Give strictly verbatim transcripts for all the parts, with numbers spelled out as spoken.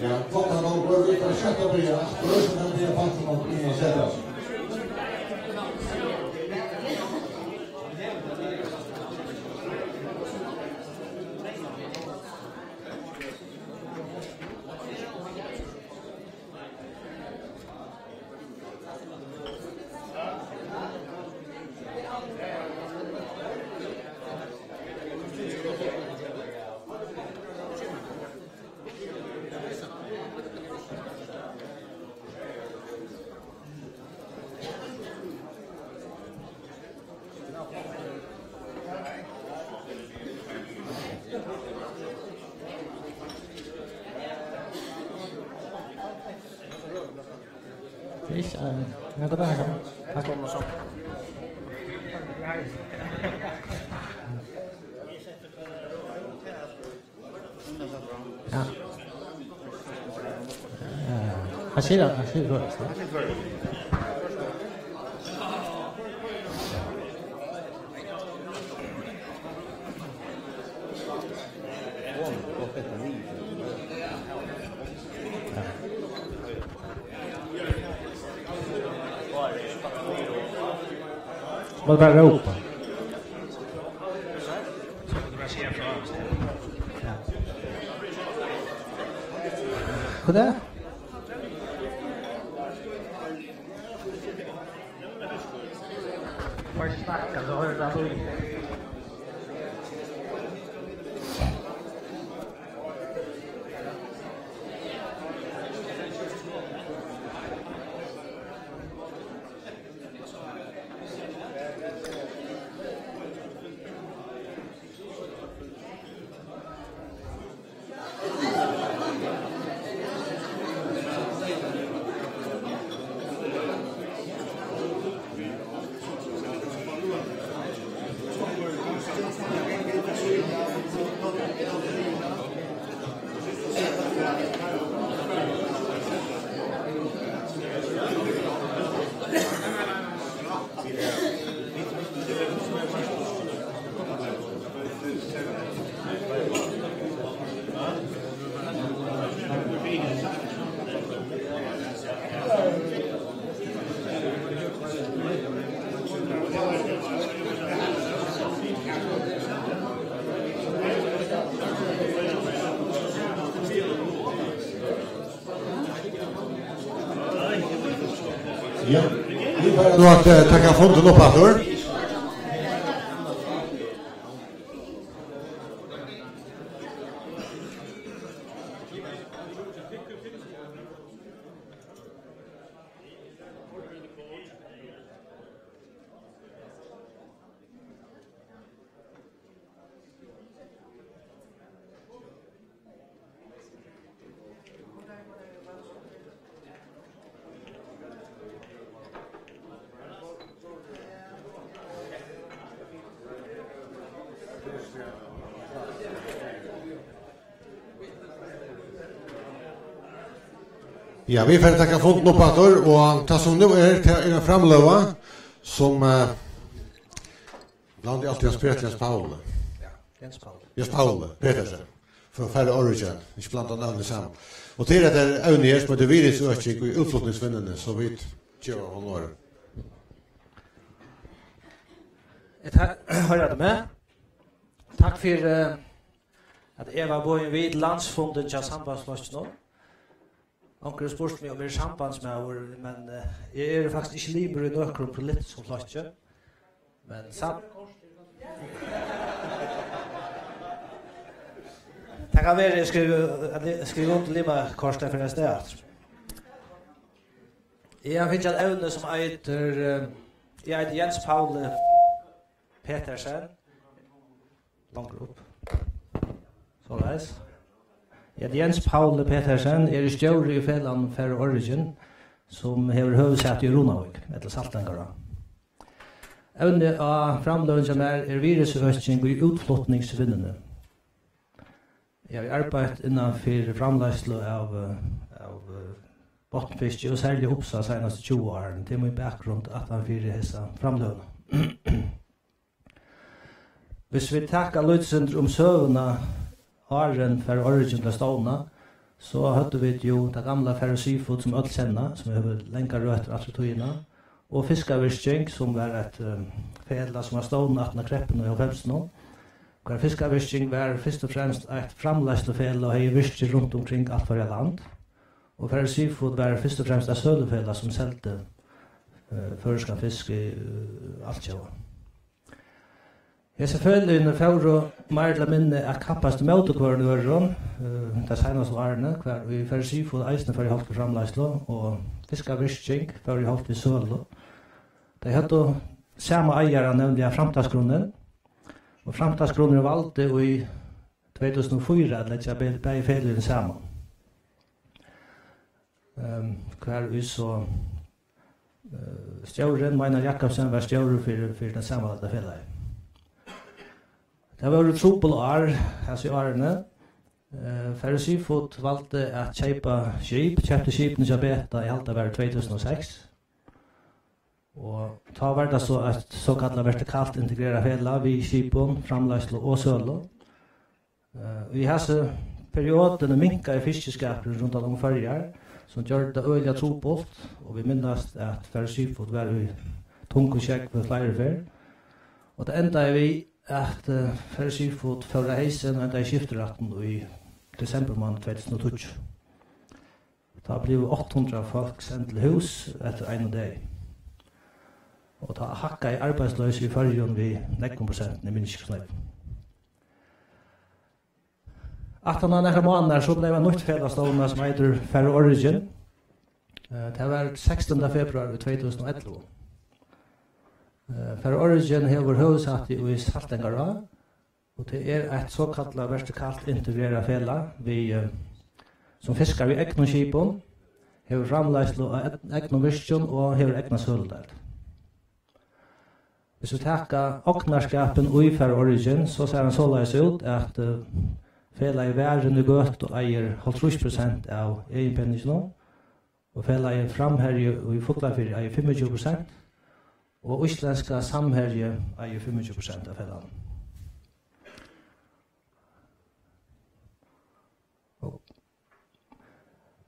Ja, fotballgongur, vit fara skjótt at byrja. Aftur, so kann byrja fotballgongur í Setúri. Tað er ikki, eh, men tað er bara her. Her kemur so. Ja. Ja, ja, ja. Hann sigur tað, hann sigur tað. Má bara rópa. Hvat er? Fólk snakka, so hoyrir tað lýd. Ja, vit fara nú at, eh, taka fundin upp aftur. Ja, vit fara at taka fundin upp aftur, og tað sum nú er, tað er ein framløga, sum, eh, blandi altíð Hans Petur, Hans Pauli. Ja, Jens Pauli. Jens Pauli Petersen. Fyri at fara orðið, ikki blanda nøvnini saman. Og til hetta evnið her, sum eitur virðisøking í útflutningsvinnuni, so vit geva honum orðið. Eg ta-, hoyrir tú meg? Takk fyri, eh, at eg var boðin við til landsfundin hjá Sambandsflokkinum. Onkur hevur spurt meg, um eg eri sambandsmaður, men, eh, eg eri faktiskt ikki limur í nøkrum politiskum flokki. Men sam-, tað kann vera, eg skrivi, at eg skrivi undir limakortið fyri ein stað aftur. Eg havi fingið eitt evni, sum eitur, eh, eg eiti Jens Pauli Petersen. Longur upp. Soleiðis. Ja, Jens Pauli Petersen, eg eri stjóri í felagnum Faroe Origin, sum hevur høvuðsæti í Runavík, ella Saltangará. Evnið á framløguni hjá mær er virðisøking í útflutningsvinnuni. Eg havi arbeitt innan fyri framleiðslu av, eh, av, eh, botnfiski og serliga upsa seinastu tjúgu árini. Tað er mín bakgrund aftan fyri hesa framløguna. Hvis vit taka lítið sindur um søguna, áðrenn Faroe Origin bleiv stovnað, so høvdu vit jú tað gamla Faroe Seafood, sum øll kenna, sum hevur langar røtur aftur í tíðina, og Fiskavirking, sum var eitt, eh, felag, sum var stovnað aftan á kreppuna í hálvfemsunum, har Fiskavirking var fyrst og fremst eitt framleiðslufelag og hevði virki runt umkring alt Føroya land, og Faroe Seafood var fyrst og fremst eitt sølufelag, sum seldi, eh, føroyskan fisk í, eh, altjóða. Hesi feløgini fóru meir ella minni at kappast móti hvørjum øðrum, eh, tey seinastu árini, har ið Faroe Seafood eisini fór í holt við framleiðslu, og Fiskavirking fór í holt við sølu. Tey høvdu sama eigara, nevniliga Framtaksgrunnin, og Framtaksgrunnurin valdi í tvey túsund og fýra at leggja be-, bæði feløgini saman. Ehm, har ið so, eh, stjórin, Meinar Jakobsen, var stjóri fyri, fyri tað samanlagda felagið. Tað vóru trupul ár, hasi árini. Eh, Faroe Seafood valdi at keypa skip, keypti skipini hjá Beta, eg haldi tað var í tvey túsund og seks. Og tá var tað so eitt sokallað vertikalt integrerað felag við skipum, framleiðslu og sølu. Eh, í hasi periodini minkaði fiskiskapurin rundan um Føroyar, sum gjørdi tað øgiliga trupult, og vit minnast, at Faroe Seafood var í tungum sjógvi fleiri ferð. Og tað endaði við, at, eh, Faroe Seafood fór á heysin og endaði í skiftirættin í desembermánað tvey túsund og tíggju. Tá blivu átta hundrað fólk send til hús eftir einum degi. Og tá hækkaði arbeiðsloysið í Føroyum við nógvum prosentum, eg minnist ikki, hvussu nógv. Aftan á nakrar mánaðar, so bleiv eitt nýtt felag stovnað, sum eitur Faroe Origin. Eh, tað var sekstanda februar í tvey túsund og ellivu. Eh, Faroe Origin hevur høvuðsæti í Saltangará, og tað er eitt sokallað vertikalt integrerað felag við, eh, sum fiskar við egnum skipum, hevur framleiðslu á egn-, egnum virkjum og hevur egna søludeild. Hvis vit taka ognarskapin í Faroe Origin, so sær hann soleiðis út, at, eh, felagið Varðin í Gøtu eigur hálvtrýss prosent av eginpeninginum, og felagið Framherji í Fuglafirði eigur fimmogtjúgu prosent, og íslendska Samherji eigur fimmogtjúgu prosent av felagnum. Og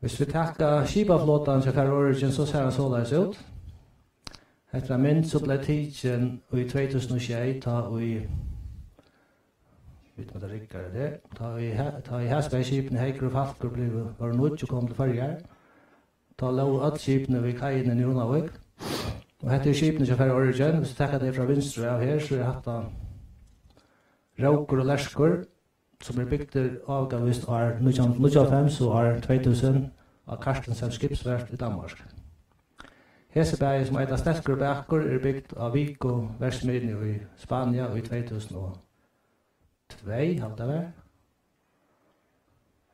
hvis vit taka skipaflotan hjá Faroe Origin, so sær hann soleiðis út. Hetta er ein mynd, sum bleiv tikin í tvey túsund og sjey, tá ið, vit mugu rigga tað her, tá ið he-, tá ið hasi bæði skipini, Heikur og Falkur, blivu, vóru nýggj og komu til Føroyar. Tá lógu øll skipini við kaiini í Runavík. Og hetta eru skipini hjá Faroe Origin. Hvis vit taka tey frá vinstru av her, so er hatta Rókur og Lerskur, sum er bygdur ávikavist ár nítjan hundrað og níggjuoghálvfems og ár tvey túsund á Carstensen Skibsværft í Danmark. Hesi bæði, sum eita Stelkur og Bakur, eru bygd á Vigo verksmiðjuni í Spania í tvey túsund og tvey, haldi eg tað var.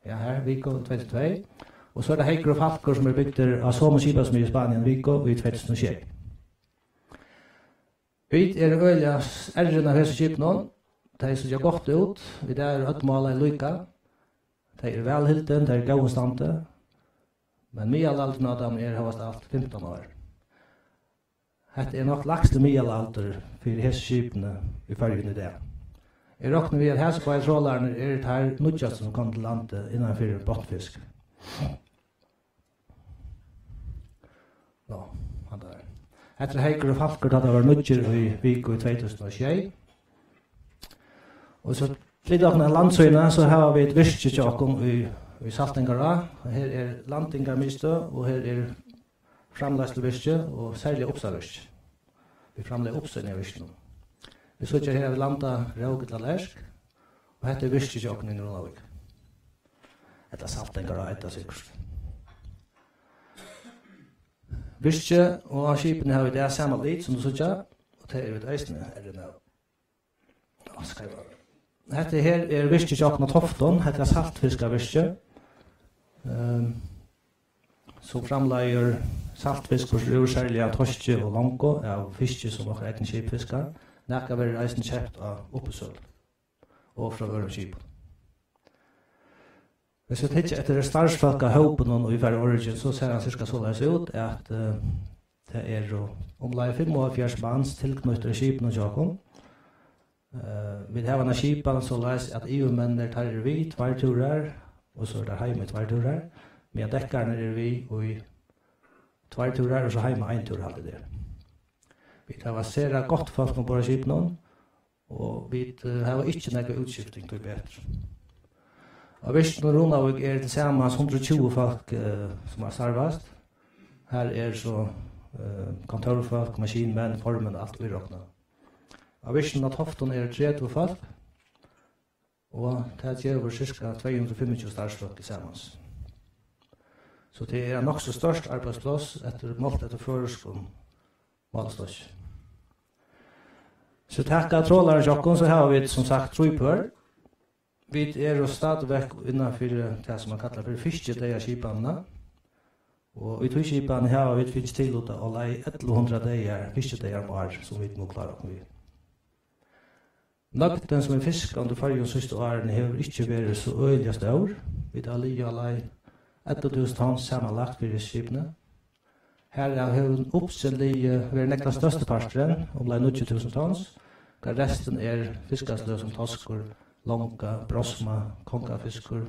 Ja, her, Vigo, tvey túsund og tvey. Og so er tað Heikur og Falkur, sum eru bygdir á somu skipasmiðju í Spania, Vigo, í tvey túsund og sjey. Vit eru øgiliga s-, errin av hesum skipinum. Tey síggja gott út. Í dag eru øll málaði líka. Tey eru væl hildin, tey eru í góðum standi. Men miðalaldurin á teimum er hóast alt fimtan ár. Hetta er nokk lægsti miðalaldur fyri hesi skipini í Føroyum í dag. Eg rokni við, at hasir báðir trolararnir eru teir nýggjastu, sum koma til landið innan fyri botnfisk. Nú, hann der. Hetta er Heikur og Falkur, tá teir vóru nýggir í Vigo í tvey túsund og sjey. Og so flyta okkum at landsíðuni, so hava vit virkið hjá okkum í, í Saltangará. Her er landingarmiðstøð, og her er framleiðsluvirki og serliga upsavirki. Vit framleiða upsa inni í virkinum. Vit síggja her, at vit landa rók ella lerk, og hetta er virkið hjá okkum í Runavík. Ella Saltangará, ella sikkurt. Virkið og skipini hava í dag sama lit, sum tú síggja, og tað eru vit eisini errin av. Ná, skal eg bara. Hetta her er virkið hjá okkum á Toftum. Hetta er saltfiskavirki. Ehm, sum framleiðir saltfisk, burtur úr serliga toski og longu av fiski, sum okkara egna skip fiska. Nakað verður eisini keypt á uppboðssølu og frá øðrum skipum. Hvis vit hyggja eftir starvsfólkahópinum í Faroe Origin, so sær hann cirka soleiðis út, at, eh, tað eru umleið fimmoghálvfjerðs mans tilknýttir skipinum hjá okkum. Eh, vit hava eina skipan soleiðis, at yvirmenninir, teir eru við tveir túrar, og so eru teir heima í tveir túrar, meðan dekkararnir eru við í tveir túrar, og so heima ein túr, haldi eg tað er. Vit hava sera gott fólk umborð á skipinum, og vit, eh, hava ikki nakra útskifting, tíbetur. Á Virkjum Runavík eru til samans hundrað og tjúgu fólk, eh, sum har starvast. Har er so, eh, kontórfólk, maskinmenn, formenn og alt íroknað. Á Virkjum á Toftum eru tretivu fólk, og tað gevur cirka tvey hundrað og fimmogtjúgu starvsfólk til samans. So tað er eitt nokk so stórt arbeiðspláss eftir, mált eftir føroyskum málastokki. So taka trolaran hjá okkum, so hava vit sum sagt trý pør. Vit eru stadigvæk innan fyri tað, sum man kallar fyri fiskideyðaskipanina. Og í tí skipanini hava vit fingið tillutað á leið ellivu hundrað dagar, fiskideyðar um ár, sum vit mugu klára okkum við. Nøgdin, sum er fiskað undir Føroyum síðstu árini, hevur ikki verið so øgiliga stór. Vit hava ligið á leið ellivu túsund tons samanlagt fyri skipini. Harav hevur uppsin ligið, verið nógv tann størsti parturin, umleið níggju túsund tons, hvar restin er fiskasløg sum toskur, longa, brosma, kongafiskur,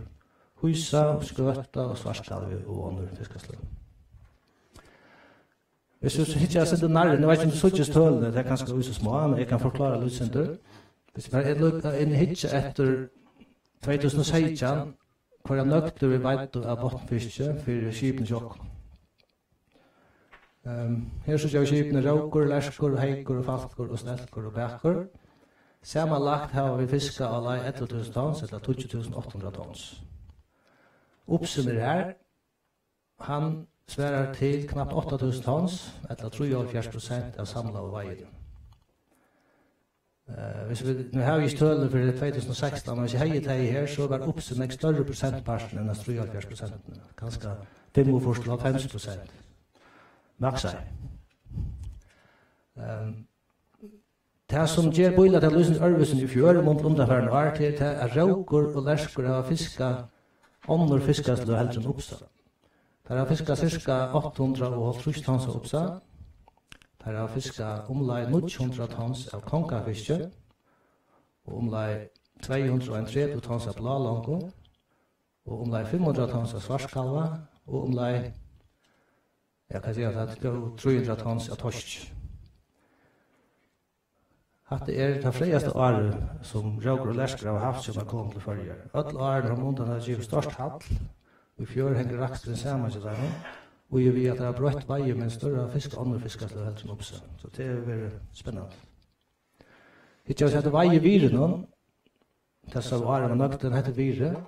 hysa, skøta og svartkalvi og onnur fiskasløg. Hvis tú hyggja eitt sindur nærri, nú veit eg ikki um tú síggist tølini, tað er kanska í so smá, men eg kann forklára lítið sindur. Hvis man er líka inn hyggja eftir tvey túsund og seytjan, hvørja nøgdir vit veiddu av botnfiski fyri skipini hjá okkum. Ehm, her síggja vit skipini Rókur, Lerskur, Heikur, Falkur og Stelkur og Bakur. Samanlagt hava vit fiskað á leið ellivu túsund tons, ella tíggju túsund átta hundrað tons. Uppsin er har, hann svarar til knappt átta túsund tons, ella trýoghálvfjerðs prosent av samlaðu veiðuni. Eh, hvis vit, nú havi eg ikki tølini fyri tvey túsund og sekstan, men hvis eg hevði tey her, so var uppsin nógv størri prosentpartur enn hasi trýoghálvfjerðs prosent. Kanska fimmogfýrs til hálvfems prosent. Maksar. Ehm, tað, sum ger býlatalið lýsandi øðrvísi í fjør, mun til undanfarin ár, tað er tað, at Rókur og Lerskur hava fiskað onnur fiskasløg heldur enn uppsa. Teir hava fiskað sirka átta hundrað og hálvtrýss tons av uppsa. Teir hava fiskað umleið níggju hundrað tons av kongafiski og umleið tvey hundrað og ein tretivu tons av blálongu og umleið fimm hundrað tons av svartkalva og umleið, ja, hvat siga, tað er trý hundrað tons av toski. Hatta er tað frægasta árið, sum Rókur og Lerskur hava havt, síðan teir komu til Føroyar. Øll árini frammanundan hava givið stórt hall. Í fjør hongur raksturin saman hjá teimum, og eg við, at teir hava broytt veiðimynstur og fiskað onnur fiskasløg heldur enn uppsa. So tað hevur verið spennandi. Hyggja vit eftir veiðivirðinum, tað sum áðrenn var nøgdin, hetta er virðið,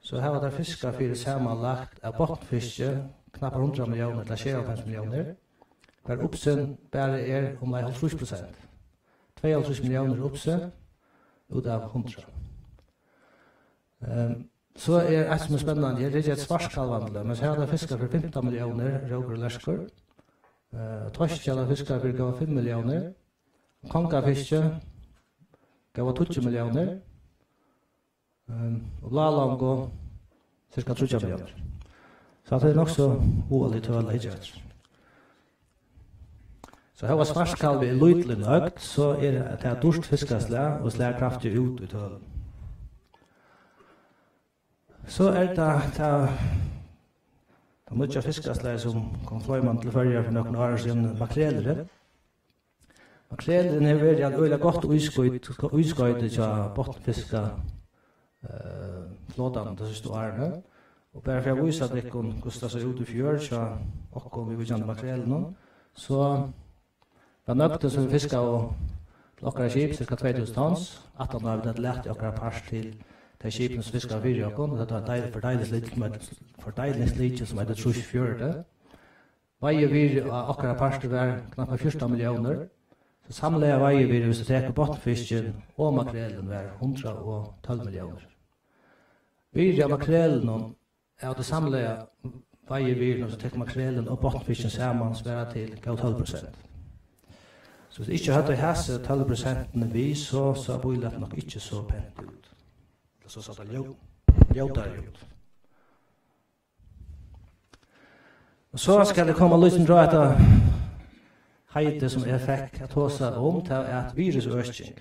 so hava teir fiskað fyri samanlagt av botnfiski knappar hundrað milliónir ella sjeyoghálvfems milliónir, har uppsin bara er umleið hálvtrýss prosent. Tveyoghálvtrýss milliónir uppsi út av hundrað. Ehm, so er eitt, sum er spennandi, her er eitt svartkalvandil, men so hava teir fiskað fyri fimtan milliónir, Rókur og Lerskur. Eh, toski hava teir fiskað fyri góðar fimm milliónir. Kongafiski, góðar tíggju milliónir. Ehm, og blálongu, cirka tríggjar milliónir. So tað er nokk so hugalig tøl at hyggja eftir. So hóast svartkalvi er lítil í nøgd, so er tað dýrt fiskaslag og slær kraftigt út í tølum. So er tað, tað, tað nýggja fiskaslagið, sum kom floymandi til Føroyar fyri nøkrum árum síðan, makrelurin. Makrelurin hevur verið eitt øgiliga gott ískoyt-, ískoyti hjá botnfiska, eh, flotanum tey síðstu árini. Og bara fyri at vísa tykkum, hvussu tað sá út í fjør hjá okkum viðvíkjandi makrelinum, so var nøgdin, sum vit fiskaðu til okkara skip, cirka tvey túsund tons. Aftan á, vit høvdu latið okkara part til tey skipini, sum fiskaðu fyri okkum. Tað var deil-, fordeilingslykkjan, sum eitur, fordeilingslykkjan, sum eitur trýss fjøruti. Veiðivirði á okkara parti var knappar fjúrtan milliónir. So samlaða veiðivirði, viss tú tekur botnfiskin og makrelin, var hundrað og tólv milliónir. Virðið á makrelinum av tí samlaða veiðivirðinum, so tekur makrelin og botnfiskin saman, svarar til góð tólv prosent. So viss ikki høvdu hasi tólv prosentini við, so sá bílætið nokk ikki so pent út. So sá tað ljó-, ljótari út. Og so skal eg koma lítið inn á hetta heitið, sum eg fekk at tosa um, tað er at virðisøking.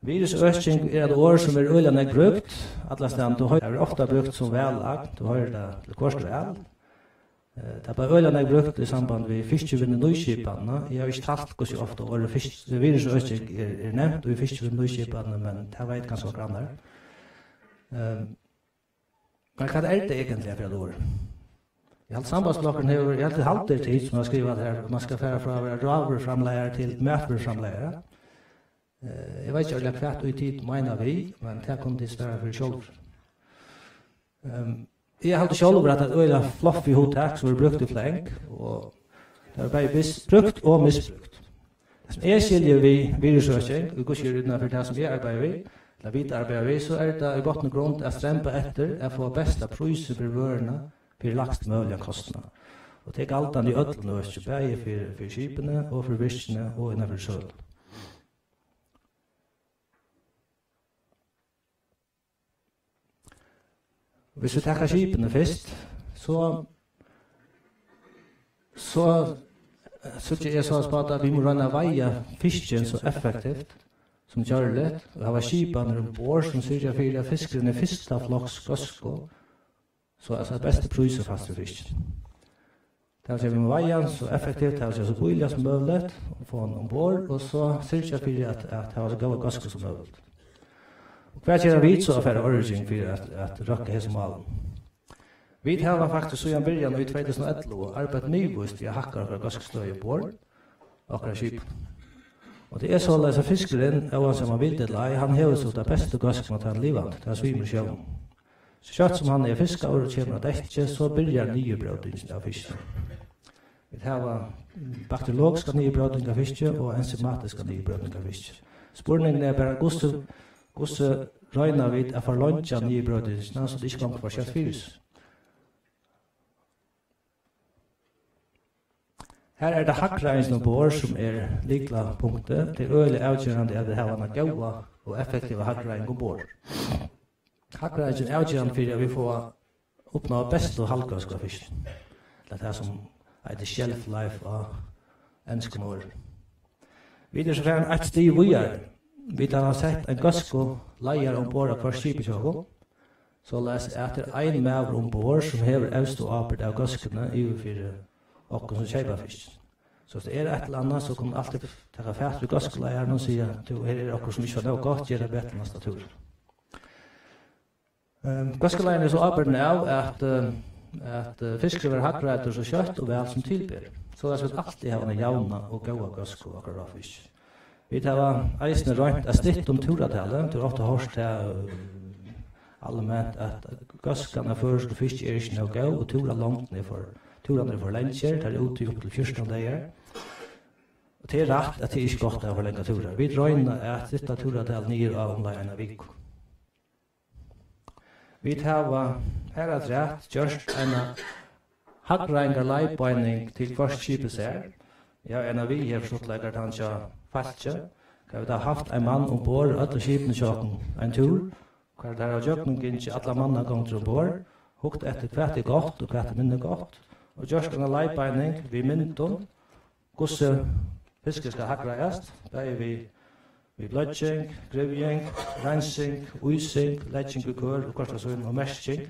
Virðisøking er eitt orð, sum er øgiliga nógv brúkt allastaðni. Tú hoyrir, tað er ofta brúkt sum valagn, tú hoyrir tað til hvørt val. Eh, tað er bara øgiliga nógv brúkt í samband við fiskivinnu nýskipanina. Eg havi ikki talt, hvussu ofta orðið fisk-, virðisøking er, er nevnt í fiskivinnu nýskipanini, men tað veit kanska okkurt annað. Ehm, Men hvat er tað eigentliga fyri eitt orð? Eg haldi, Sambandsflokkurin hevur, eg haldi, haldi tit, sum hava skrivað her, man skal fara frá at vera rávøruframleiðari til matvøruframleiðari. Eh, eg veit ikki øgiliga, hvat ið tit meina við, men tað kunnu tit svara fyri sjálvir. Ehm, eg haldi sjálvur, at tað er eitt øgiliga fluffy hugtak, sum verður brúkt í fleng, og tað er bæði mis-, brúkt og misbrúkt. Tað, sum eg skilji við virðisøking, og hvussu er innanfyri tað, sum eg arbeiði við, ella vit arbeiða við, so er tað í botn og grund at stremba eftir at fáa besta prísin fyri vøruna fyri lægst møguligan kostnað. Og tað er galdandi í øllum øki, bæði fyri, fyri skipini og fyri virkini og innanfyri sølu. Hvis vit taka skipini fyrst, so, so, eh, síggi eg so spáð, at vit mugu royna at veiða fiskin so effektivt sum gjørligt, og hava skipanir umborð, sum syrgja fyri, at fiskurin er fyrsta floks góðsku, so at, at besti prísur fæst fyri fiskin. Tað vil siga, vit mugu veiða hann so effektivt, tað vil siga, so bíliga sum møguligt, og fáa hann umborð, og so syrgja fyri at, at hava so góða góðsku sum møguligt. Og hvat gera vit so at fara á oyrarging fyri at, at røkka hesum málum? Vit hava faktiskt síðan byrjan í tvey túsund og ellivu arbeitt miðvíst við at hækka okkara góðskustøði umborð á okkara skipum. Og tað er soleiðis, at fiskurin, óansæð um hann vil ella ei, hann hevur so ta bestu góðskuna, tá hann er livandi, tá hann svimur í sjónum. So skjótt sum hann er fiskaður og kemur á dekkið, so byrjar niðurbrótingin av fiskinum. Vit hava bakteriologiska niðurbróting av fiski og enzymatiska niðurbróting av fiski. Spurningurin er bara, hvussu, hvussu royna vit at forleingja niðurbrótingina, so tað ikki gongur for skjótt fyri seg? Her er tað hagreiðingin umborð, sum er lyklapunktið. Tað er øgiliga avgerandi, at vit hava eina góða og effektiva hagreiðing umborð. Hagreiðingin er avgerandi fyri, at vit fáa uppnáa bestu haldgóðsku av fiskinum. Ella tað, sum eitur shelf life á enskum orði. Vit eru so farin eitt stig víðari. Vit hava sett ein góðskuleiðara umborð á hvørt skip hjá okkum, soleiðis at tað er ein maður umborð, sum hevur evstu ábyrgd av góðskuni yvir fyri okkum, sum keypa fiskin. So, um tað er eitt ella annað, so kunnu vit altíð taka fatur í góðskuleiðaran og siga: "Tú, her er okkurt, sum ikki var nóg gott, ger tað betur næsta túr." Ehm, góðskuleiðarin er so ábyrgdin av, at, ehm, at, eh, fiskurin verður hagreiddur so skjótt og væl sum til ber, soleiðis at vit altíð hava eina javna og góða góðsku av okkara fiski. Vit hava eisini roynt at stytta um túratalið. Tú hevur ofta hoyrt tað, eh, alment, at góðskan av føroyskum fiski er ikki nóg góð, og túralongdin er for, túrarnir eru for langir, teir eru úti í upp til fjúrtan dagar. Og tað er rætt, at tað er ikki gott at hava for langar túrar. Vit royna at stytta túratalið niður á umleið eina viku. Vit hava harafturat gjørt eina hagreiðingarleiðbeining til hvørt skip í sær. Eg havi eina við her, stuttleikar, tann hjá Falki. Har vit hava havt ein mann umborð í øllum skipini hjá okkum ein túr, har teir hava gjøgnumgingið allar mannagongdir umborð, hugt eftir, hvat er gott og hvat er minni gott, og gjørt eina leiðbeining við myndum, hvussu fiskur skal hagreiðast, bæði við, við bløðing, gryvjing, reinsing, ísing, legging í kør og hvørt av sínum og merking.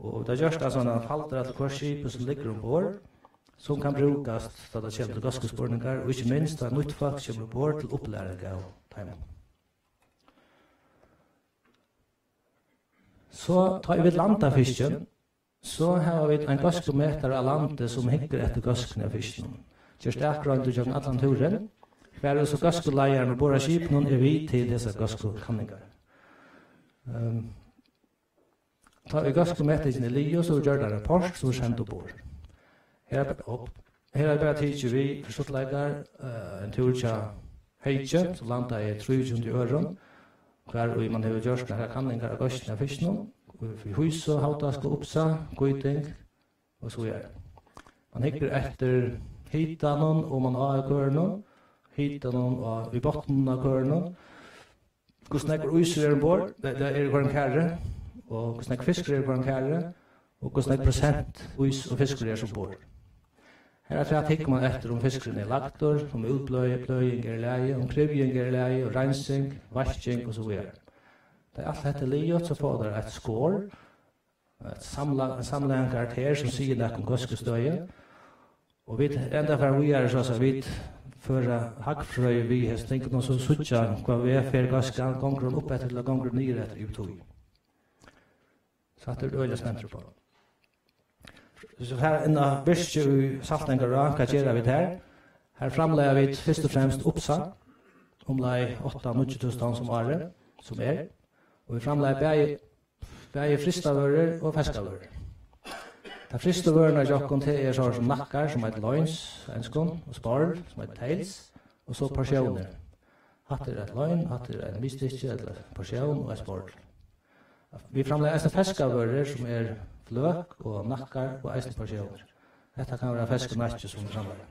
Og tað gjørt ein sånn faldur til hvørt skip, sum liggur umborð, sum kann brúkast, tá tað kemur til góðskuspurningar, og ikki minst, tá nýtt fólk kemur umborð til upplæring av teimum. So, tá ið vit landa fiskin, so hava vit ein góðskumetara á landi, sum hyggur eftir góðskuni av fiskinum. Ger akroyndir gjøgnum allan túrin. Hvar er so góðskuleiðarin umborð á skipinum er við til hesar góðskukanningar. Ehm, tá ið góðskumetingin er liðug, so verður gjørd ein rapport, sum er send umborð. Her er, og her er bara tikið við fyri stuttleikar, eh, ein túr hjá Heiki, sum landaði trýogtjúgunda í øðrum, hvar ið man hevur gjørt nakrar kanningar av góðskuni av fiskinum, í Hýsu, Havdask og Upsa, Hvíting og so víðari. Man hyggur eftir hitanum oman á í kørinum, hitanum á, í botninum á kørinum, hvussu nógvur ísur er umborð, eh, tað er í hvørjum kari, og hvussu nógvur fiskur er í hvørjum kari, og hvussu nógv prosent ís og fiskur er umborð. Harafturat hyggur man eftir, um fiskurin er lagdur, um útbløði-, bløðing er í lagi, um kryvjing er í lagi, og reinsing, vasking og so víðari. Tá alt hetta er liðugt, so fáa teir eitt skor, eitt samla-, ein samlaðan karakter, sum sigur nakað um góðskustøðið. Og vit enda fara víðari, so at vit føra hagfrøði við hesum tingunum, so síggja, hvønn veg fer góðskan, gongur hon upp eftir ella gongur hon niður eftir í tíð. So hatta er øgiliga spentur uppá. Hvis vit fara inn á virkið í Saltangará, hvat gera vit har? Har framleiða vit fyrst og fremst upsa, umleið átta, níggju túsund tons um árið, sum er. Og vit framleiða bæði, bæði frystar vørur og ferskar vørur. Tær frystu vørurnar hjá okkum, tað er so sum nakkar, sum eitur loins á enskum, og sporr, sum eitur tails, og so portiónir. Hatta er eitt loin, hatta er eitt miðstykki, ella portión og eitt sporr. Vit framleiða eisini ferskar vørur, sum er fløk og nakkar og eisini portiónir. Hetta kann vera ferskur nakki, sum vit framleiða.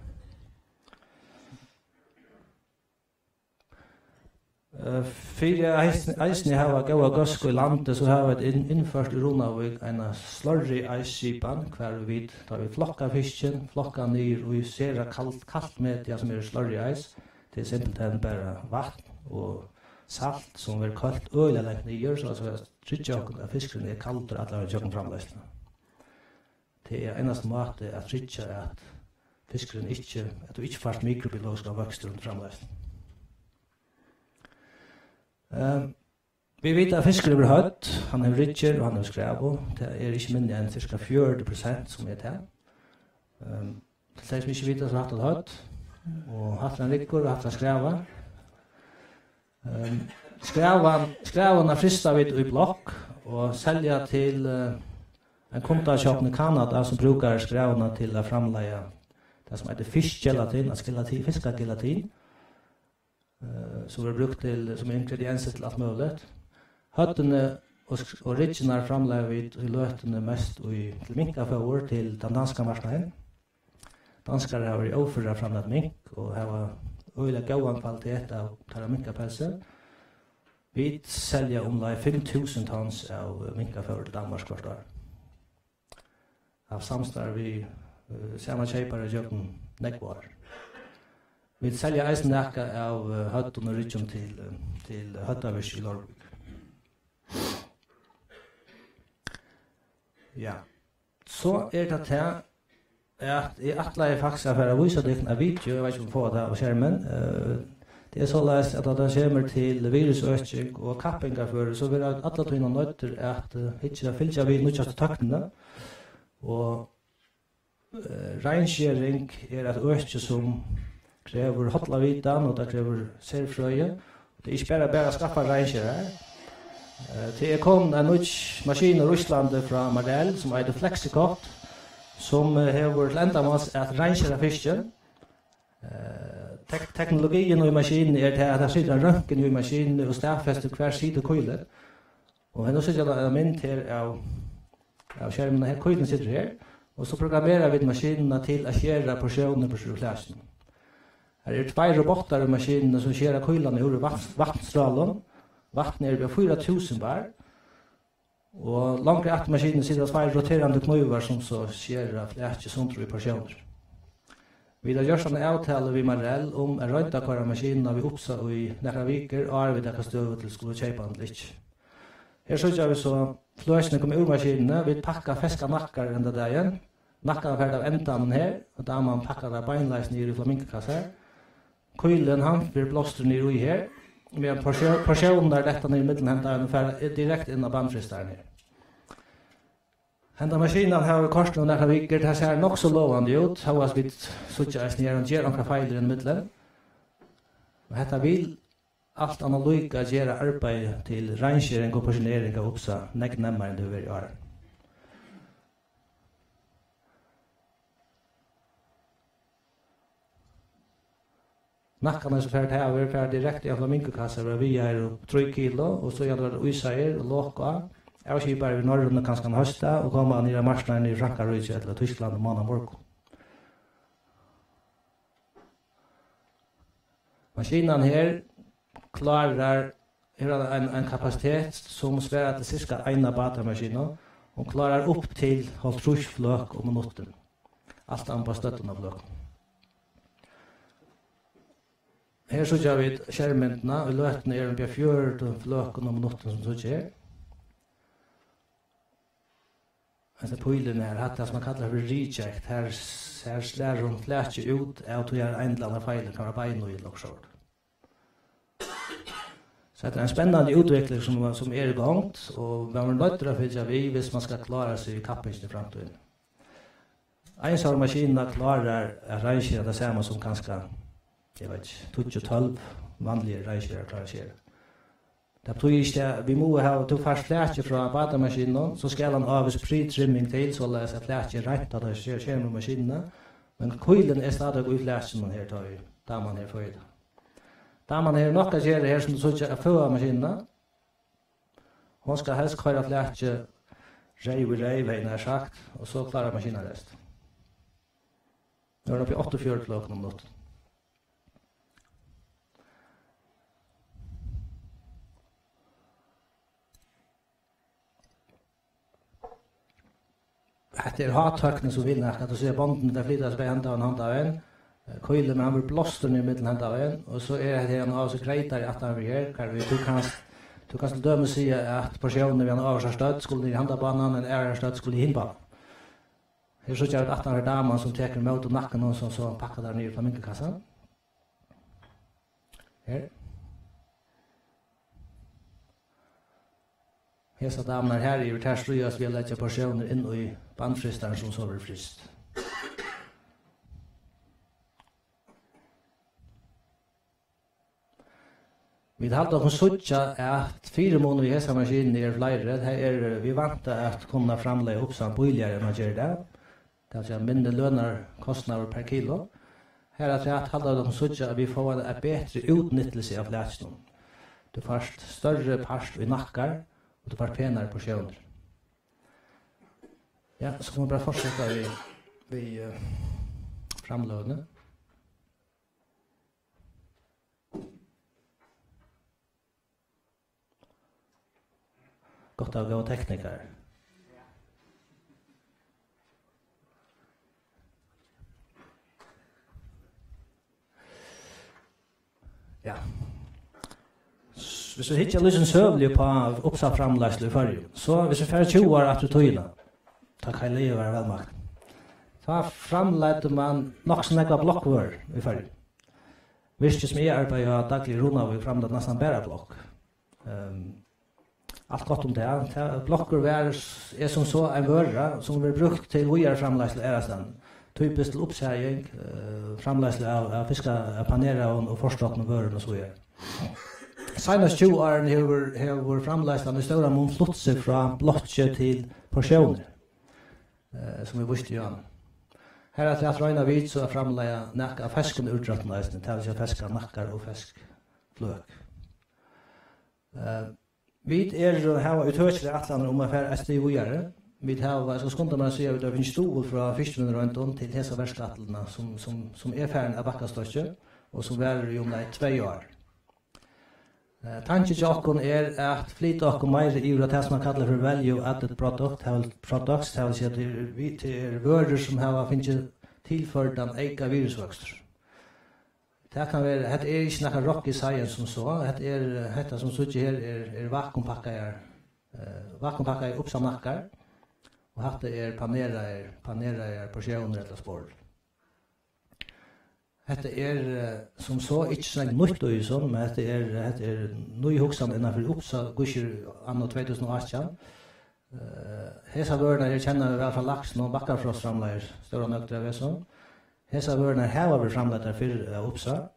Eh, fyri at eisini, eisini hava góða góðsku í landi, so hava vit inn-, innført í Runavík eina slurry ice-skipan, har vit, tá vit flokka fiskin, flokka niður í sera kalt, kalt media, sum eru slurry ice. Tað er simpelthen bara vatn og salt, sum verður koylt øgiliga langt niður, so, so at tryggja okkum, at fiskurin er kaldur allan ígjøgnum framleiðsluna. Tað er einasti máti at tryggja, at fiskurin ikki, at tú ikki fært mikrobiologiskan vøkstur undir framleiðsluni. Ehm, vit vita, at fiskur hevur høvd, hann hevur ryggir og hann hevur skræðu. Tað er ikki minni enn cirka fjøruti prosent, sum er tað. Ehm, til tey, sum ikki vita, so er hatta eitt høvd, og hatta er ein ryggur, og hatta er skræða. Ehm, skræðan, skræðuna frysta vit í blokk og selja til, eh, ein kundasjógv í Kanada, sum brúkar skræðuna til at framleiða tað, sum eitur fiskgelatin, altso gelati-, fiskagelatin, eh, sum verður brúkt til, sum ingrediensir til alt møguligt. Høvdini og sk-, og ryggirnar framleiða vit í løtuni mest í, til minkafóður til tann danska marknaðin. Danskarar hava verið óførir at framleiða mink og hava øgiliga góðan kvalitet av teirra minkapelsi. Vit selja umleið fimm túsund tons av minkafóður til Danmark hvørt ár. Havt samstarv við, eh, sama keypara gjøgnum nógv ár. Vit selja eisini nakað av, eh, høvdum og ryggjum til, eh, til høvdavirkið í Leirvík. Ja. So er tað tað, at eg ætlaði faktiskt at fara at vísa tykkum eitt video, eg veit ikki, um vit fáa tað á skermin. Eh, tað er soleiðis, at tá tað kemur til virðisøking og kappingarføri, so verða vit alla tíðina noyddir at, eh, hyggja, fylgja við nýggjastu tøknini. Og, eh, reinskering er eitt øki, sum krevur holla vitan, og tað krevur serfrøði. Tað er ikki bara, bara at skaffa reinskerarar. Eh, tað er komin ein nýggj maskin úr Íslandi frá Marel, sum eitur Flexicot, sum, eh, hevur til endamáls at reinskera fiskin. Eh, tek-, teknologiin í maskinuni er tað, at tað situr ein røntgen í maskinuni og staðfestir, hvar situr kýlið. Og her nú síggja vit eina mynd her av, av skerminum. Her, kýlin situr her, og so programmera vit maskinuna til at skera portiónir burtur úr flækinum. Her eru tveir robottar í maskinuni, sum skera kýlarnar úr í vatn-, vatnstrálum. Vatnið er upp á fýra túsund bar. Og longri aftur í maskinuni sita tveir roterandi knívar, sum so skera flakið sundur í portiónir. Vit hava gjørt eina avtalu við Marel um at royndakoyra maskinuna við Upsa í nakrar vikur, áðrenn vit taka støðu til, skulu keypa hann ella ikki. Her síggja vit so fløkini koma úr maskinuni. Vit pakka feskar nakkar henda dagin. Nakkarnar fara av endanum her, og daman pakkar tær beinleiðis niður í flamingokassar. Kýlin, hann verður blástur niður í her, meðan porsjó-, porsjónirnar detta niður millum henda og fara direkte inn á bandfrystaran her. Henda maskinan hevur koyrt nú nakrar vikur, tað sær nokk so lovandi út, hóast vit síggja eisini her, hon ger onkrar feilir inn ímillum. Men hetta vil alt annað líka gera arbeiðið til reinskering og portionering av Upsa nógv nemmari, enn tað hevur verið áðrenn. Nakkarnir, sum fara til havið, fara direkte í ein flamingokassar, verða vigaðir upp trý kilo, og síðan verða ísaðir og lok á. avskipaðar við Norrønu kanska ein hósdag og koma niður á marknaðin í Frankaríki ella Týsklandi mánadag morgun. Maskinan her klárar, hevur ein, ein kapasitet sum svarar til cirka eina bátamaskinu. Hon klárar upp til hálvtrýss fløk um minuttin. Alt an á støddina á fløkunum. Her síggja vit skermmyndina. Í løtuni er hon bjarga fjøruti fløkum um minuttin, sum síggja her. Hetta pílin her, hatta sum man kallar fyri reject, her, her slær hon flakið út av tí har ein ella annar feilur, kann vera bein í ella okkurt sovorðið. So hetta er ein spennandi útvikling sum, sum er í gongd, og man verður noyddur at fylgja við, viss man skal klára seg í kappingini í framtíðini. Ein sovorðin maskina klárar at rangera tað sama sum kanska, eg veit ikki, tíggju, tólv vanligir rangerar klára at gera. Tað betýðir ikki, at vit mugu hava, tú fært flakið frá bátamaskinu, so skal hann ávegis pre-trimming til, soleiðis at flakið er reint, tá tað sker, sker um maskinuna. Men kýlin er stadigvæk í flakinum her, tá ið daman her føðir tað. Daman hevur nokk at gera her, sum tú síggja, at føða maskinuna. Hon skal helst koyra flakið reyv í reyv, hevði eg nær sagt, og so klárar maskinan restin. Nú er hon uppi í áttaogfjøruti fløkum um minuttin. Hetta er hátøkni, sum vil nakað. Tú sær bondini, teir flyta seg bæði handan vegin og handan vegin. Eh, kýlin, men hann verður blástur niður millum handan vegin. Og so er hetta her ein ávísur greytari aftan við her, hvar við tú kanst, tú kanst til dømis siga, at porsjónin við eina ávísa stødd skulu niður í handan banan, ein aðra stødd skulu í hin banan. Her síggja vit aftan fyri daman, sum tekur ímóti nakkunum, sum so pakkar tær niður í flamingokassan. Her. Hesar damurnar her yvir, tær stríðast við at leggja porsjónir inn í bandfrystaran, sum so verður fryst. Vit halda okkum síggja, at fyrimunir við hesa maskinuni eru fleiri. Tað er, vit vænta at kunna framleiða uppsavn bíligari enn at gera tað. Tað vil siga, minni lønarkostnaður per kilo. Harafturat halda vit okkum síggja, at vit fáa eina betri útnyttilsi av flakinum. Tú fært størri part í nakkar, og tú fært penari porsjónir. Ja, so kunnu vit bara fortseta við, við, eh, framløguni. Gott at hava góðar teknikarar. Ja. S-, viss vit hyggja líka søguliga upp á uppsavnsframleiðslu í Føroyum, so viss vit fara tjúgu ár aftur í tíðina, tá Kaj Leo var vælmaktin, tá framleiddi man nokk so nógvar blokkvørur í Føroyum. Virkið, sum eg arbeiði á dagliga í Runavík, framleiddi næstan bara blokk. Ehm, alt gott um tað. Tað, blokkur var, er sum so ein vøra, sum verður brúkt til víðaraframleiðslu aðrastaðni. Typiskt til uppsæðing, eh, framleiðslu av, av fiska-, av paneraðum og forstoknum vørum og so víðari. Seinastu tjúgu árini hevur, hevur framleiðslan í stóran mun flutt seg frá blokki til porsjónir, eh, sum vit vístu í áðni. Harafturat royna vit so at framleiða nakað av feskum úrdráttum eisini, tað vil siga feskar nakkar og fesk fløk. Eh, vit eru, hava ítøkiligar ætlanir um at fara eitt stig víðari. Vit hava, eg skal skunda mær at siga, vit hava fingið stuðul frá fiskivinnuroyndum til hesa verkætlunina, sum, sum, sum er farin av bakkastokki og sum varir í umleið tvey ár. Eh, tankin hjá okkum er at flyta okkum meira yvir á tað, sum man kallar fyri value added product, tað vil, products, tað vil siga, tað er vi-, tað er vørur, sum hava fingið tilførdan eyka virðisvøkstur. Tað kann vera, hetta er ikki nakar rocket science sum so, hetta er, hetta sum síggja her er, er vakuumpakkaðar, eh, vakuumpakkaðir uppsavnakkar, og hatta er paneraðir, paneraðar porsjónir ella sporl. Hetta er, eh, sum so ikki so nógv nýtt í hesum, men hetta er, hetta er ný hugsan innan fyri uppsal-, vísir anno tvey túsund og átjan. Eh, hesar vørurnar her kenna vit væl frá Laksenum, Bakkafrost framleiðir stóran nøgd av hesum. Hesar vørurnar hava verið framleiddar fyrr av Upsa,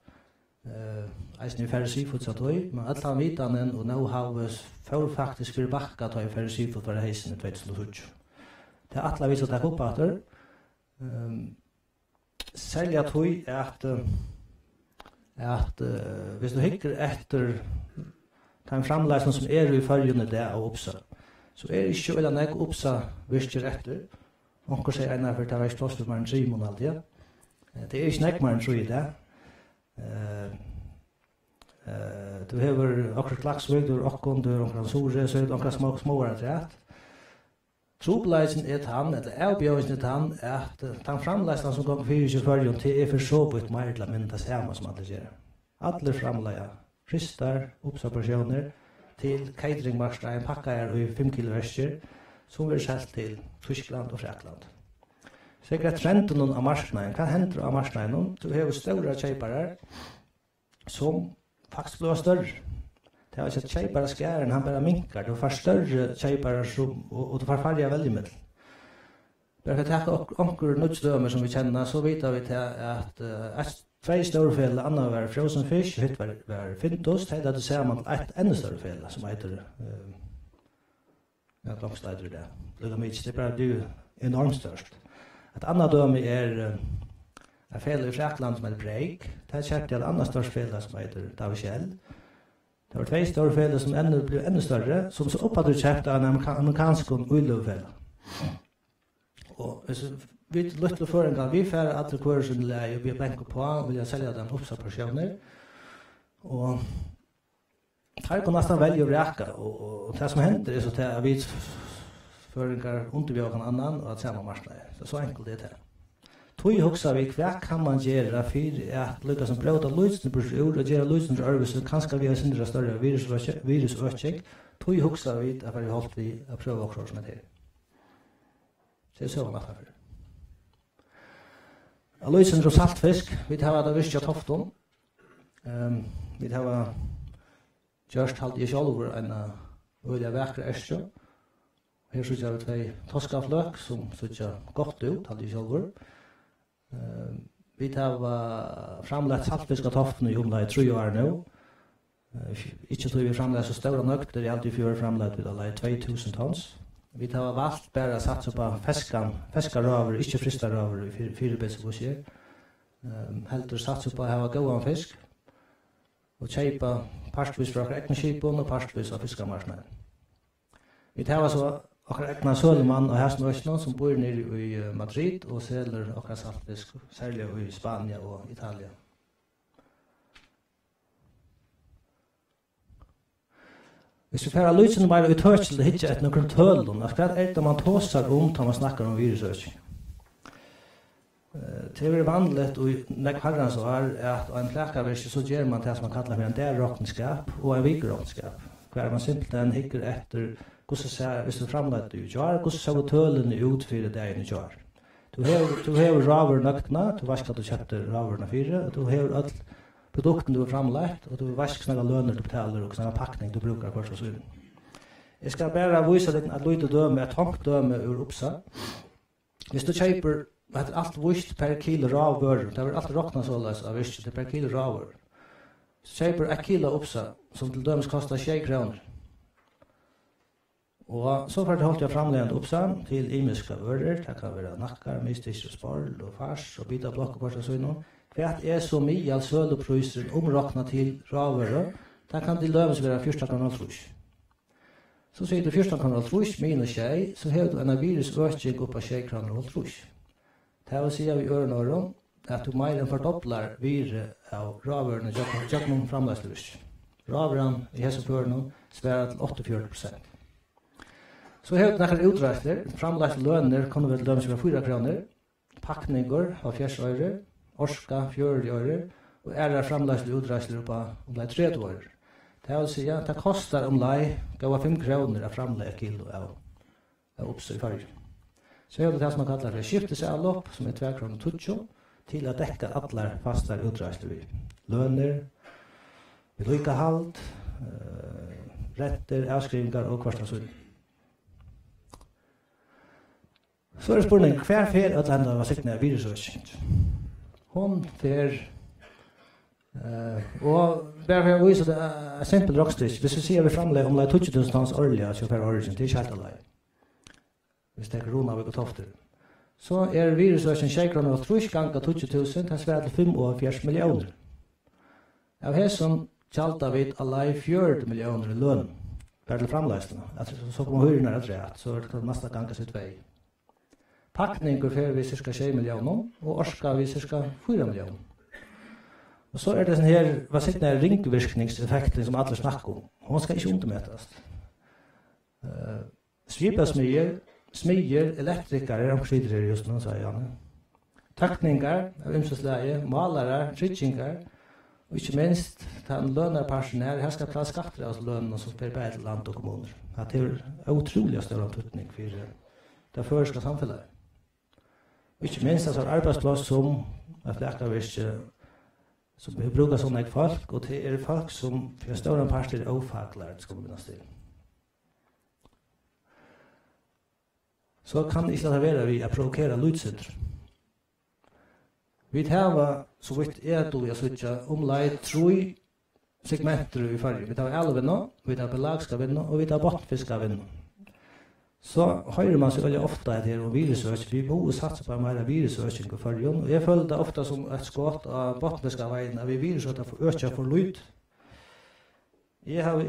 eh, eisini í Færøsk Seafoods av tí, men øll tann vitanin og know-how fór faktiskt fyri bakka, tá ið Færøsk Seafood var á heysin í tvey túsund og tíggju. Tað ætla vit so at taka upp aftur. Ehm, serliga tí at, eh, at, eh, viss tú hyggur eftir teimum framleiðslum, sum eru í Føroyum í dag av Upsa, So er ikki so illa nógv Upsa virkir eftir. Onkur segði einaferð, tað var ikki pláss fyri meira enn trimum, haldi eg. Eh, tað er ikki nógv meira enn trý í dag. Eh, eh, tú hevur okkurt Klaksvík, tú hevur okkum, tú hevur onkran Suðuroy, so hevur tú onkrar smá-, smáar afturat. Trupulleikin er tann, ella avbjóðingin er tann, at, eh, tann framleiðslan, sum gongur fyri seg í Føroyum, tað er fyri so vítt meir ella minni tað sama, sum allir gera. Allir framleiða frystar Upsa-portiónir til cateringmarknaðin, pakkaðar í fimm kilo veskir, sum verður selt til Týskland og Frakland. So er trendin á marknaðinum. Hvat hendir á marknaðinum? Tú hevur stórar keyparar, sum faktiskt blíva størri. Tað vil siga, at keyparaskarin, hann bara minkar. Tú fært størri keyparar sum, og, og tú fært færri at velja ímillum. Bara fyri at taka ok-, onkur nýggj dømi, sum vit kenna, so vita vit her, at, eh, eitt, tvey stór felag, annað var Frozen Fish, og hitt var, var Findus, tey løgdu saman til eitt enn størri felag, sum eitur, eh, ja, Glongsleitur í dag. Líka mikið, tað er bara blivið enormt stórt. Eitt annað dømi er, eh, eitt felag í Fraklandi, sum eitur Break. Tað keypti eitt annað stórt felag, sum eitur Davicel. Tað vóru tvey stór felag, sum enn, blivu enn størri, sum so uppaftur keypt av einum amerika-, amerikanskum íløgufelag. Og hvis vit lítlu føroyingar, vit fara allir hvør sín leið, og vit banka uppá, og vilja selja teimum Upsa-portiónir. Og teir kunnu næstan velja og vraka, og, og, og tað sum hendir er so tað, at vit føroyingar undirbjóða hvønn annan og á sama marknaði. So, so enkelt er tað. Tí hugsa vit, hvat kann man gera fyri at líka sum bróta lítið burtur úr og gera lítið øðrvísi, kanska við eitt sindur av størri virusøki-, virusøking. Tí hugsa vit at fara í holt við at prøva okkurt sum hetta her. Tað er søgan aftanfyri. At lýsa um saltfisk, vit hava tað virkið á Toftum. Ehm, vit hava gjørt, haldi eg sjálvur, eina øgiliga vakra eskju. Her síggja vit tvey toskafløk, sum síggja gott út, haldi eg sjálvur. Ehm, vit hava framleitt saltfisk á Toftum í umleið trý ár nú. Eh, ikki tí vit framleiða so stórar nøgdir, í alt í fjør framleiddu vit umleið tvey túsund tons. Vit hava valt bara at satsa upp á feskan, feska rávøru, ikki frysta rávøru í fyri-, fyribils, hvussu er. Ehm, heldur satsa upp á at hava góðan fisk og keypa partvís frá okkara egnu skipum og partvís á fiskamarknaðinum. Vit hava so okkara egna sølumann á hasum økinum, sum býr niðri í, eh, Madrid og selur okkara saltfisk, serliga í Spania og Italia. Hvis vit fara lítið meira ítøkiligt at hyggja eftir nøkrum tølum, at hvat er tað, man tosar um, tá man snakkar um virusøking? Eh, tað hevur verið vanligt í nógv harrans ár, at á einum flakavirki, so ger man tað, sum man kallar fyri ein dagrokningsskap og ein vikurokningsskap, hvar man simpelthen hyggur eftir, hvussu sær, hvis tú framleiddi í gjár, hvussu sóu tølini út fyri dagin í gjár? Tú hevur, tú hevur rávørunøgdina, tú veitst, hvat tú keypti rávøruna fyri, og tú hevur øll produktini, tú hevur framleitt, og tú veitst, hvussu nógvar lønir tú betalir, og hvussu nógva pakning tú brúkar hvørt av sínum. Eg skal bara vísa tykkum eitt lítið dømi, eitt tonkt dømi úr Upsa. Hvis tú keypir, hetta er alt víst per kilo rávøru, tað verður alt roknað soleiðis á virkið, tað er per kilo rávøru. Hvis tú keypir eitt kilo Upsa, sum til dømis kostar sjey krónur, og so fær tú hálvt av framleiðandi Upsa til ymiskar vørur, tað kann vera nakkar, miðstykkir og sporl og fars og bitablokk og hvørt av sínum. Hvat er so miðal søluprísurin umroknað til rávøru? Tað kann til dømis vera fjúrtan komma hálvtrýss. So sigur tú fjúrtan komma hálvtrýss minus sjey, so hevur tú eina virðisøking upp á sjey krónur og hálvtrýss. Tað vil siga við øðrum orðum, at tú meira enn fordoblar virði av rávøruni gjøgnum, gjøgnum framleiðsluvirki. Rávøran í hesum førinum svarar til áttaogfjøruti prosent. So hevur tú nakrar útreiðslur, framleiðslulønir kunnu vel til dømis vera fýra krónur, pakningur, hálvfjerðs oyru, orka, fjøruti oyru, og aðrar framleiðsluútreiðslur upp á umleið tretivu oyru. Tað vil siga, tað kostar umleið góðar fimm krónur at framleiða eitt kilo av, av Upsa í Føroyum. So hevur tú tað, sum man kallar fyri skiftisálopp, sum er tvær krónur tíggju, til at dekka allar fastar útreiðslur við lønir, viðlíkahald, eh, rentur, avskrivingar og hvørt av sínum. So er spurningurin, hvar fer øll henda, hvat signaði virðisøking? Hon fer, eh, og bara fyri at vísa tað, eh, eitt simpult roknstykki, hvis vit siga, at vit framleiða umleið tíggju túsund tons árliga, so fer origin, tað er ikki heilt av leið. Hvis tað er Runavík og Toftir. So er virðisøkin sjey krónur og hálvtrýss ganga tíggju túsund, tað svarar til fimmoghálvfjerðs milliónir. Av hesum gjalda vit umleið fjøruti milliónir í løn. bara til framleiðsluna, at so koma hýrurnar afturat, so er tað næsta ganga seg tvey. Pakningur fer við sirka sjey milliónum og orka við sirka fýra milliónum. Og so er tað hesin her, hvat signar, ringvirkningseffektin, sum allir snakka um. Hon skal ikki undirmetast. Eh, Svipasmiðjur, smiðjur, elektrikarar, onkur situr her júst nú, segði hann. Tøkningar av ymsum slagi, málarar, tryggingar, og ikki minst tann lønarpartin her, her skal betala skattur av lønunum, sum fer bæði til land og kommunur. Tað hevur ótrúliga stóran týdning fyri tað føroyska samfelagið. Og ikki minst, altso, arbeiðspláss sum eitt flakavirki, sum hevur brúk av so nógv fólk, og tað eru fólk, sum fyri ein stóran part eru ófaklærd, skulu minnast til. So kann eg ikki lata vera við at provokera lítið sindur. Vit hava, so vítt eg dugi at síggja, umleið trý segmentir í Føroyum. Vit hava alivinnu, vit hava pelagiska vinnu og vit hava botnfiskavinnu. So hoyrir mann so øgiliga ofta, at her er virðisøking, vit mugu satsa upp á meira virðisøking í Føroyum, og eg føli tað ofta sum eitt skot á botnfiskaveiðuna, at vit virðisøkja for, økja for lítið. Eg havi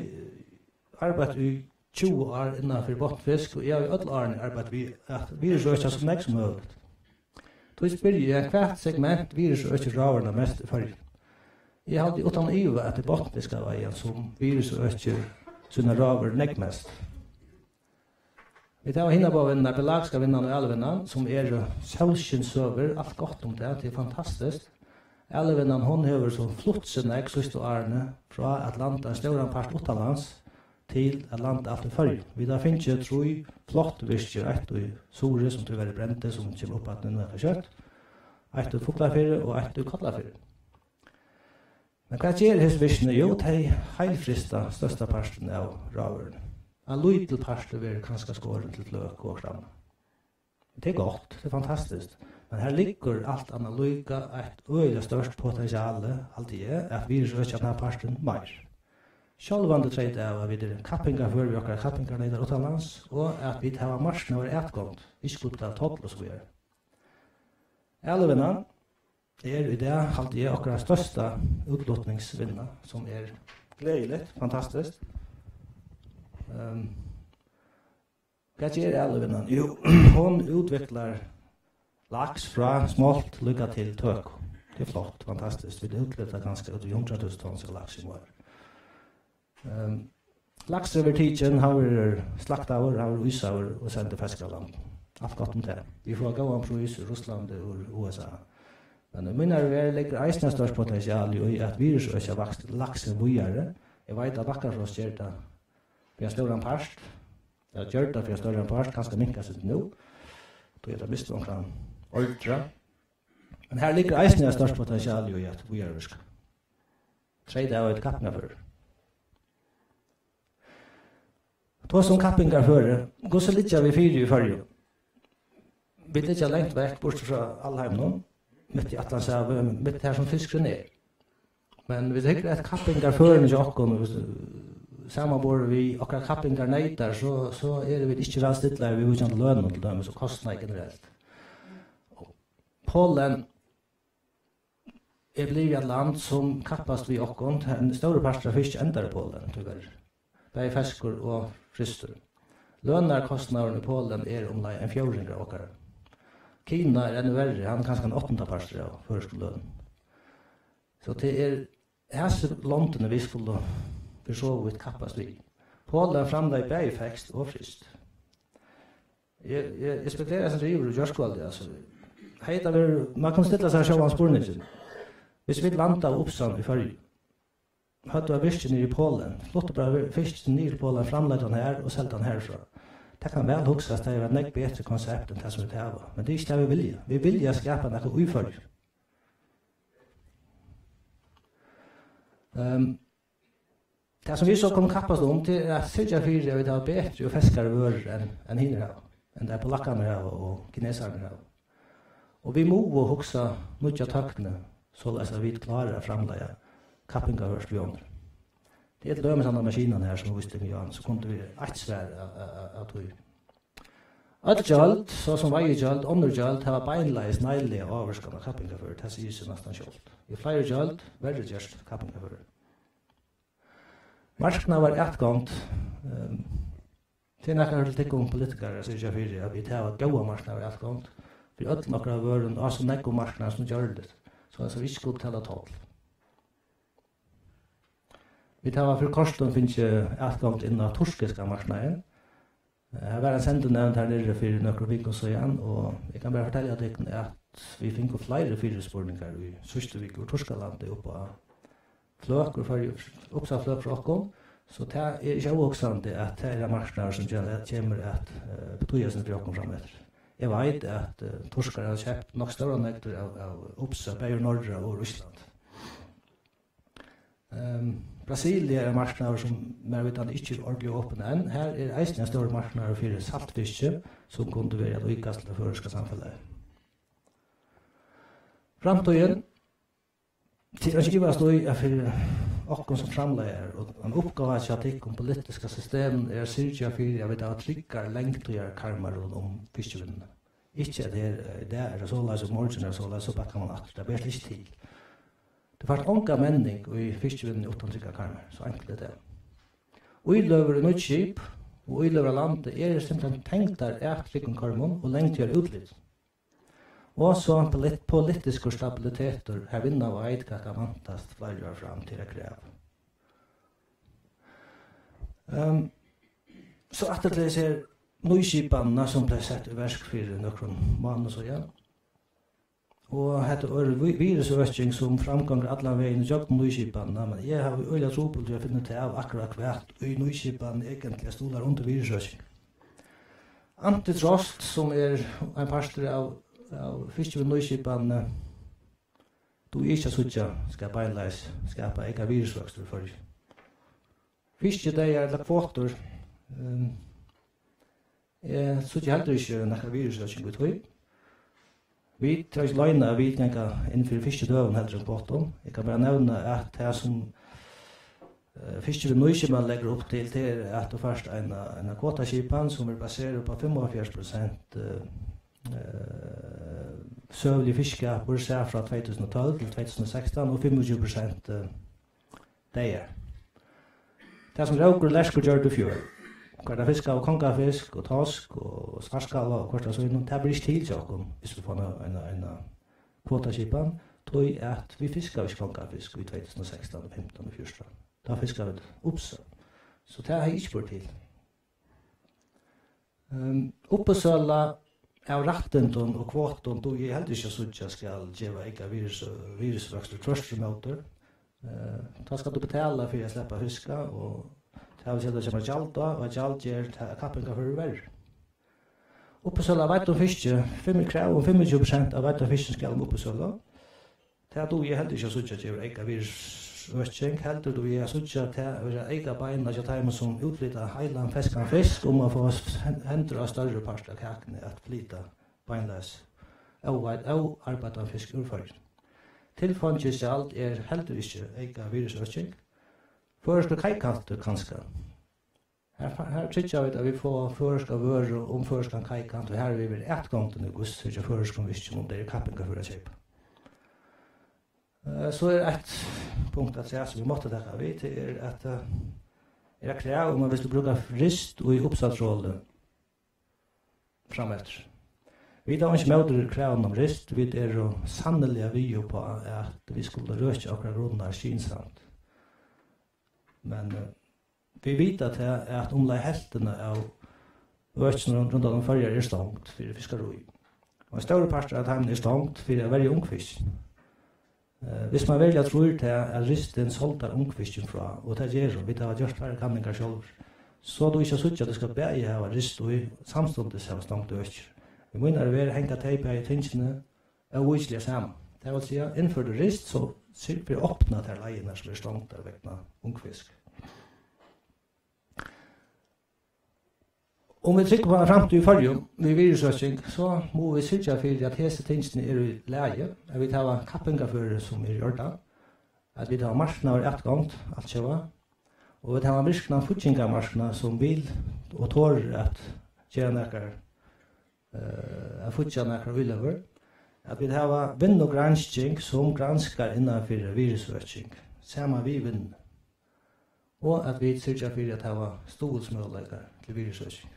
arbeitt í tjúgu ár innan fyri botnfisk, og eg havi øll árini arbeitt við at virðisøkja so nógv sum møguligt. Tí spyrji eg, hvat segment virðisøkir rávøruna mest í Føroyum? Eg haldi uttan iva, at tað er botnfiskaveiðan, sum virðisøkir sínar rávørur nógv mest. Vit hava hinar báðar vinnurnar, pelagiska vinnan og alivinnan, sum eru sólskinssøgur, alt gott um tað, tað er fantastiskt. Alivinnan, hon hevur so flutt seg nógv síðstu árini, frá at landa ein stóran part uttanlands, til at landa alt í Føroyum. Vit hava fingið trý flott virkir, eitt í Suðuroy, sum tíverri brendi, sum kemur upp aftur nú skjótt, eitt í Fuglafirði og eitt í Kollafirði. Men hvat ger hesi virkini? Jú, tey heilfrysta størsta partin av rávøruni. Ein lítil partur verður kanska skorin til fløku og okkurt annað. Tað er gott, tað er fantastiskt. Men her liggur alt annað líka eitt øgiliga stórt potentiale, haldi eg, at virðisøkja tann partin meir. Sjálvandi treyt av, at vit eru kappingarfør við okkara kappingarneytar uttanlands, og at vit hava marknaðaratgongd, ikki skulu betala toll og so víðari. Alivinnan er í dag, haldi eg, okkara størsta útflutningsvinna, sum er gleðiligt, fantastiskt. Ehm, Hvat ger alivinnan? Jú, hon útviklar laks frá smolt líka til tøku. Tað er flott, fantastiskt. Vit útflyta kanska út í hundrað túsund tons av laksi um árið. Ehm, laksurin verður tikin, hann verður slaktaður, hann verður ísaður og sendur feskur á land. Alt gott um tað. Vit fáa góðan prís úr Russlandi og úr U S A. Men í mínari verð liggur eisini eitt stórt potential í at virðisøkja vaks-, laksin víðari. Eg veit, at Bakkafrost ger tað fyri ein stóran part. Tað gjørdi tað fyri ein stóran part, kanska minkað seg nú. Tí at tað misti onkran ordra. Men her liggur eisini eitt stórt potential í at víðarevirka. Treyt av eitt kappingarføri. Tosa um kappingarføri. Hvussu liggja vit fyri í Føroyum? Vit liggja langt vekk, burtur frá alheiminum, mitt í Atlantshavi, mitt har sum fiskurin er. Men vit hygga at kappingarførunum hjá okkum, samanborið við okkara kappingarneytar, so, so eru vit ikki væl stillaðir viðvíkjandi lønum, til dømis, og kostnaði generelt. Polen er blivið eitt land, sum kappast við okkum. Ein stórur partur av fiski endar í Polen, tíverri. Bæði feskur og frystur. Lønarkostnaðurin í Polen er umleið ein fjórðingur av okkara. Kina er enn verri, hann er kanska ein áttunda partur av føroyskum lønum. So tað er hasi londini, vit skulu fyri so vítt kappast við. Polen framleiðir bæði feskt og fryst. Eg, eg, eg spekuleraði eitt sindur yvir í gjárkvøldið, altso. Hetta verður, man kann stilla sær sjálvan spurningin. Viss vit landa á Uppsand í Føroyum, høvdu eitt virki niðri í Polen, fluttu bara vir-, fiskin niður til Polen, framleiddu hann har og seldu hann harfrá. Tað kann væl hugsast, tað er eitt nógv betri konsept enn tað, sum vit hava. Men tað er ikki tað, vit vilja. Vit vilja skapa nakað í Føroyum. Ehm, Tað, sum vit so kunnu kappast um, tað er at syrgja fyri, at vit hava betri og feskari vørur enn, enn hinir hava, enn tað polakkarnir hava og kinesararnir hava. Og vit mugu hugsa nýggja tøkni, soleiðis at vit klára at framleiða kappingarført við onnur. Tað er til dømis handa maskinan her, sum vísti meg á, so kundi verið eitt svar av, av, av, av tí. Øll gjøld, so sum veiðigjøld, onnur gjøld, hava beinleiðis neiliga ávirkan á kappingarføri, tað sigur seg næstan sjálvt. Jú fleiri gjøld, verri gerst kappingarføri. Marknaðaratgongd Ehm, Tað er nakað til tykkum politikarar at syrgja fyri, at vit hava góða marknaðaratgongd fyri øllum okkara vørum á so nógvum marknaðum sum gjørligt, so at vit ikki skulu betala toll. Vit hava fyri kortum fingið atgongd inn á turkiska marknaðin. Har var ein sendinevnd har niðri fyri nøkrum vikum síðan, og eg kann bara fortelja tykkum, at vit fingu fleiri fyrispurningar í síðstu viku úr Turkalandi upp á fløk úr Føroyum, uppsøgufløk frá okkum, so tað er ikki óhugsandi, at tað er ein marknaður, sum ger-, kemur at, eh, betýða sindur fyri okkum frameftir. Eg veit, at, eh, turkarar hava keypt nokk stórar nøgdir av, av uppsøg, bæði úr Noregi og úr Íslandi. Ehm, Brasilia er ein marknaður, sum mær vitandi ikki er ordiliga opin enn. Her er eisini ein stórur marknaður fyri saltfiski, sum kundi verið at íkast til tað føroyska samfelagið. Framtíðin, Tit skulu ikki ivast í, at fyri okkum sum framleiðarar og ein uppgáva hjá tykkum politiska systeminum er at syrgja fyri, at vit hava tryggar langtíðarkarmar rundan um fiskivinnuna. Ikki at her, eh, í dag er tað soleiðis og í morgin er tað soleiðis, so bakkar mann aftur. Tað ber slett ikki til. Tú fært onga menning í fiskivinnuni uttan tryggar karmar. So enkelt er tað. Íløgur í nýggj skip og íløgur á landi eru simpelthen tengdar at tryggum kørmum og langtíðarútlit. Og so ein polit-, politiskur stabilitetur, har vinna veit, hvat kann væntast fleiri ár fram til at krava. Ehm, so aftur til hesa her nýskipanina, sum bleiv sett í verk fyri nøkrum mánaðum síðan. Og hetta orðið vi-, virusøking, sum framgongur allan vegin ígjøgnum nýskipanina, men eg havi øgiliga trupult við at finna út av akkurát, hvat í nýskipanini eigentliga stuðlar undir virusøking. Antitrust, sum er ein partur av, av fiskivinnunýskipanini, dugi eg ikki at síggja skal beinleiðis skapa eyka virðisvøkstur í Føroyum. Fiskidagar ella kvotur, ehm, eg síggi heldur ikki nakra virðisøking í tí. Vit, tað er ikki løgn, at vit ganga inn fyri fiskidøgum heldur enn kvotum. Eg kann bara nevna, at tað, sum, eh, Fiskivinnunýskipanin leggur upp til, tað er, at tú fært eina, eina kvotaskipan, sum er baserað upp á fimmoghálvfjerðs prosent, eh, eh, søguligur fiskiskapur, sæð frá tvey túsund og tólv til tvey túsund og sekstan, og fimmogtjúgu prosent, eh, dagar. Tað, sum rókur og lerskur gjørdu í fjør, hvar tað fiskaðu kongafisk og tosk og svartskálva og hvørt av sínum, tað ber ikki til hjá okkum, viss vit fáa eina, eina, eina kvotaskipan, tí at vit fiskaðu ikki kongafisk í tvey túsund og sekstan og fimtan og fjúrtan. Tá fiskaðu vit uppsøl. So tað hevði ikki borið til. Ehm, uppsøla av rættindum og kvotum dugi eg heldur ikki at síggja skal geva eyka virðis-, virðisvøkstur, tvørturímóti. Eh, tá skalt tú betala fyri at sleppa at fiska, og tað vil siga, tað kemur gjald á, og gjald ger ta-, kappingarføri verri. Uppsøla av veiddum fiski, fimm, krav um fimmogtjúgu prosent av veiddum fiski skal um uppsølu. Tað dugi eg heldur ikki at síggja gevur eyka virðisøking, heldur dugi eg at síggja tað vera eyka beina hjá teimum, sum útflyta heilan feskan fisk, um at fáa hen-, hendur á størri part av kakuni at flyta beinleiðis óveit-, óarbeiðdan fisk úr Føroyum. Tilfeingisgjald er heldur ikki eyka virðisøking. Føroyskur kaikantur kanska. Her fa-, her tryggja vit, at vit fáa føroyska vøru um føroyskan kaikant, og har við verður atgongdin í hvussu hjá føroyskum virkjum, um tey eru kappingarføra at keypa. Eh, so er eitt punkt afturat, sum vit máttu taka við, tað er, at, eh, er eitt krav um, at viss tú brúkar rist í uppsølutroli frameftir. Vit hava einki ímóti kravinum um rist, vit eru sanniliga við upp á, at vit skulu røkja okkara grunnar skynsamt. Men, eh, vit vita tað, at umleið helvtin av økinum rundan um Føroyar er stongd fyri fiskarí. Og ein stórur partur av teimum er stongd fyri at verja ungfisk. Eh, viss mann veruliga trýr tað, at ristin soldar ungfiskin frá, og tað ger hon, vit hava gjørt fleiri kanningar sjálvir, so er tað ikki at síggja, at tú skalt bæði hava rist í, samstundis hava stongd økir. Í mínari verð hanga tey bæði tingini óvíkiliga saman. Tað vil siga, innførir tú rist, so syrg fyri at opna tær leiðirnar, sum eru stongdar vegna ungfisk. Um vit trúgva upp á eina framtíð í Føroyum við virðisøking, so mugu vit syrgja fyri, at hesi tingini eru í lagi, at vit hava kappingarføri, sum er í ordan, at vit hava marknaðaratgongd, altjóða, og vit hava ein virknan fíggingarmarknað, sum vil og torir at gera nakrar, eh, at fíggja nakrar íløgur, at vit hava vinnugransking, sum granskar innan fyri virðisøking, saman við vinnu. og at vit syrgja fyri at hava stuðulsmøguleikar til virðisøking.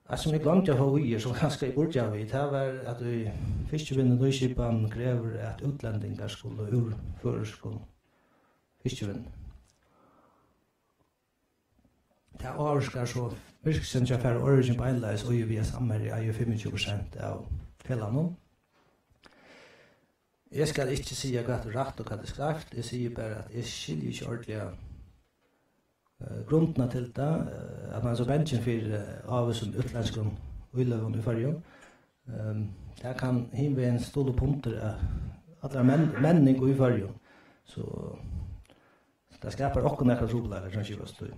Eitt, sum eg gloymdi at fáa við her, sum kanska eg burdi hava við, tað var, at í fiskivinnuskipan krevur, at útlendingar skulu úr føroyskum fiskivinni. Tað ávirkar so virksemið hjá Faroe Origin beinleiðis, í og við at Samherji eigur fimmogtjúgu prosent av felagnum. Eg skal ikki siga, hvat er rætt og hvat er skeivt. Eg sigi bara, at eg skilji ikki ordiliga, eh, grundina til tað, eh, at man er so bangin fyri, eh, ávísum útlendskum íløgum í Føroyum. Ehm, tað kann hinvegin stuðla upp undir, eh, allari men-, menning í Føroyum. So tað skapar okkum nakrar trupulleikar, sum skipast í.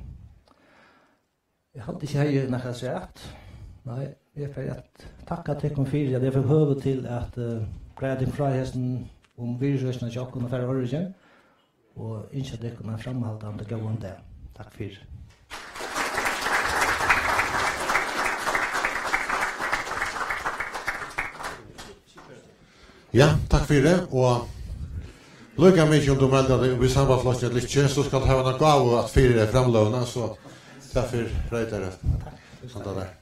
Eg haldi ikki, eg hevði nakað afturat. Nei, eg fari at takka tykkum fyri, at eg fekk høvi til at, eh, greiða tykkum frá hesum um virðisøkina hjá okkum og Faroe Origin, og ynskja tykkum ein framhaldandi góðan dag. Takk fyri. Ja, takk fyri, og líka mikið um tú meldar teg upp í Sambandsflokkin ella ikki, so skalt tú hava eina gávu at fyri framløguna, so tað fer Reidar at handla tær.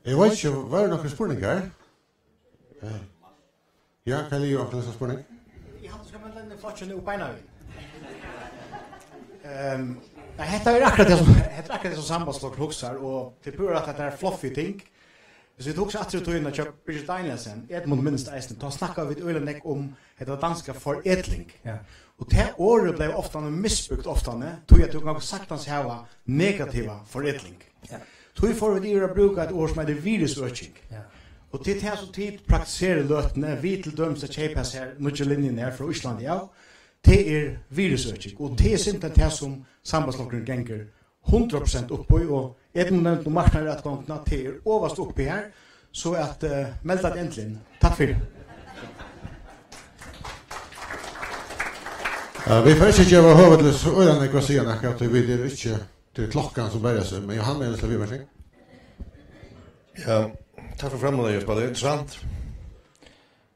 Eg veit ikki, vóru nakrir spurningar? Ja. Ja, kann eg gera onkran spurning? Eg haldi, skal man lenda flokkin nú beinanvegin. Ehm, nei, hetta er akkurát tað sum, hetta er akkurát tað sum Sambandsflokkurin hugsar, og tað er púra at hetta er fluffy ting. Hvis vit hugsa aftur í tíðina hjá Birgit Danielsen, Edmund minnist eisini, tá snakkaðu vit øgiliga nógv um hetta danska forædling. Ja. Og tað orðið bleiv ofta misbrúkt ofta, tí at tú kanst saktans hava negativa forædling. Ja. Tí fóru vit yvir at brúka eitt orð sum eitur virðisøking. Ja. Og tað er tað sum tit praktisera í løtuni, við til dømis at keypa sær nýggju linjuna her frá Íslandi av, tað er virðisøking. Og tað er simpelthen tað sum Sambandsflokkurin gongur hundrað prosent upp í, og Edmund nevndi marknaðaratgongdina, tað er ovast uppi her, so at, eh, melda teg endiliga inn. Takk fyri. Ja, vit fara ikki at geva høvi til so øgiliga nógv at siga nakað, tí vit eru ikki, tað er klokkan sum berjar seg, men Johan er, so vit, vær so god. Ja, takk fyri framløgið, Jesper. Tað er interessant.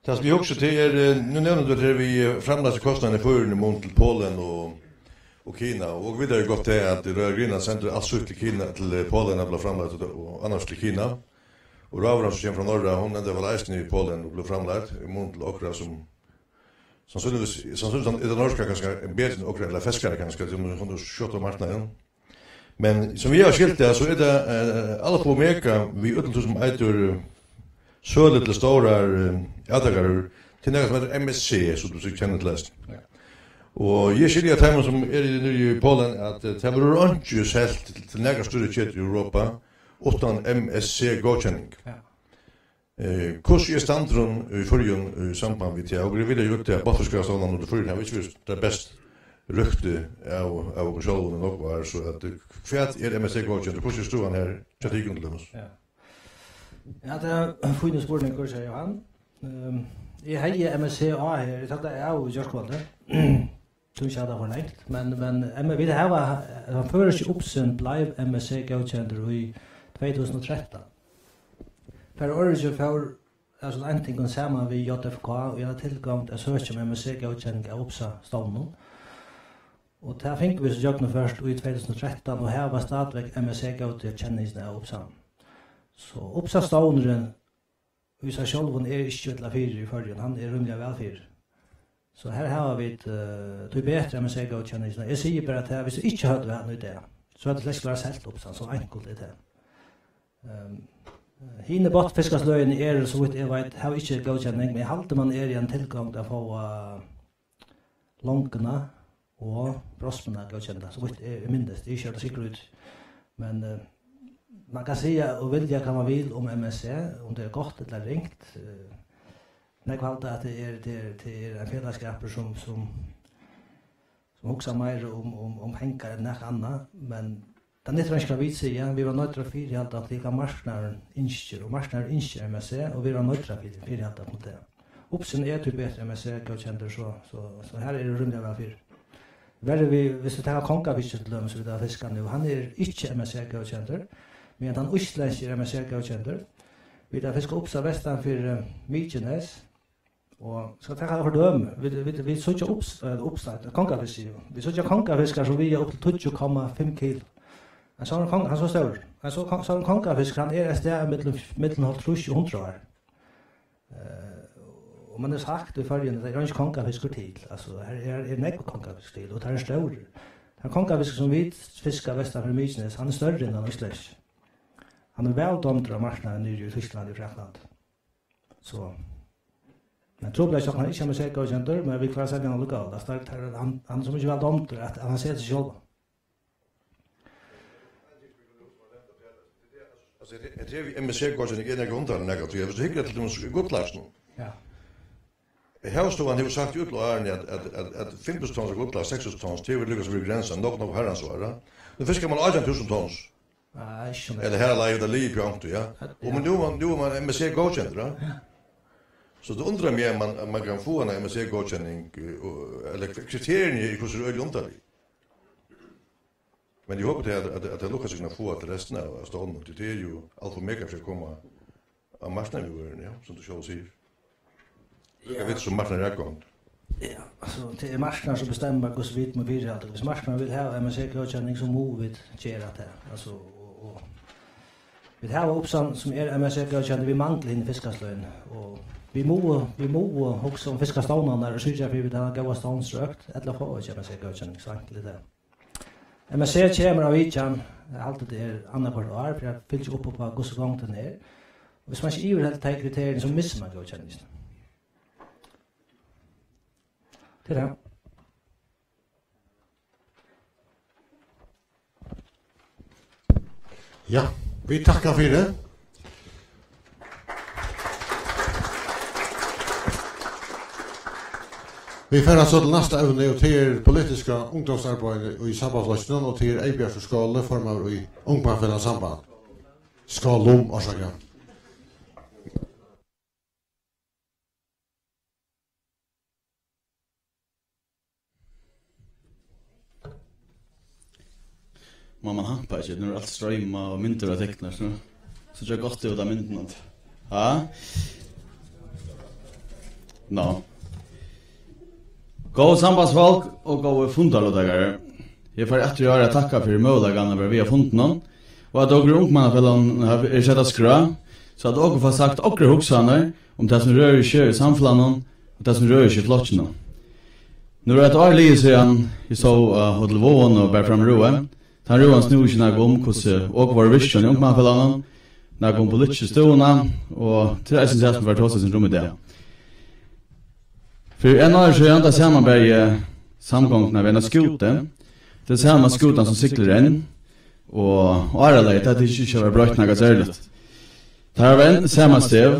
Tað sum eg hugsi til er, eh, nú nevnir tú tað við, eh, framleiðslukostnaðin í Føroyum í mun til Polen og, og Kina. Og vit hava gott tað at Royal Greenland sendir alt sítt til Kina, til, eh, Polen at blíva framleitt og, og annars til Kina. Og rávaran sum kemur frá norra, hon endar væl eisini í Polen og blívur framleidd, í mun til okra sum, sannsynligvis, sannsynligvis er tað norska kanska betri enn okra, ella ferskari kanska, tí hon, hon er skjótt á marknaðin. Men sum vit hava skilt tað, so er tað, eh, alfa og omega við øllum tí sum eitur, eh, sølu til stórar, eh, avtakarur, til nakað sum eitur M S C, sum tú sikkurt kennir til eisini. Ja. Og eg skilji at teimum sum eru niðri í Polen, at, eh, tað verður einki selt til, til nakrar størri ketur í Europa uttan M S C góðkenning. Ja. Eh, hvussu er standurin í Føroyum í samband við tað? Okur vita jú, at botnfiskarastovnarnir í Føroyum hava ikki verið tað best røktu av, av okum sjálvum í nógv ár, so at, eh, hvat er M S C góðkendur? Hvussu er støðan her hjá tykkum til dømis? Ja. Ja, tað er ein fínur spurningur, sigur Johan. Ehm, eg hevði M S C á her, eg tók tað av í gjárkvøldið. Tí ikki hava tað for langt, men, men, eh, men vit hava, eh, tann føroyski upsin bleiv M S C góðkendur í tvey túsund og trettan. Faroe Origin fór, altso, eintingin saman við J F K, og eg havi tilgongd at søkja um M S C góðkenning av upsa stovninum. Og tað fingu vit so gjøgnumført í tvey túsund og trettan og hava stadigvekk M S C góðkenningina av upsa. So upsa stovnurin í sær sjálvum er ikki illa fyri í Føroyum, hann er rímiliga væl fyri. So her hava vit, eh, tíbetur M S C góðkenningina. Eg sigi bara tað, viss vit ikki høvdu hana í dag, so høvdu tey slett ikki verið selt upsa, so einkult er tað. Ehm, hini botnfiskasløgini eru, so vítt eg veit, hava ikki góðkenning, men eg haldi, man er í ein tilgongd at fáa longuna og brosmuna góðkenda, so vítt eg minnist. Eg eri ikki heilt sikkur í tí. Men, eh, man kann siga og vilja hvat man vil um M S C, um tað er gott ella ringt. Eh, nógv halda, at tað er, tað er, tað er ein felagsskapur, sum, sum, sum hugsar meira um, um, um pengar enn nakað annað. Men tað nyttar ikki, hvat vit siga, vit verða noydd at fyrihalda, at tað er, hvat marknaðurin ynskir, og marknaðurin ynskir M S C, og vit verða noydd at fyri-, fyrihalda okkum til tað. Upsin er tíbetur M S C góðkendur, so, so, so her eru rímiliga væl fyri. Verri við, viss vit taka kongafiskið til dømis, vit hava fiskað nú, hann er ikki M S C góðkendur, meðan tann íslendski er M S C góðkendur. Vit hava fiskað upsa vestan fyri, eh, Mykines, Og skal taka eitt fordømi, vit, vit, vit síggja ups-, eh, uppsett, kongafisk, sigur eg. Vit síggja kongafiskar sum viga upp til tíggju komma fimm kilo. Ein sånn kong-, hann er so stórur. Ein so kong-, sånn kongafiskur, hann er eitt stað millum, millum hálvtrýss og hundrað ár. Eh, og man hevur sagt í Føroyum, at tað er ikki kongafiskur til. Altso, her er, er nógvur kongafiskur til, og tað er stórur. Tann kongafiskur, sum vit fiska vestan fyri Mykines, hann er størri enn tann íslendski. Hann er væl dámdur á marknaðin niðri í Týsklandi og Fraklandi. So. Men trupulleikin er, hann er ikki M S C-góðkendur, men vit klára at selja hann allíkavæl. Altso, tað er, hann, hann er so mikið væl dámdur, at, at hann setir seg sjálvan. Altso, hetta, hetta her við M S C-góðkenning er nakað undarligt nakað, tí at viss tú hyggur til dømis í gullaksinum. Ja. Havstovan hevur sagt í øll árini, at, at, at, at fimm túsund tons av gulli, seks túsund tons, tað er líka sum við grensan, nokk, nokk harrans ára. Nú fiskar man átjan túsund tons. Nei, ikki so nógv. Ella har er lagið, tað liggur pjónt, ja. Ja. Og men nú er man, nú er man M S C-góðkendur, ja. Ja. So tað undrar meg, at man, at man kann fáa eina M S C-góðkenning, eh, og, ella kriteriini í, hvussu er øgiliga undarlig. Men eg hopi, at, at, at tað lukkast at fáa til restina av, av stovnunum, tí tað er jú alfa og omega fyri at koma á marknaðin við vøruni, ja, sum tú sjálvur sigur. Líka, ja, vit sum marknaðin er gongd. Ja, altso, tað er marknaðurin, sum bestemmir, hvussu vit mugu viðhalda. Viss marknaðurin vil hava M S C-góðkenning, so mugu vit gera tað. Altso, og, og vit hava uppsavn, sum er M S C-góðkent, vit mangla hini fiskasløgini. Og vit mugu, vit mugu hugsa um fiskastovnarnar og syrgja fyri, at vit hava góða stovnsrøkt, ella fáa vit ikki M S C-góðkenning, so enkelt er tað. M S C kemur á vitjan, eg haldi, tað er annaðhvørt ár, fyri at fylgja upp á, hvussu gongdin er. Og viss man ikki yvirheldur tey kriteriini, so missir man góðkenningina. Tað er tað. Ja, vit takka fyri. Vit fara so til næsta evni, og tað er politiska ungdómsarbeiðið í Sambandsflokkinum, og tað er Eybjartur Skole, formaður í Ungmannafelag Samband. Skálum, orsaka. Má man hampa ikki, nú er alt stroymað og myndir og teknast, nú. So tað er gott út av myndunum. Ha? Ná. Góðu sambandsfólk og góðu fundarluttakarar. Eg fari aftur í ár at takka fyri møguleikan at vera við á fundinum, og at okur í Ungmannafelagnum hava, eru sett á skrá, so at okur fáa sagt okra hugsanir um tað, sum rørir seg í samfelagnum, og tað, sum rørir seg í flokkinum. Nú er eitt ár liðið, síðan eg sóð á Hotel Vágum og bar fram røðin. Tann røðin snúði seg nakað um, hvussu okur vóru virkin í Ungmannafelagnum, nakað um politisku støðuna, og tað er eisini tað, sum vit fara at tosa eitt sindur um í dag. Fyri einum ári síðan, tá samanbar eg samgonguna við eina skútu. Tað er sama skútan sum siglir enn, og áralagið, tað tykist ikki at vera broytt nakað serligt. Tað var enn sama støð,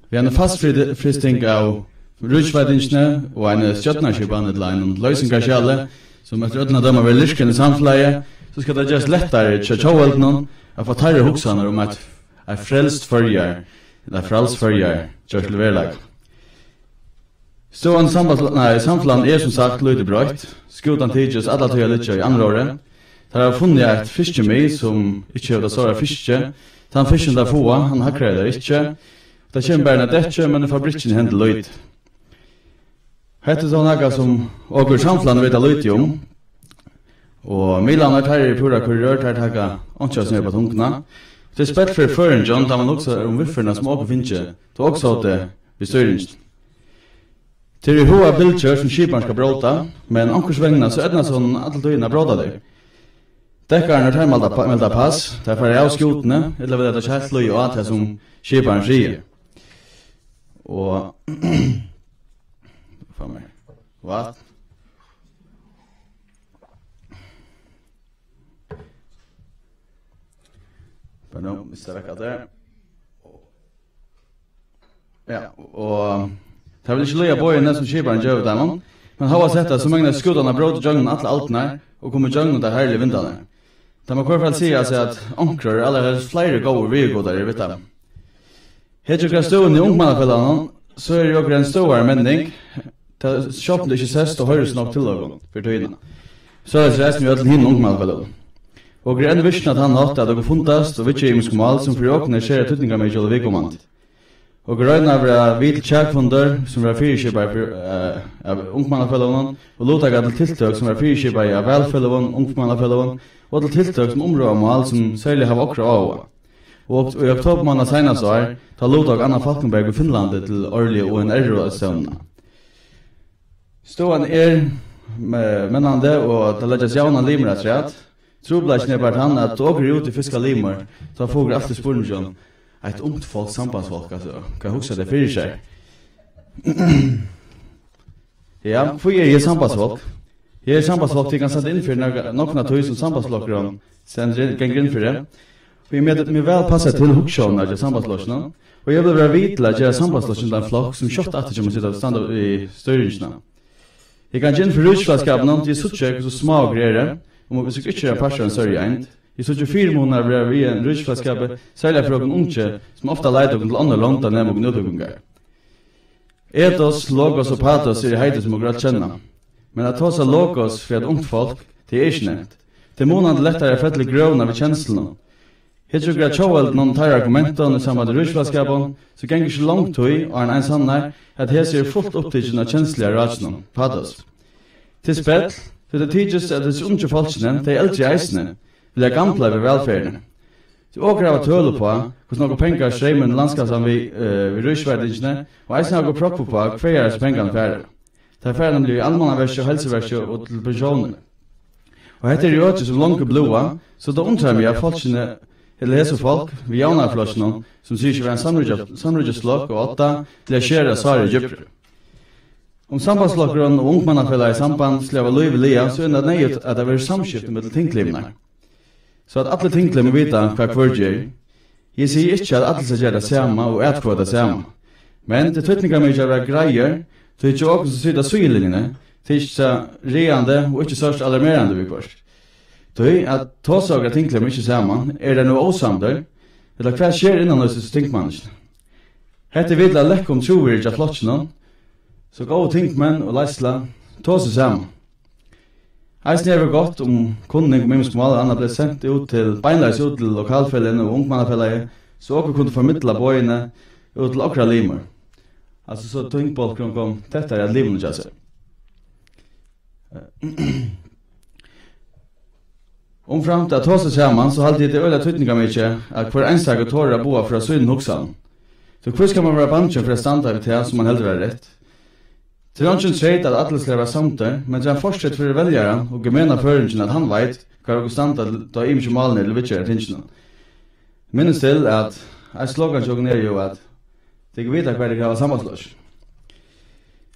við eini fastfri-, fristing av ríkisveitingini og eini stjórnarskipan ella einum loysingarskjali, sum eftir øllum at døma verður lýstur inn í samfelagið, so skal tað gerast lættari hjá tjóðveldinum at fáa teirra hugsanir um eitt, eitt frelst Føroyar, ella eitt frælst Føroyar, gjørt til veruleika. Støðan í samband-, nei, samfelagnum er sum sagt lítið broytt. Skútan tykist alla tíð at liggja í andróðri. Teir hava funnið eitt fiskimið, sum ikki hevur tað stóra fiskið. Tann fiskin, teir fáa, hann hagræðir teir ikki. Tað kemur bara inn á dekkið, men í fabrikkini hendir lítið. Hetta er so nakað, sum okur í samfelagnum vita lítið um. Og miðlarnir, teir eru púra kurrør, teir taka einki av seg upp á tunguna. Tað er spell fyri føroyinginum, tá man hugsar um viðførini, sum okur fingu, tá okur sótu við stýringini. Tað eru høgar bylgjur, sum skiparin skal bróta, men onkursvegna so eydnast honum alla tíðina at bróta tær. Dekkararnir, teir melda pa-, melda pass, teir fara av skútuni, ella vilja teir ikki heilt lýða á tað, sum skiparin sigur. Og, fá mær vatn. Bara nú, mista vekk alt her. Ja, og teir vilja ikki lýða boðini, sum skiparin gevur teimum, men hóast hetta, so megna skútarnar at bróta ígjøgnum allar aldirnar og koma ígjøgnum teir herligu vindarnar. Tað má hvørfall siga seg, at onkur, allarhelst fleiri góðir viðurgudar eru við teimum. Her hjá støðuni í Ungmannafelagnum, so eru okur ein støðugari menning, tað sjálvt um tað ikki sæst og hoyrist nokk til okum fyri tíðina. Soleiðis er eisini í øllum hinum ungmannafeløgum. Okur eru enn virkin á tann hátt, at okur fundast og viðgera ymisk mál, sum fyri okum er sera týdningarmikil og viðkomandi. Okur royna at vera við til kjakfundir, sum verða fyriskipaðir fyri, eh, av ungmannafeløgunum, og luttaka til tiltøk, sum verða fyriskipað av valfeløgum, ungmannafeløgum, og til tiltøk, sum umrøða mál, sum serliga hava okra áhuga. Og í oktobermánað seinasta ár, tá luttók Anna Falkenberg í Finnlandi til árligu O N R-ráðstevnuna. Støðan er me-, mennandi, og tað leggjast javnan limir afturat. Trupulleikin er bara tann, at okur eru úti og fiska limir, tá fáa okur altíð spurningin: "Eitt ungt fólk, sambandsfólk, altso, hvat hugsa tey fyri sær?" Ja, hví eri eg sambandsfólk? Eg eri sambandsfólk, tí eg kann standa inn fyri nakra, nokna tíð, sum sambandsflokkurin stendur inn, gongur inn fyri. Og eg meti meg væl passa til hugsjónina hjá sambandsflokkinum, og eg vil vera við til at gera sambandsflokkin til ein flokk, sum skjótt aftur kemur at sita, standa í stýringini. Eg gangi inn fyri ríkisfelagsskapinum, tí eg síggi, hvussu smá okur eru, um, hvis okur ikki eru ein partur av ein størri eind. Eg síggi fyrimun at vera við í einum ríkisfelagsskapi, serliga fyri okum ungu, sum ofta leita okum til onnur lond at nema okum útbúgvingar. Ethos, logos og pathos eru heiti, sum okur øll kenna. Men at tosa logos fyri eitt ungt fólk, tað er ikki nemt. Tað er munandi lættari at fella í grøvina við kenslunum. Her trúgvi eg tjóðveldinum og teirra argumentum í samband við ríkisfelagsskapum, so gongur ikki long tíð, áðrenn ein sannar, at hesi eru fult upptikin av kensluliga rákinum, pathos. Tað er spell, tí tað tykist, at hesi ungu fólkini, tey eldru eisini, vilja gambla við vælferðini. Tí okur hava tøl uppá, hvussu nógvar pengar streyma inn í landskassan við, eh, við ríkisveitingini, og eisini hava okur prógv uppá, hvagar hesir pengarnir fara. Teir fara nemliga í almannaverkið, heilsuverkið og til pensjónir. Og hetta er jú øki, sum longu bløða, so tað undrar meg, at fólkini, ella hesi fólk við Javnaðarflokkinum, sum siga seg vera ein samríkja-, samríkisflokk og odda til at skera sárið djúpri. Um Sambandsflokkurin og Ungmannafelagið Samband skulu hava lív í laga, so er tað neyðugt, at tað verður samskifti millum tingklimirnar, so at allir tingklimir vita, hvat hvør ger. Eg sigi ikki, at allir skal gera tað sama og atkvøða tað sama, men tað er týdningarmikið at vera greiður, tí hjá okum, sum sita á síðulinjuni, tykist tað ræðandi og ikki so alarmerandi viðhvørt. Tí at tosa okkara tingklimir ikki saman, eru teir nú ósamdir, ella hvat sker innan hos hesum tingmanningum? Hetta er við til at lekka um trúvirði hjá flokkinum, so góðu tingmenn og leiðsla tosa saman. Eisini hevur gott um kunning um ymisk mál og annað bleiv sent út til, beinleiðis út til lokalfeløgini og ungmannafelagið, so okur kundu formidla boðini út til okra limir. Altso, so tingbólkurin kom tettari at limunum hjá sær. Umframt at tosa saman, so haldi eg, tað er øgiliga týdningarmikið, at hvør einstakur torir at boða frá sínum hugsanum. So hví skal mann vera bangin fyri at standa við tað, sum mann heldur vera rætt? Tað er eingin treyt, at allir skulu vera samdir, men tað er ein fortreyt fyri veljaran og gemena føroyingin, at hann veit, hvar okur standa, tá ymisku málini eru til viðgerð í tinginum. Minnist til, at eitt slogan hjá okkum er jú, at tit vita, hvar tit hava sambandsflokkin.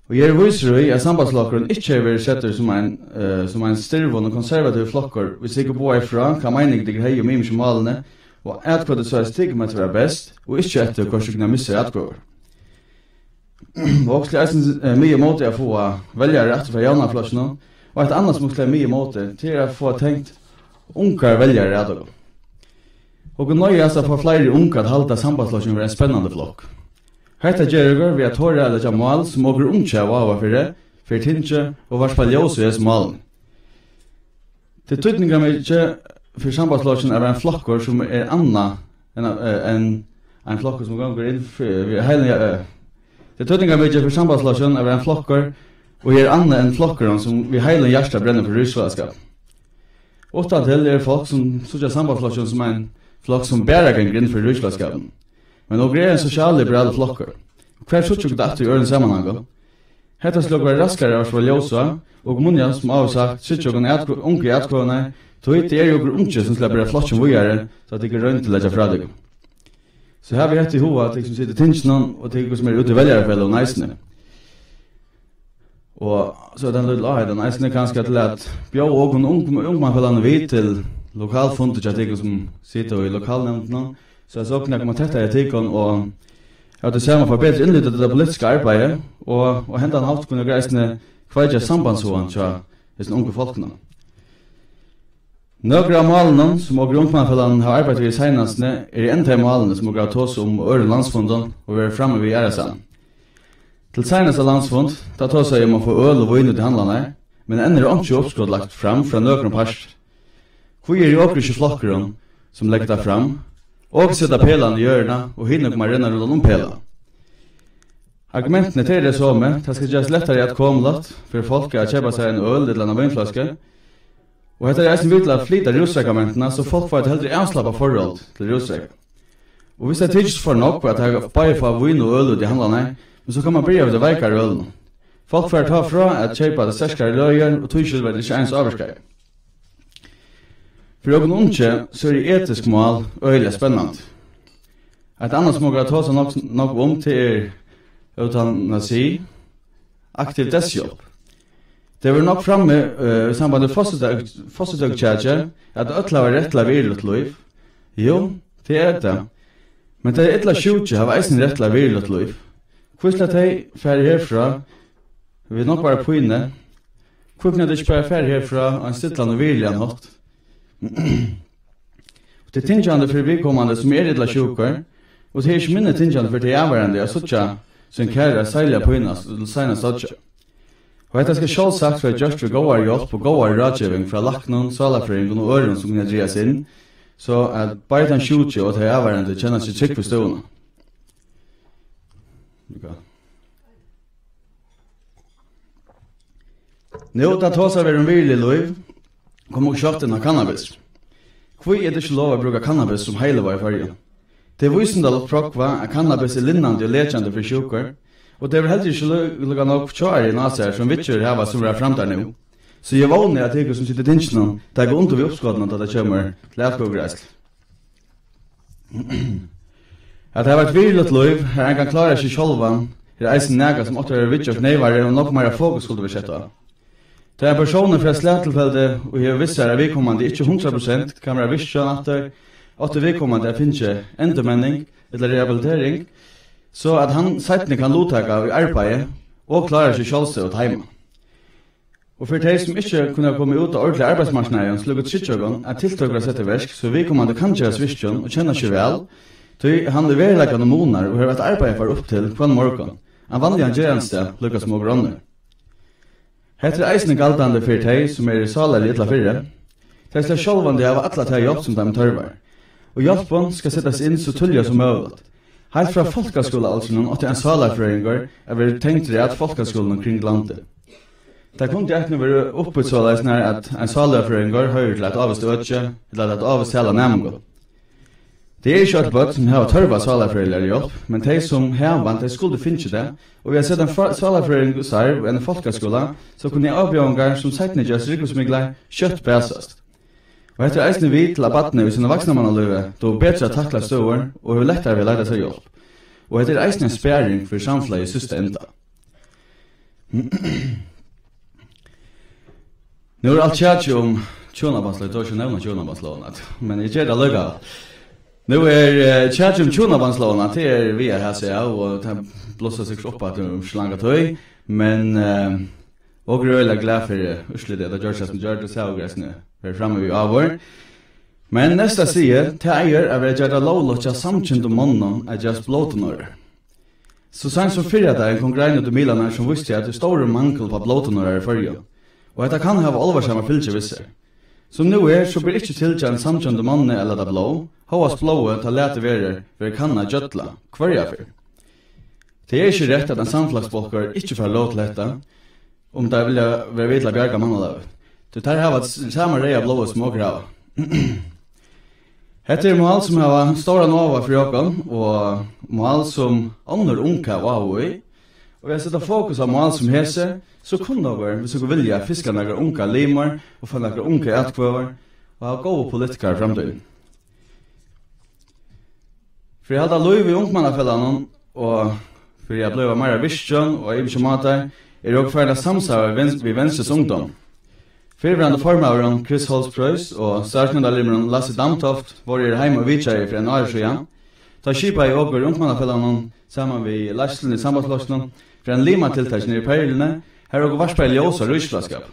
Og eg eri vísur í, at sambandsflokkurin ikki hevur verið settur sum ein, eh, sum ein stirvin og konservativur flokkur, við sigur boðaði frá, hvat meining tykur hevði um ymisku málini, og atkvøddi soleiðis tikið, man vera best, og ikki eftir, hvørs vegna missir atkvøður. Og okur skulu eisini, eh, miða móti at fáa veljarar aftur frá Javnaðarflokkinum, og eitt annað, sum okur skulu miða móti, tað er at fáa tengt ungar veljarar at okum. Okur noyðast at fáa fleiri ung at halda Sambandsflokkin vera ein spennandi flokk. Hetta gera okur við at tora at leggja mál, sum okur ungu hava áhuga fyri, fyri tingið og varpa ljós í hesi málini. Tað er týdningarmikið fyri Sambandsflokkin at vera ein flokkur, sum er annað enn, eh, enn ein flokkur, sum gongur inn fyri, við heilum hjar-, eh, tað er týdningarmikið fyri Sambandsflokkin at vera ein flokkur, og er annað enn flokkurin, sum við heilum hjarta brennur fyri ríkisfelagsskap. Uttantil eru fólk, sum síggja Sambandsflokkin sum ein flokk, sum bara gongur inn fyri ríkisfelagsskapin. Men okur eru ein sosialliberalur flokkur. Hvar síggja okur tað aftur í øðrum samanhangum? Hetta skal okur raskari at varpa ljós á, og munna, sum áður sagt, tryggja okum atkv-, ungu í atkvøðuni, tí tað eru okur ungu, sum skulu bera flokkin víðari, tá tit eru roynd til at leggja frá tykkum. So havið hetta í huga, tit sum sita í tinginum, og tit, sum eru úti í veljarafelagnum eisini. Og so er tað ein lítil áheitan eisini kanska til at bjóða okum ung-, ungmannafelagini við til lokalfundir hjá tykkum, sum sita í lokalnevndini, so at okur kunnu koma tettari at tykkum og at tey sama fáa betri innlit í tað politiska arbeiðið, og, og hendan hátt kunnu okur eisini kveikja sambandshugan hjá hesum ungu fólkunum. Nøkur av málunum, sum okur í Ungmannafelagið hava arbeitt við í seinastuni, eru enn tey málini, sum okur hava tosað um á øðrum landsfundum og verið frammi við aðrastaðni. Til seinasta landsfund, tá tosaði eg um at fáa øl og vín út í handlarnar, men enn er einki uppskot lagt fram frá nøkrum parti. Hví eru okur ikki flokkurin, sum leggur tað fram? Okur seta pelan í jørðina, og hini koma at renna rundan um pelan. Argumentini, tey eru tey somu. Tað skal gerast lættari atkomuligt fyri fólk at keypa sær ein øl ella eina vínfløsku. Og hetta er eisini við til at flyta rúsdrekkavenjingina, so fólk fáa eitt heldur avslappað forhold til rúsdrekka. Og viss tað tykist for nógv, at tað bæði fáa vín og øl út í handlarnar, men so kann man byrja við tí veikari ølinum. Fólk fara tá frá at keypa tað sterkari løgið, og tískil verða ikki eins ávirkaði. Fyri okkum ungu, so eru etisk mál øgiliga spennandi. Eitt annað, sum okur hava tosað nógv, nógv um, tað er eutanasi, aktiv deyðshjálp. Tað verður nógv frammi, eh, í samband við fosturtøk-, fosturtøkukjakið, at øll hava rætt til eitt virðiligt lív. Jú, tað er tað. Men tey illa sjúku hava eisini rætt til eitt virðiligt lív. Hví skulu tey fara herfrá við nógvari pínu? Hví kunnu tey ikki bara fara herfrá á ein stillan og virðiligan hátt? Tað er tyngjandi fyri viðkomandi, sum er illa sjúkur, og tað er ikki minni tyngjandi fyri tey ávarandi at síggja sín kæra serliga pínast til seinasta oyggja. Og hetta skal sjálvsagt vera gjørt við góðari hjálp og góðari ráðgeving frá læknum, sálarfrøðingum og øðrum, sum kunna dragast inn, so at bæði tann sjúki og tey ávarandi kenna seg trygg við støðuna. Nú, tá tosað verður um virðiligt lív, koma okur skjótt inn á kannabis. Hví er tað ikki lov at brúka kannabis sum heilivág í Føroyum? Tað er vísindaligt prógvað, at kannabis er linandi og lekjandi fyri sjúkur, og tað hevur heldur ikki lí-, líka nógv tjáir á sær, sum villtjóðir hava, sum verða framdar nú. So eg vóni, at tykur, sum sita í tinginum, taka undir við uppskotinum, tá tað kemur til atkvøðugreiðslu. At hava eitt virðiligt lív, har ein kann klára seg sjálvan, er eisini nakað, sum átti at verið viðgjørt neyvari, og nógv meira fokus skuldi verið sett á. Tá ein persónur fær eitt slagtilfeldi og hevur vist sær, at viðkomandi ikki hundrað prosent kann vera virkin aftur, átti viðkomandi at fingið endurmenning ella rehabilitering, so at hann seinni kann luttaka í arbeiði og klára seg sjálvstøðugt heima. Og fyri tey, sum ikki kunnu koma út á ordiliga arbeiðsmarknaðin, so liggur trygt hjá okkum, at tiltøk verða sett í verk, so viðkomandi kann gerast virkin og kenna seg væl, tí hann í veruleikanum munar og hevur eitt arbeiði at fara upp til hvønn morgun, ein vanligan gerandisdag, líka sum okur onnur. Hetta er eisini galdandi fyri tey, sum eru sálarliga illa fyri. Tey skulu sjálvandi hava alla ta hjálp, sum teimum tørvar, og hjálpin skal setast inn so tíðliga sum møguligt. Heilt frá fólkaskúlaaldrinum átti ein sálarfrøðingur at verið tengdur at fólkaskúlunum kring landið. Tað kundi eisini verið uppbygt soleiðis, nær at ein sálarfrøðingur hoyrir til eitt ávíst øki ella eitt ávíst tal av næmingum. Tað eru ikki øll børn, sum hava tørv á sálarfrøðiligari hjálp, men tey, sum hava, tey skuldu fingið tað, og við at seta ein frá-, sálarfrøðing í starv í einum fólkaskúla, so kunnu avbjóðingar, sum seinni gerast rúgvusmiklar, skjótt basast. Og hetta er eisini við til, at barnið í sínum vaksnamannalívi dugir betri at takla støður og hevur lættari við at leita sær hjálp. Og hetta er eisini ein sparing fyri samfelagið í síðsta enda. Nú er alt kjakið um hjúnabandslóg, eg torir ikki at nevna hjúnabandslógina, at, men eg geri tað allíkavæl. Nú er, eh, kjakið um hjúnabandslógina, tað er við at hasa av, og tað blossar sikkurt upp aftur um ikki langa tíð, men, eh, okur eru øgiliga glað fyri úrslitið, at tað gjørdist, sum gjørdist, tað hava okur eisini verið frammi við áður. Men næsta stig, tað eigur at verða gjørt lógligt hjá samkyndum monnum at gerast blóðdonorar. So seint sum fyrradagin kom grein út í miðlarnar, sum vísti, at tað er stórur mangul uppá blóðdonorar í Føroyum, og hetta kann hava álvarsamar fylgjur við sær. Sum nú er, so ber ikki til hjá einum samkyndum manni at lata blóð, hóast blóðið, tá latið verður, verður kannað gjølla hvørja ferð. Tað er ikki rætt, at ein samfelagsbólkur ikki fær lov til hetta, um teir vilja vera við til at bjarga mannalívi. Tí teir hava s-, sama reyða blóðið, sum okur hava. Hetta eru mál, sum hava stóran áhuga fyri okkum, og mál, sum onnur ung hava áhuga í. Og við at seta fokus á mál sum hesi, so kunnu okur, viss okur vilja, fiska nakrar ungar limir og fáa nakrar ungar atkvøður og hava góðar politikarar í framtíðini. Fyri at halda lív í ungmannafelagnum og fyri at blíva meira virkin á ymiskar mátar, eru okur farin at samstarva við Vens-, við Venstres Ungdóm. Fyrrverandi formaðurin Chris Holst Preus og starvsnevndarlimurin Lasse Damtoft vóru her heima og vitjaðu fyri einum ári síðan. Tá skipaðu okur í Ungmannafelagnum saman við leiðsluni í Sambandsflokkinum fyri einum limatiltaki niðri í Perluni, har okur varpaðu ljós á ríkisfelagsskap.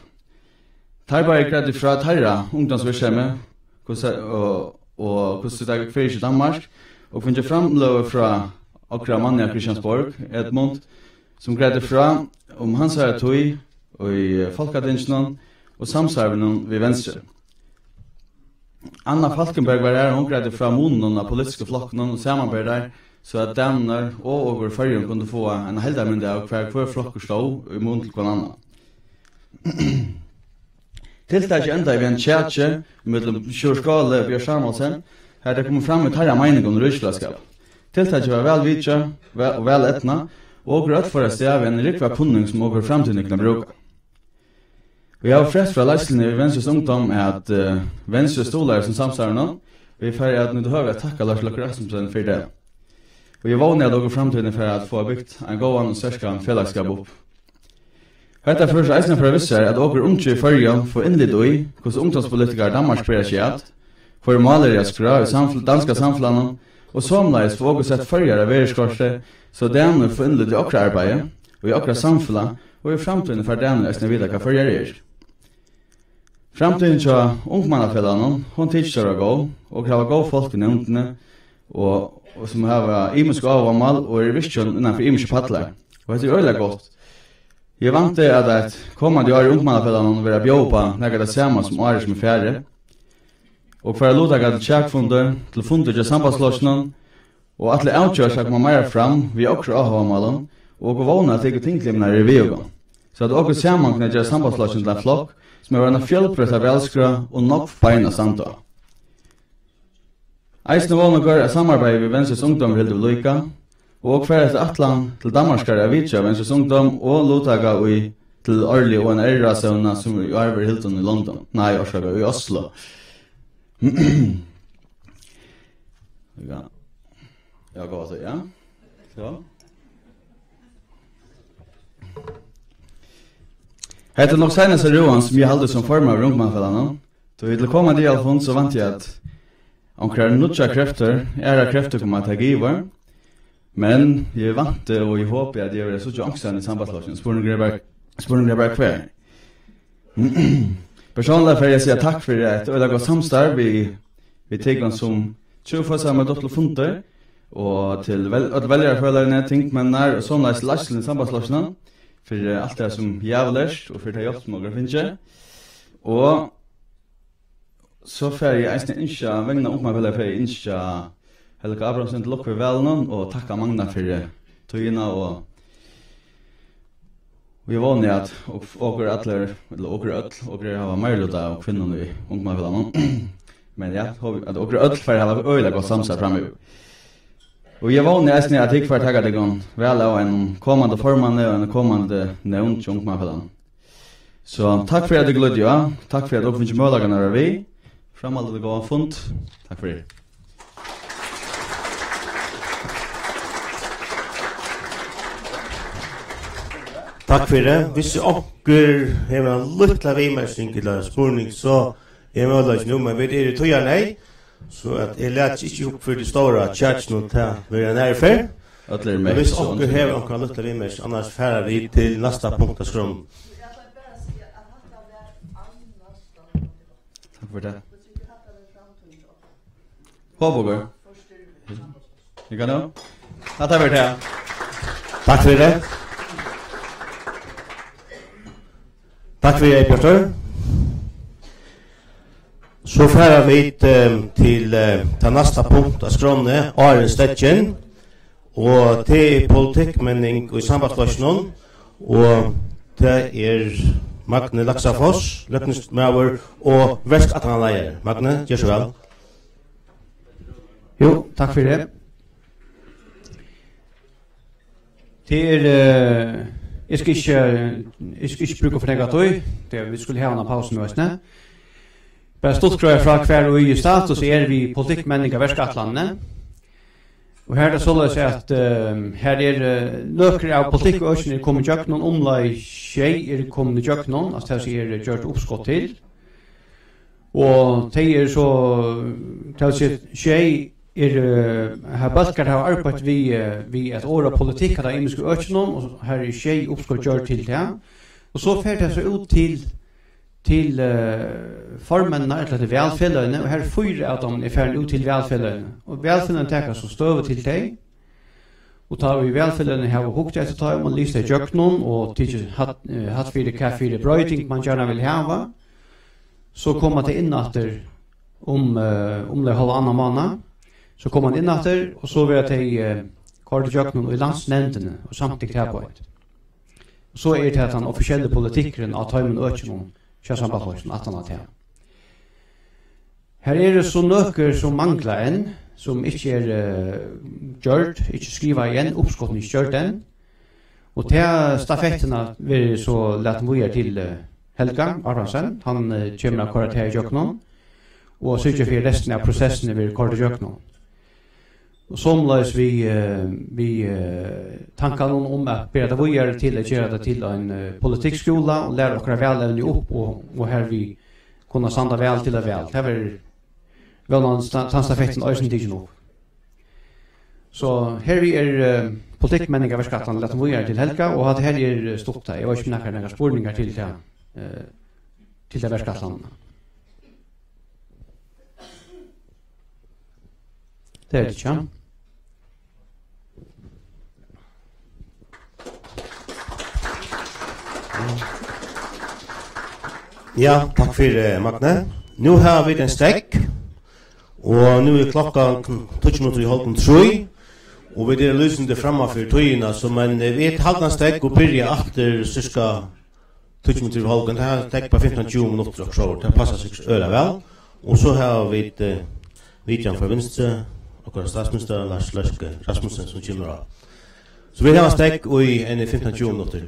Teir báðir greiddu frá teirra ungdómsvirksemi, hvussu, og, og hvussu tað gekk fyri seg í Danmark, og fingu framløgu frá okra manni á Christiansborg, Edmund, sum greiddi frá um hansara tíð í Fólkatinginum og samstarvinum við Venstre. Anna Falkenberg var har, hon greiddi frá muninum á politisku flokkunum og samanber teir, so at Danirnar og okur í Føroyum kundu fáa eina heildarmynd av, hvar hvør flokkur stóð í mun til hvønn annan. Tiltakið endaði við ein kjaki millum Sjúrð Skále og Bjørt Samuelsen, har tey komu fram við teirra meining um ríkisfelagsskap. Tiltakið var væl vitjað, væl, og væl eydnað, og okur øll fóru avstað við ein rúgvu av kunning, sum okur í framtíðini kunnu brúka. Vit hava frætt frá leiðsluni í Venstres Ungdóm, at, eh, Venstre stuðlaði sum samstarvinum, og vit fara at nýta høvið at takka Lars Løkke Rasmussen fyri tað. Og eg vóni, at okur í framtíðini fara at fáa bygt ein góðan og sterkan felagsskap upp. Hetta førir so eisini at fara við sær, at okur ungu í Føroyum fáa innlit í, hvussu ungdómspolitikarar Danmarks bera seg at, hvørji mál eru á skrá í samfel-, danska samfelagnum, og somuleiðis fáa okur sett Føroyar á verðskortið, so Danir fáa innlit í okra arbeiði, og í okra samfelag, og í framtíðini fara Danir eisini at vita, hvat Føroyar er. Framtíðin hjá Ungmannafelagnum, hon tykist at vera góð, okur hava góð fólk í nevndini, og, og sum hava ymisk áhugamál og eru virksom innanfyri ymiskar pallar. Og hetta er øgiliga gott. Eg vænti, at eitt komandi ár í Ungmannafelagnum verður at bjóða upp á nakað tað sama sum árið, sum er farið. Og fara at luttaka til kjakfundir, til fundir hjá Sambandsflokkinum, og ætli avgerðir at koma meira fram við okra áhugamálum, og okur vóna, at tykur tingklimirnar eru við okum, so at okur saman kunna gera Sambandsflokkin til ein flokk, sum hevur eina fjølbroytta valskrá og nógv bein at standa á. Eisini vóna okur, at samarbeiðið við Venstres Ungdóm verður hildið við líka, og okur fara eftir ætlan til Danmarkar at vitja Venstres Ungdóm og luttaka í til árligu O N R-ráðstevnuna, sum í ár verður hildin í London, nei, orsaka, í Oslo. Ja. Ja, góða, so, ja. So. Hetta er nokk seinasta røðan, sum eg haldi sum formaður í Ungmannafelagnum. Tá vit til komandi aðalfund, so vænti eg, at onkrar nýggjar kreftir, aðrar kreftir koma at taka yvir. Men eg vænti og eg hopi, at eg verði at síggja onkustaðni í Sambandsflokkinum. Spurningurin er bara, spurningurin er bara, hvar. Persónliga fari eg at siga takk fyri eitt øgiliga gott samstarv við, við tykkum sum trúfasa møta upp til fundir, og til vel-, øll veljarar, feløgini, tingmenninar og somuleiðis leiðsluna í Sambandsflokkinum fyri alt tað sum eg havi lært og fyri ta hjálp sum okur hava fingið. Og so fari eg eisini ynskja, vegna Ungmannafelags fari eg ynskja Helga Abrahamsen til lukku við valinum og takka Magna fyri tíðina og, og eg vóni, at ok-, okur allir, ella okur øll, okur hava meiriluta av kvinnum í Ungmannafelagnum. Men ja, hopi, at okur øll fara hava øgiliga gott samstarv framyvir. Og eg vóni eisini, at tit fara taka tykkum væl av einum komandi formanni og einum komandi nevnd hjá Ungmannafelagnum. So takk fyri, at tit gløddu á. Takk fyri, at okur fingu møguleikan at vera við. Framhaldið við góðan fund. Takk fyri. Takk fyri. Hvis onkur hevur eina lítla viðmerking ella spurning, so er møguleikin nú, men vit eru í tíðarneyð, so at eg lati ikki upp fyri tí stóra kjakinum, tað verður ein aðru ferð. Øll eru mett, hvis so onkur hevur onkra lítla viðmerking, annars fara vit til næsta punkt á skránni. Takk fyri tað. Hopi okur. Eg kann nú. Hatta var tað. Takk fyri tað. Takk fyri tað, Bjartur. So fara vit, eh, til, eh, tað næsta punkt á skránni, áðrenn steðgin. Og tað er politikkmenning í Sambandsflokkinum, og tað er Magni Laxafoss, løgtingsmaður og verkætlanarleiðari. Magni, ger so væl. Jú, takk fyri. Tað er, eh, eg skal ikki, eg skal ikki brúka for nógva tíð, tí vit skulu hava eina pausu nú eisini. Bara stutt greiða frá, hvar í status er við politikk, menning og verkætlanini. Og her er tað soleiðis, at, eh, her er, eh, nøkur av politikkøkinum er komin ígjøgnum, umleið sjey er komin ígjøgnum, altso, tað vil siga, er gjørt uppskot til. Og tey eru so, tað vil siga, sjey er, eh, har bólkar hava arbeitt við, eh, við at orða politikk, at tað er ymisku økinum, og har eru sjey uppskot gjørd til tað. Og so fer tað so út til til, eh, formenninar, ella til valfeløgini, og har eru fýra av teimum er farin út til valfeløgini. Og valfeløgini taka so støðu til tey, og tá ið valfeløgini hava hugt eftir teimum og lisið tey ígjøgnum og tikið hatt, eh, hatt fyri, hvat fyri broyting man gjarna vil hava, so koma tey inn aftur um, eh, umleið hálvan annan mánað. So kom hann inn aftur, og so verða tey, eh, koyrd ígjøgnum í landsnevndini, og samtykt har beint. Og so er tað tann offisielli politikkurin á teimum økinum, hjá Sambandsflokkinum, aftan á tað. Her eru so nøkur, sum mangla enn, sum ikki er, eh, gjørd, ikki skrivað enn, uppskotini ikki gjørd enn. Og ta stafettina verður so latin víðari til, eh, Helga Abrahamsen. Hann, eh, kemur at koyra tað ígjøgnum og syrgja fyri, at restin av prosessini verður koyrd ígjøgnum. Og somuleiðis við, eh, við, eh, tankanum um at bera tað víðari til at gera tað til ein, eh, politikkskúla og læra okkara valevni upp og, og hervið kunna standa væl til eitt val. Tað verður vónandi sta-, tann stafettin eisini tikin upp. So hervið er, eh, politikkmenningarverkætlanin latin víðari til Helga, og hatta her er, eh, stutt tað. Eg veit ikki, um nakar hevur nakrar spurningar til tað, eh, til ta verkætlanina. Tað er tað ikki, ja. Ja, takk fyri, Magni. Nú hava vit ein steðg, og nú er klokkan tíggju minuttir í hálvgum trý, og vit eru lýsandi framman fyri tíðina, so, men, eh, vit halda ein steðg og byrja aftur sirka tíggju minuttir í hálvgum. Tað tekur bara fimtan tjúgu minuttir og so, tað passar sikkurt øgiliga væl. Og so hava vit, eh, vitjan frá vinstru, okkara statsminister, Lars Løkke Rasmussen, sum kemur á. So vit hava steðg í eini fimtan tjúgu minuttir.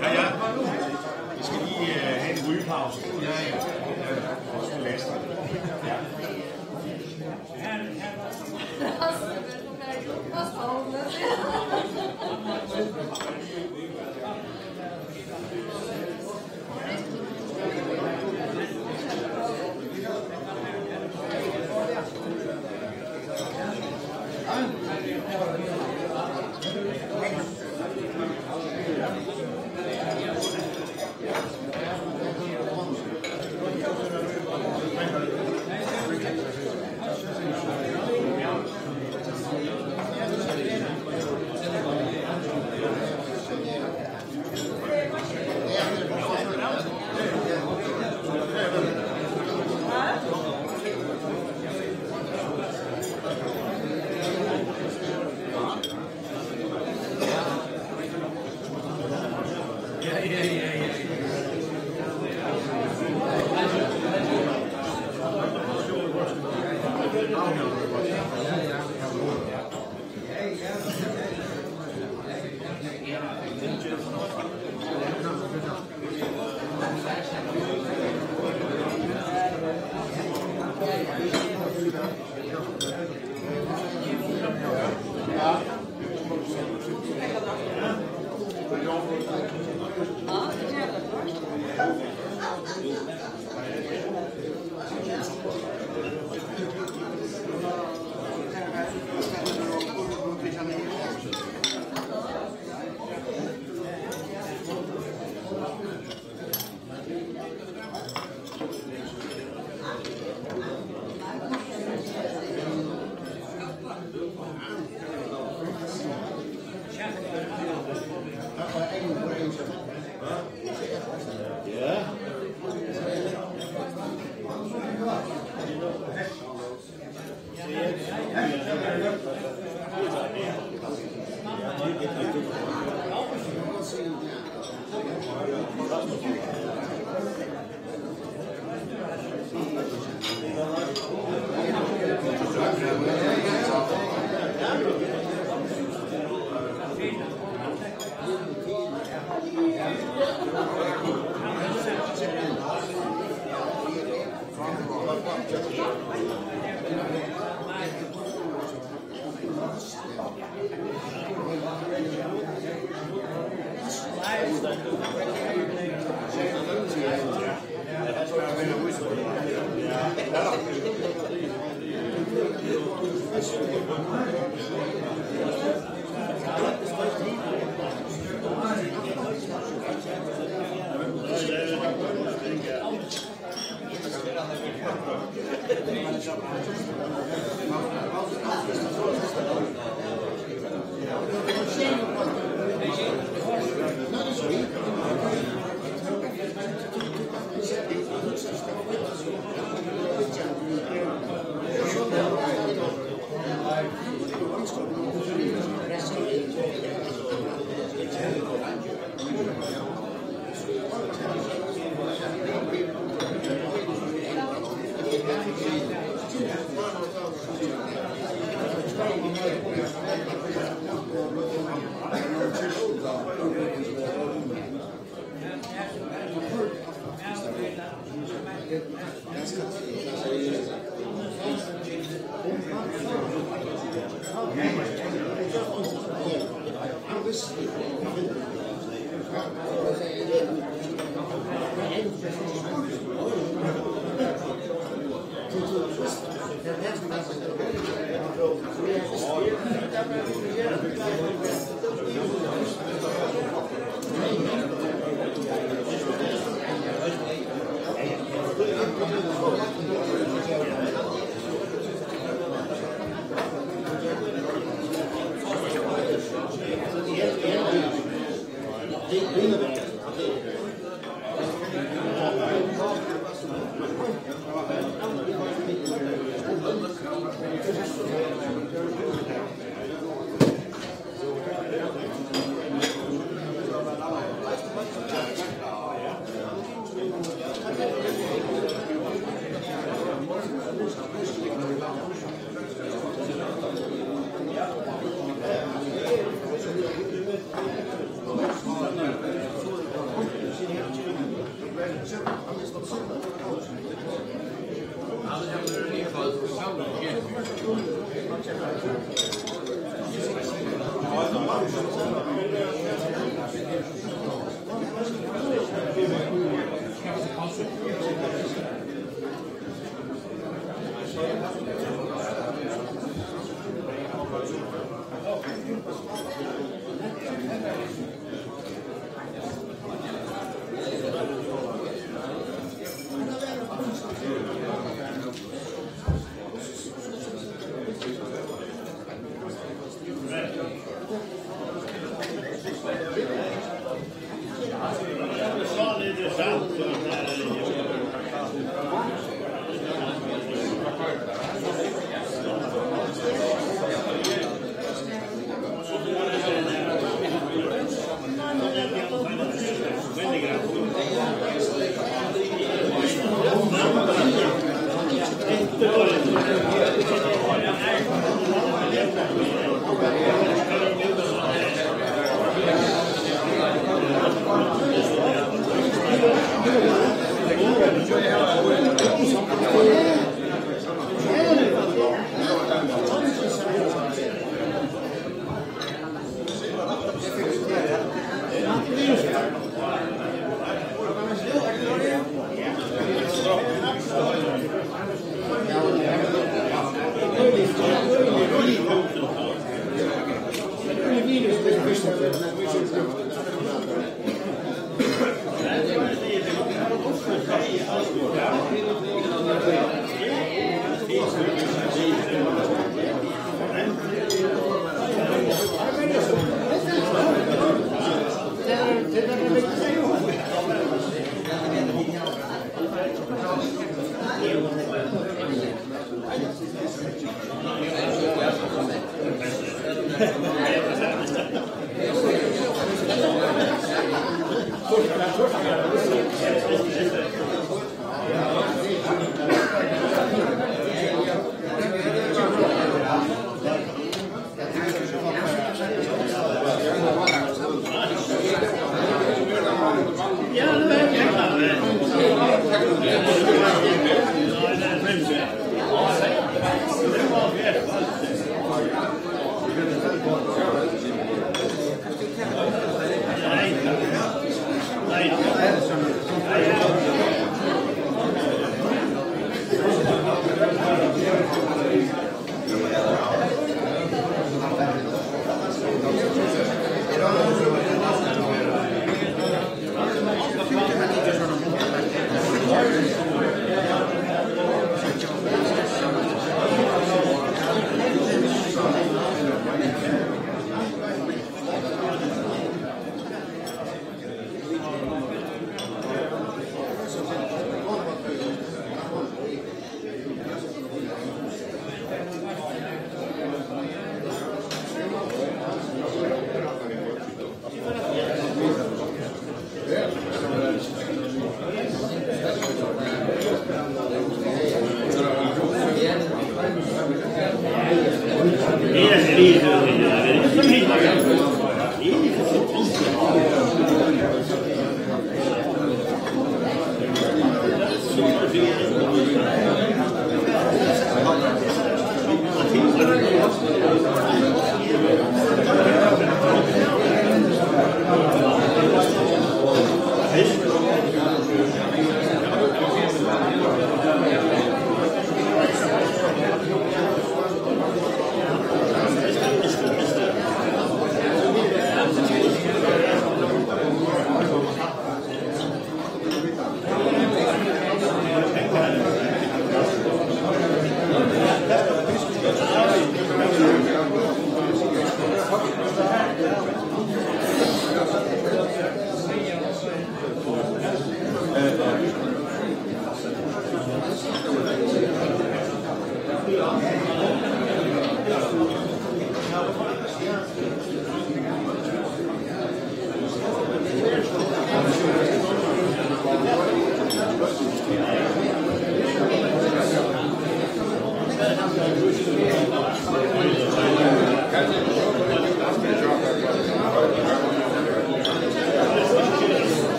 Ja, ja. Vi skal lige, øh, have en rygepause. Ja, ja. Ja.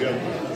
Spennandi.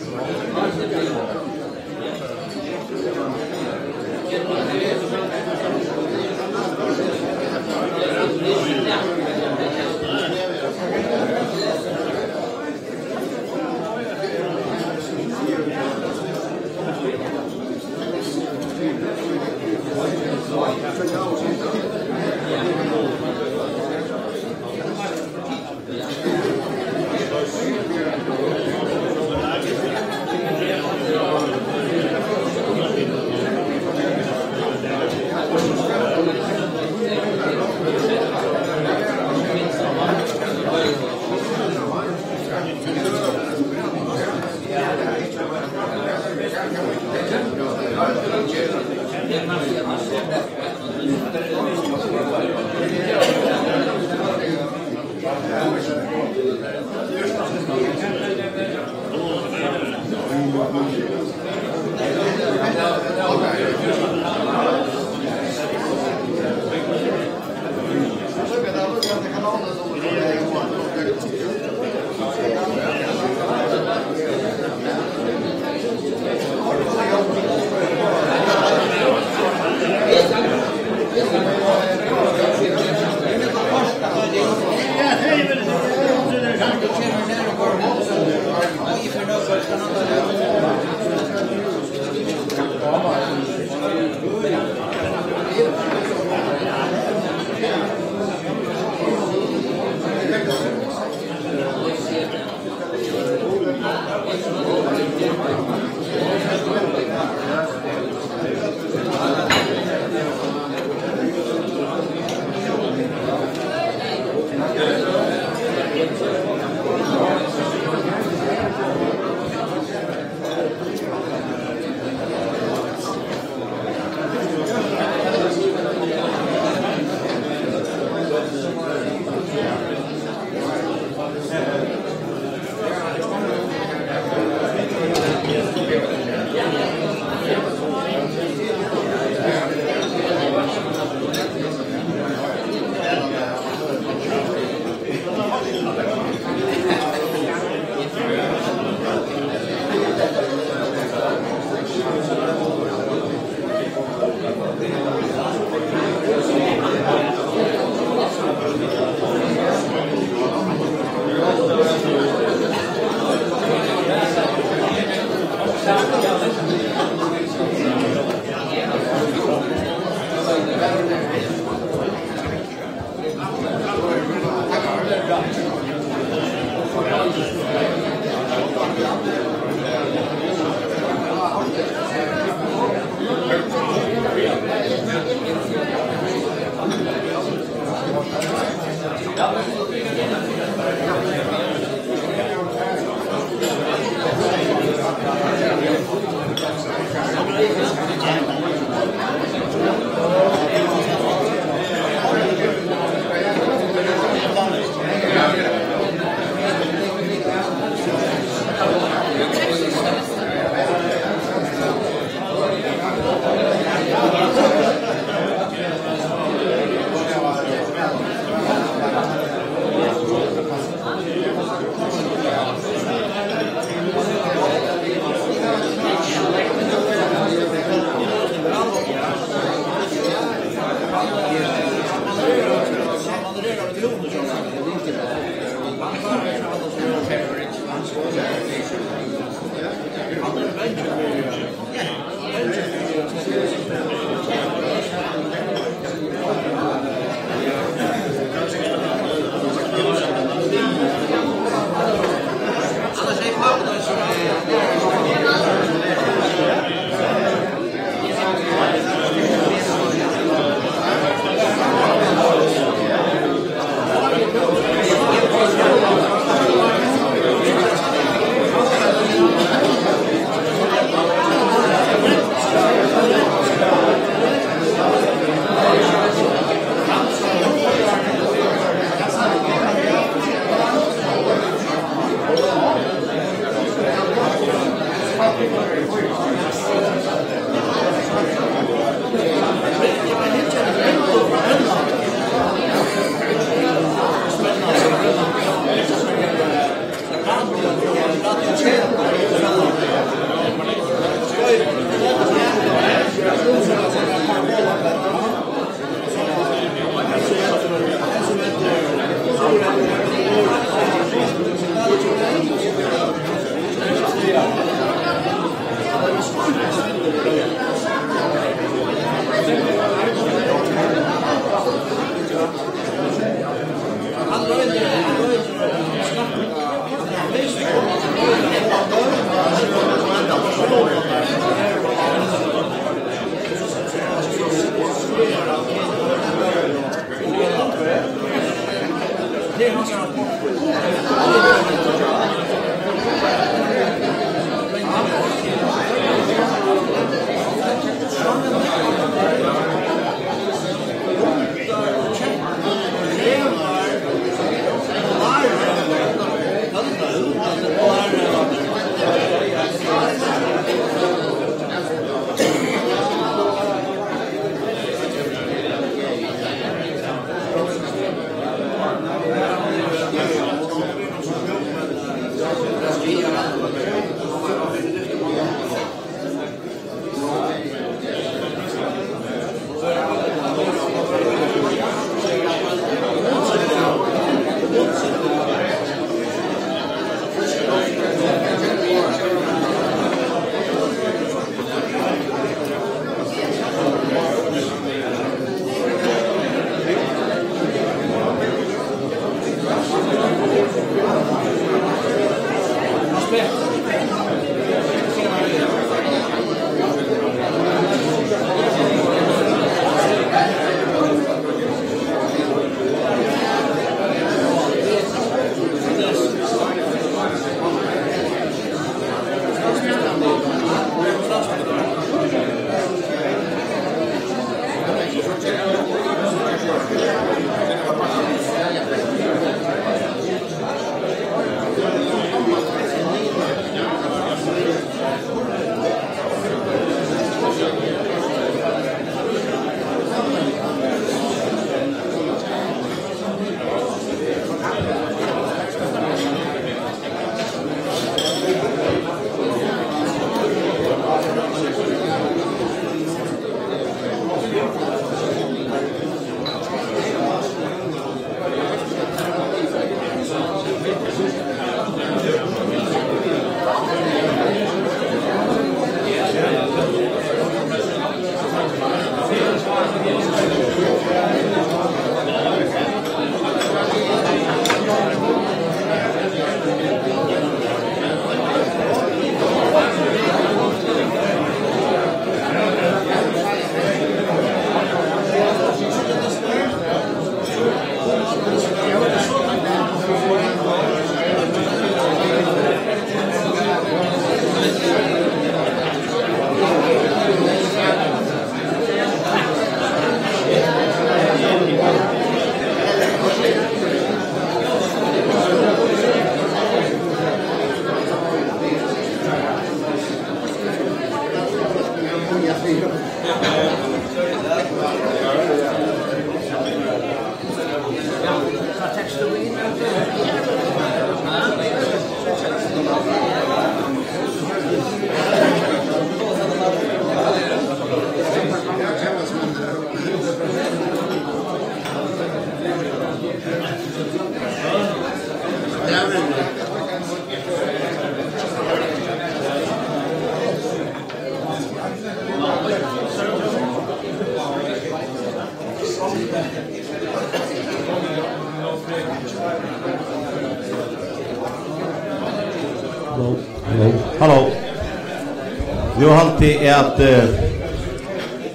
Nú haldi eg at, eh,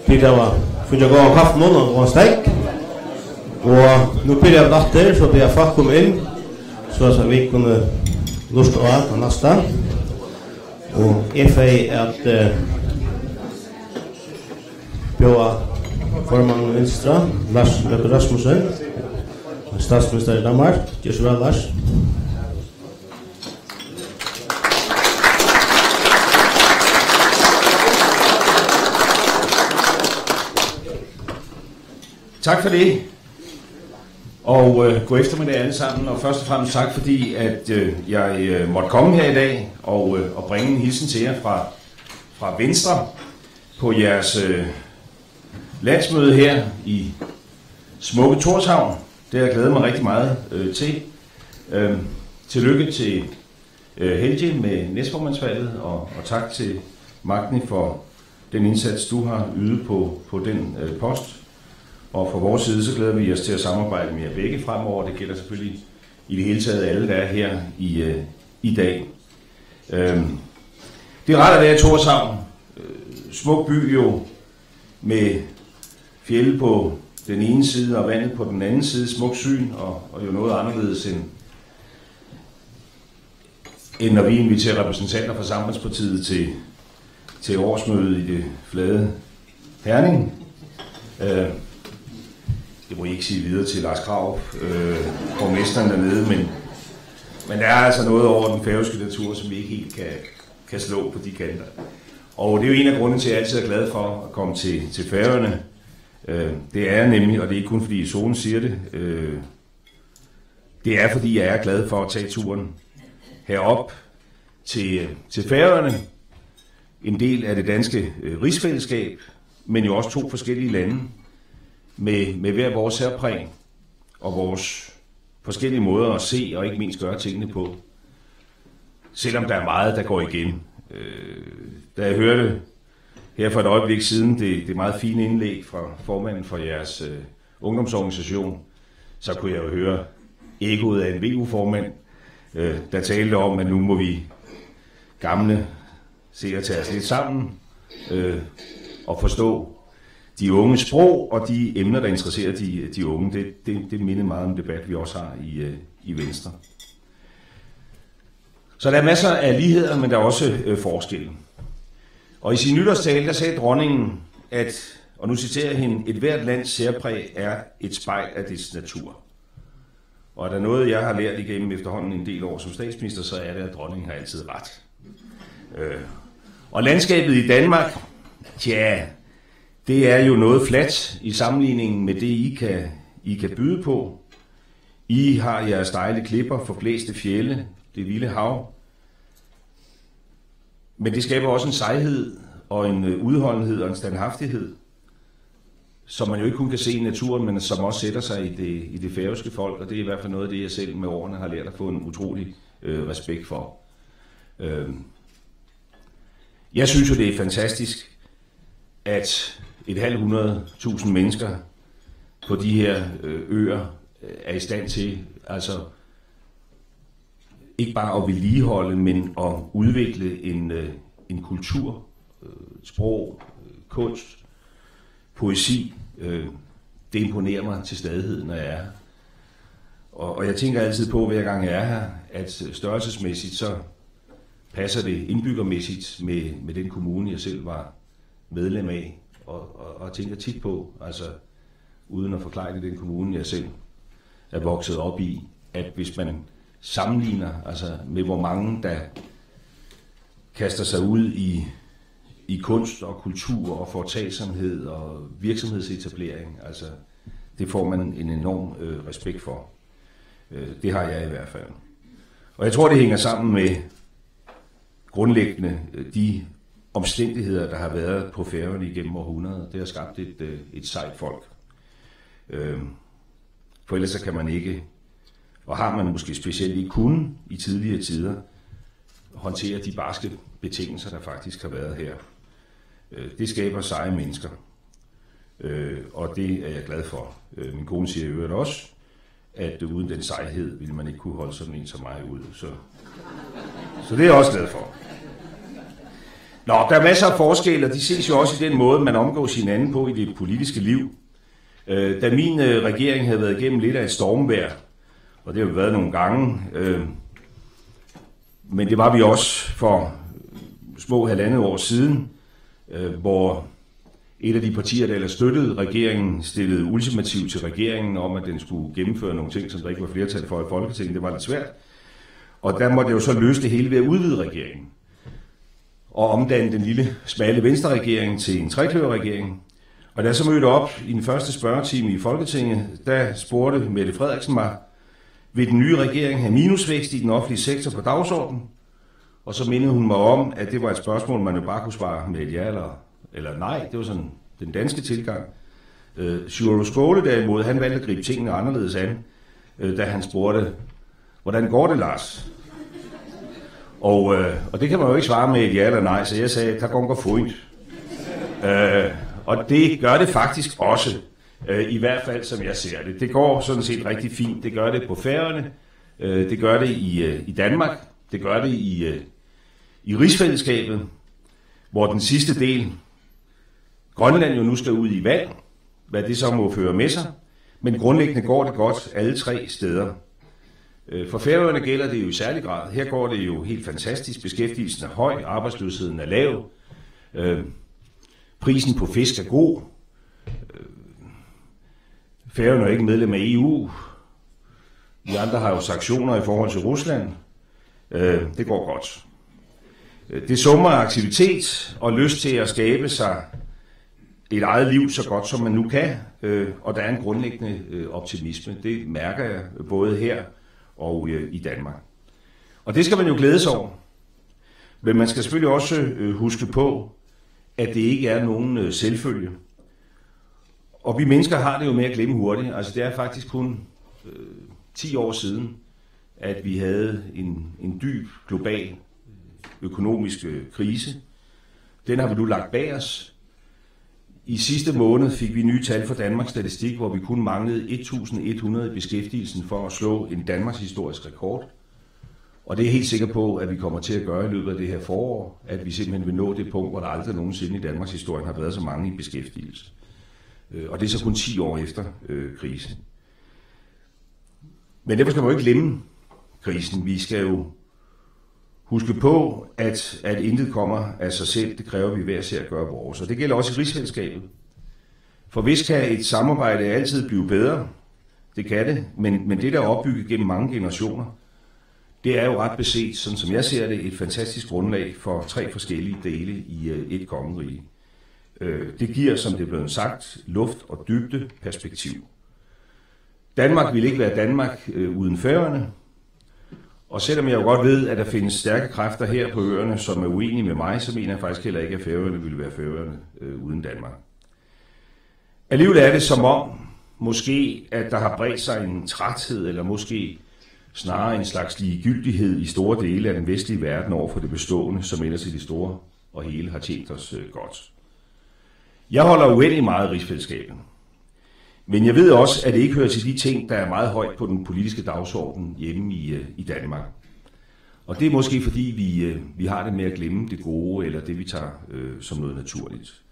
tit hava fingið góðan kaffi nú og góðan steik. Og nú byrja vit aftur, so tað er fólk koma inn, so at vit kunnu lurta á tað næsta. Og eg fái at, eh, bjóða formann Venstre, Lars Løkke Rasmussen, statsminister i Danmark. Ger so væl, Lars. Tak for det. Og øh, god eftermiddag alle sammen, og først og fremmest tak, fordi at øh, jeg øh, måtte komme her i dag og, øh, og bringe en hilsen til jer fra, fra Venstre på jeres øh, landsmøde her i smukke Tórshavn. Det har jeg glædet mig rigtig meget øh, til. Øh, tillykke til øh, Helge med næstformandsvalget, og, og tak til Magni for den indsats, du har ydet på, på den øh, post. Og fra vores side, så glæder vi os til at samarbejde med jer begge fremover. Det gælder selvfølgelig i det hele taget alle, der er her i, øh, i dag. Øhm, det er rart at være i Tórshavn. Øh, smuk by jo, med fjelde på den ene side og vandet på den anden side, smuk syn, og, og jo noget anderledes end, end når vi inviterer repræsentanter fra Sambandspartiet til, til årsmøde i det flade Herning. Øh, det må I ikke sige videre til Lars Krarup, øh, borgmesteren dernede, men, men der er altså noget over den færøske natur, som vi ikke helt kan, kan slå på de kanter. Og det er jo en af grundene til, at jeg altid er glad for at komme til, til Færøerne. Øh, det er jeg nemlig, og det er ikke kun fordi solen siger det. Øh, det er fordi, jeg er glad for at tage turen herop til, til Færøerne. En del af det danske øh, rigsfællesskab, men jo også to forskellige lande med, med hver vores særpræg og vores forskellige måder at se og ikke mindst gøre tingene på. Selvom der er meget, der går igen. Øh, da jeg hørte her for et øjeblik siden det, det meget fine indlæg fra formanden for jeres øh, ungdomsorganisation, så kunne jeg jo høre ekkoet af en V U-formand, øh, der talte om, at nu må vi gamle se at tage os lidt sammen øh, og forstå de unges sprog og de emner, der interesserer de, de unge. Det, det, det minder meget om en debat, vi også har i, øh, i Venstre. Så der er masser af ligheder, men der er også øh, forskelle. Og i sin nytårstale, der sagde dronningen, at, og nu citerer jeg hende, et hvert lands særpræg er et spejl af dets natur. Og er der noget, jeg har lært igennem efterhånden en del år som statsminister, så er det, at dronningen har altid ret. Øh. Og landskabet i Danmark, tja, det er jo noget fladt i sammenligningen med det, I kan, I kan byde på. I har jeres stejle klipper, forblæste fjelde, det vilde hav. Men det skaber også en sejhed og en øh, udholdenhed og en standhaftighed, som man jo ikke kun kan se i naturen, men som også sætter sig i det, i det færøske folk, og det er i hvert fald noget af det, jeg selv med årene har lært at få en utrolig øh, respekt for. Øh, jeg synes jo, det er fantastisk, at et halvt hundrede tusind mennesker på de her øh, øer øh, er i stand til, altså ikke bare at vedligeholde, men at udvikle en, øh, en kultur, øh, sprog, øh, kunst, poesi. Øh, det imponerer mig til stadighed, når jeg er her. Og, og jeg tænker altid på, hver gang jeg er her, at størrelsesmæssigt, så passer det indbyggermæssigt med, med den kommune, jeg selv var medlem af, og, og, og tænker tit på, altså uden at forklare det, den kommune, jeg selv er vokset op i, at hvis man sammenligner altså med, hvor mange der kaster sig ud i, i kunst og kultur og foretagsomhed og virksomhedsetablering, altså det får man en enorm øh, respekt for. Øh, det har jeg i hvert fald. Og jeg tror, det hænger sammen med grundlæggende øh, de omstændigheder, der har været på Færøerne igennem århundreder. Det har skabt et, øh, et sejt folk. Øh, for ellers så kan man ikke, og har man måske specielt ikke kunnet i tidligere tider, håndtere de barske betingelser, der faktisk har været her. Øh, det skaber seje mennesker, øh, og det er jeg glad for. Øh, min kone siger i øvrigt også, at uden den sejhed ville man ikke kunne holde sådan en som mig ud. Så, så det er jeg også glad for. Nå, der er masser af forskelle, og de ses jo også i den måde, man omgås hinanden på i det politiske liv. Øh, da min øh, regering havde været igennem lidt af et stormvejr, og det har vi været nogle gange, øh, men det var vi også for små halvandet år siden, øh, hvor et af de partier, der ellers støttede regeringen, stillede ultimativt til regeringen om, at den skulle gennemføre nogle ting, som der ikke var flertal for i Folketinget. Det var lidt svært. Og der måtte jeg jo så løse det hele ved at udvide regeringen og omdanne den lille, smalle Venstreregering til en trekløverregering. Og da jeg så mødte op i den første spørgetime i Folketinget, der spurgte Mette Frederiksen mig: "Vil den nye regering have minusvækst i den offentlige sektor på dagsordenen?" Og så mindede hun mig om, at det var et spørgsmål, man jo bare kunne svare med et ja eller, eller nej. Det var sådan den danske tilgang. Øh, Sjúrður Skaale derimod, han valgte at gribe tingene anderledes an, øh, da han spurgte: "Hvordan går det, Lars?" Og, øh, og det kan man jo ikke svare med et ja eller nej, så jeg sagde: "Tað gongur fínt." Øh, og det gør det faktisk også, øh, i hvert fald som jeg ser det. Det går sådan set rigtig fint. Det gør det på Færøerne, øh, det gør det i, øh, i Danmark, det gør det i, øh, i rigsfællesskabet, hvor den sidste del, Grønland, jo nu skal ud i valg, hvad det så må føre med sig. Men grundlæggende går det godt alle tre steder. Øh, for Færøerne gælder det jo i særlig grad. Her går det jo helt fantastisk. Beskæftigelsen er høj, arbejdsløsheden er lav, øh, prisen på fisk er god. Øh, Færøerne er ikke medlem af E U. Vi andre har jo sanktioner i forhold til Rusland. Øh, det går godt. Øh, det summer af aktivitet og lyst til at skabe sig et eget liv så godt, som man nu kan, øh, og der er en grundlæggende, øh, optimisme. Det mærker jeg både her og, øh, i Danmark. Og det skal man jo glæde sig over. Men man skal selvfølgelig også, øh, huske på, at det ikke er nogen, øh, selvfølgelig. Og vi mennesker har det jo med at glemme hurtigt. Altså, det er faktisk kun, øh, ti år siden, at vi havde en, en dyb global økonomisk, øh, krise. Den har vi nu lagt bag os. I sidste måned fik vi nye tal fra Danmarks Statistik, hvor vi kun manglede et tusind et hundrede i beskæftigelsen for at slå en danmarkshistorisk rekord. Og det er jeg helt sikker på, at vi kommer til at gøre i løbet af det her forår, at vi simpelthen vil nå det punkt, hvor der aldrig nogensinde i danmarkshistorien har været så mange i beskæftigelse. Øh, og det er så kun ti år efter, øh, krisen. Men derfor skal man jo ikke glemme krisen. Vi skal jo huske på, at, at intet kommer af sig selv. Det kræver, at vi hver især gør vores. Og det gælder også i rigsfællesskabet. For hvis kan et samarbejde altid blive bedre, det kan det, men, men det, der er opbygget gennem mange generationer, det er jo ret beset, sådan som jeg ser det, et fantastisk grundlag for tre forskellige dele i, øh, et kongerige. Øh, det giver, som det er blevet sagt, luft og dybde, perspektiv. Danmark ville ikke være Danmark, øh, uden Færøerne. Og selvom jeg jo godt ved, at der findes stærke kræfter her på øerne, som er uenige med mig, så mener jeg faktisk heller ikke, at Færøerne ville være Færøerne, øh, uden Danmark. Alligevel er det som om, måske, at der har bredt sig en træthed, eller måske snarere en slags ligegyldighed i store dele af den vestlige verden over for det bestående, som ellers i det store og hele har tjent os, øh, godt. Jeg holder uendelig meget af rigsfællesskabet. Men jeg ved også, at det ikke hører til de ting, der er meget højt på den politiske dagsorden hjemme i, øh, i Danmark. Og det er måske, fordi vi, øh, vi har det med at glemme det gode, eller det, vi tager, øh, som noget naturligt.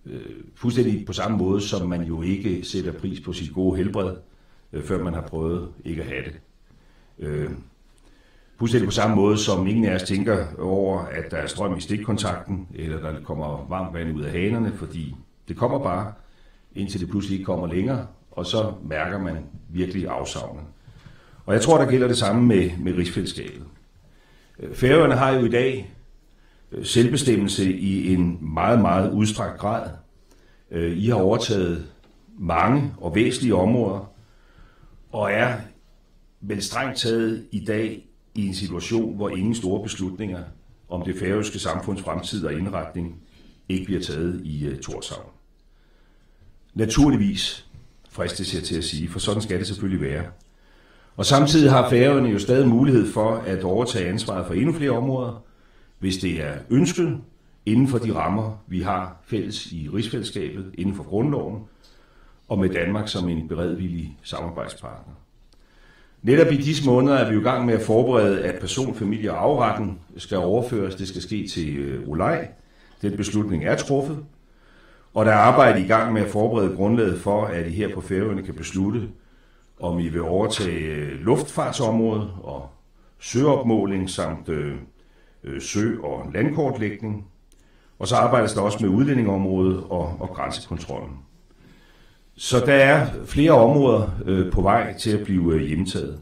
Øh, fuldstændig på samme måde, som man jo ikke sætter pris på sit gode helbred, øh, før man har prøvet ikke at have det. Øh, fuldstændig på samme måde, som ingen af os tænker over, at der er strøm i stikkontakten, eller der kommer varmt vand ud af hanerne, fordi det kommer bare, indtil det pludselig ikke kommer længere, og så mærker man virkelig afsavnet. Og jeg tror, der gælder det samme med, med rigsfællesskabet. Øh, Færøerne har jo i dag, øh, selvbestemmelse i en meget, meget udstrakt grad. Øh, I har overtaget mange og væsentlige områder, og er vel strengt taget i dag i en situation, hvor ingen store beslutninger om det færøske samfunds fremtid og indretning ikke bliver taget i, øh, Tórshavn. Naturligvis, fristes jeg til at sige, for sådan skal det selvfølgelig være. Og samtidig har Færøerne jo stadig mulighed for at overtage ansvaret for endnu flere områder, hvis det er ønsket, inden for de rammer, vi har fælles i rigsfællesskabet, inden for grundloven, og med Danmark som en beredvillig samarbejdspartner. Netop i disse måneder er vi jo i gang med at forberede, at personfamiliearveretten skal overføres. Det skal ske til øh, Olai. Den beslutning er truffet, og der er arbejde i gang med at forberede grundlaget for, at I her på Færøerne kan beslutte, om I vil overtage øh, luftfartsområdet og søopmåling samt øh, øh, sø- og landkortlægning. Og så arbejdes der også med udlændingeområdet og, og grænsekontrollen. Så der er flere områder øh, på vej til at blive øh, hjemtaget.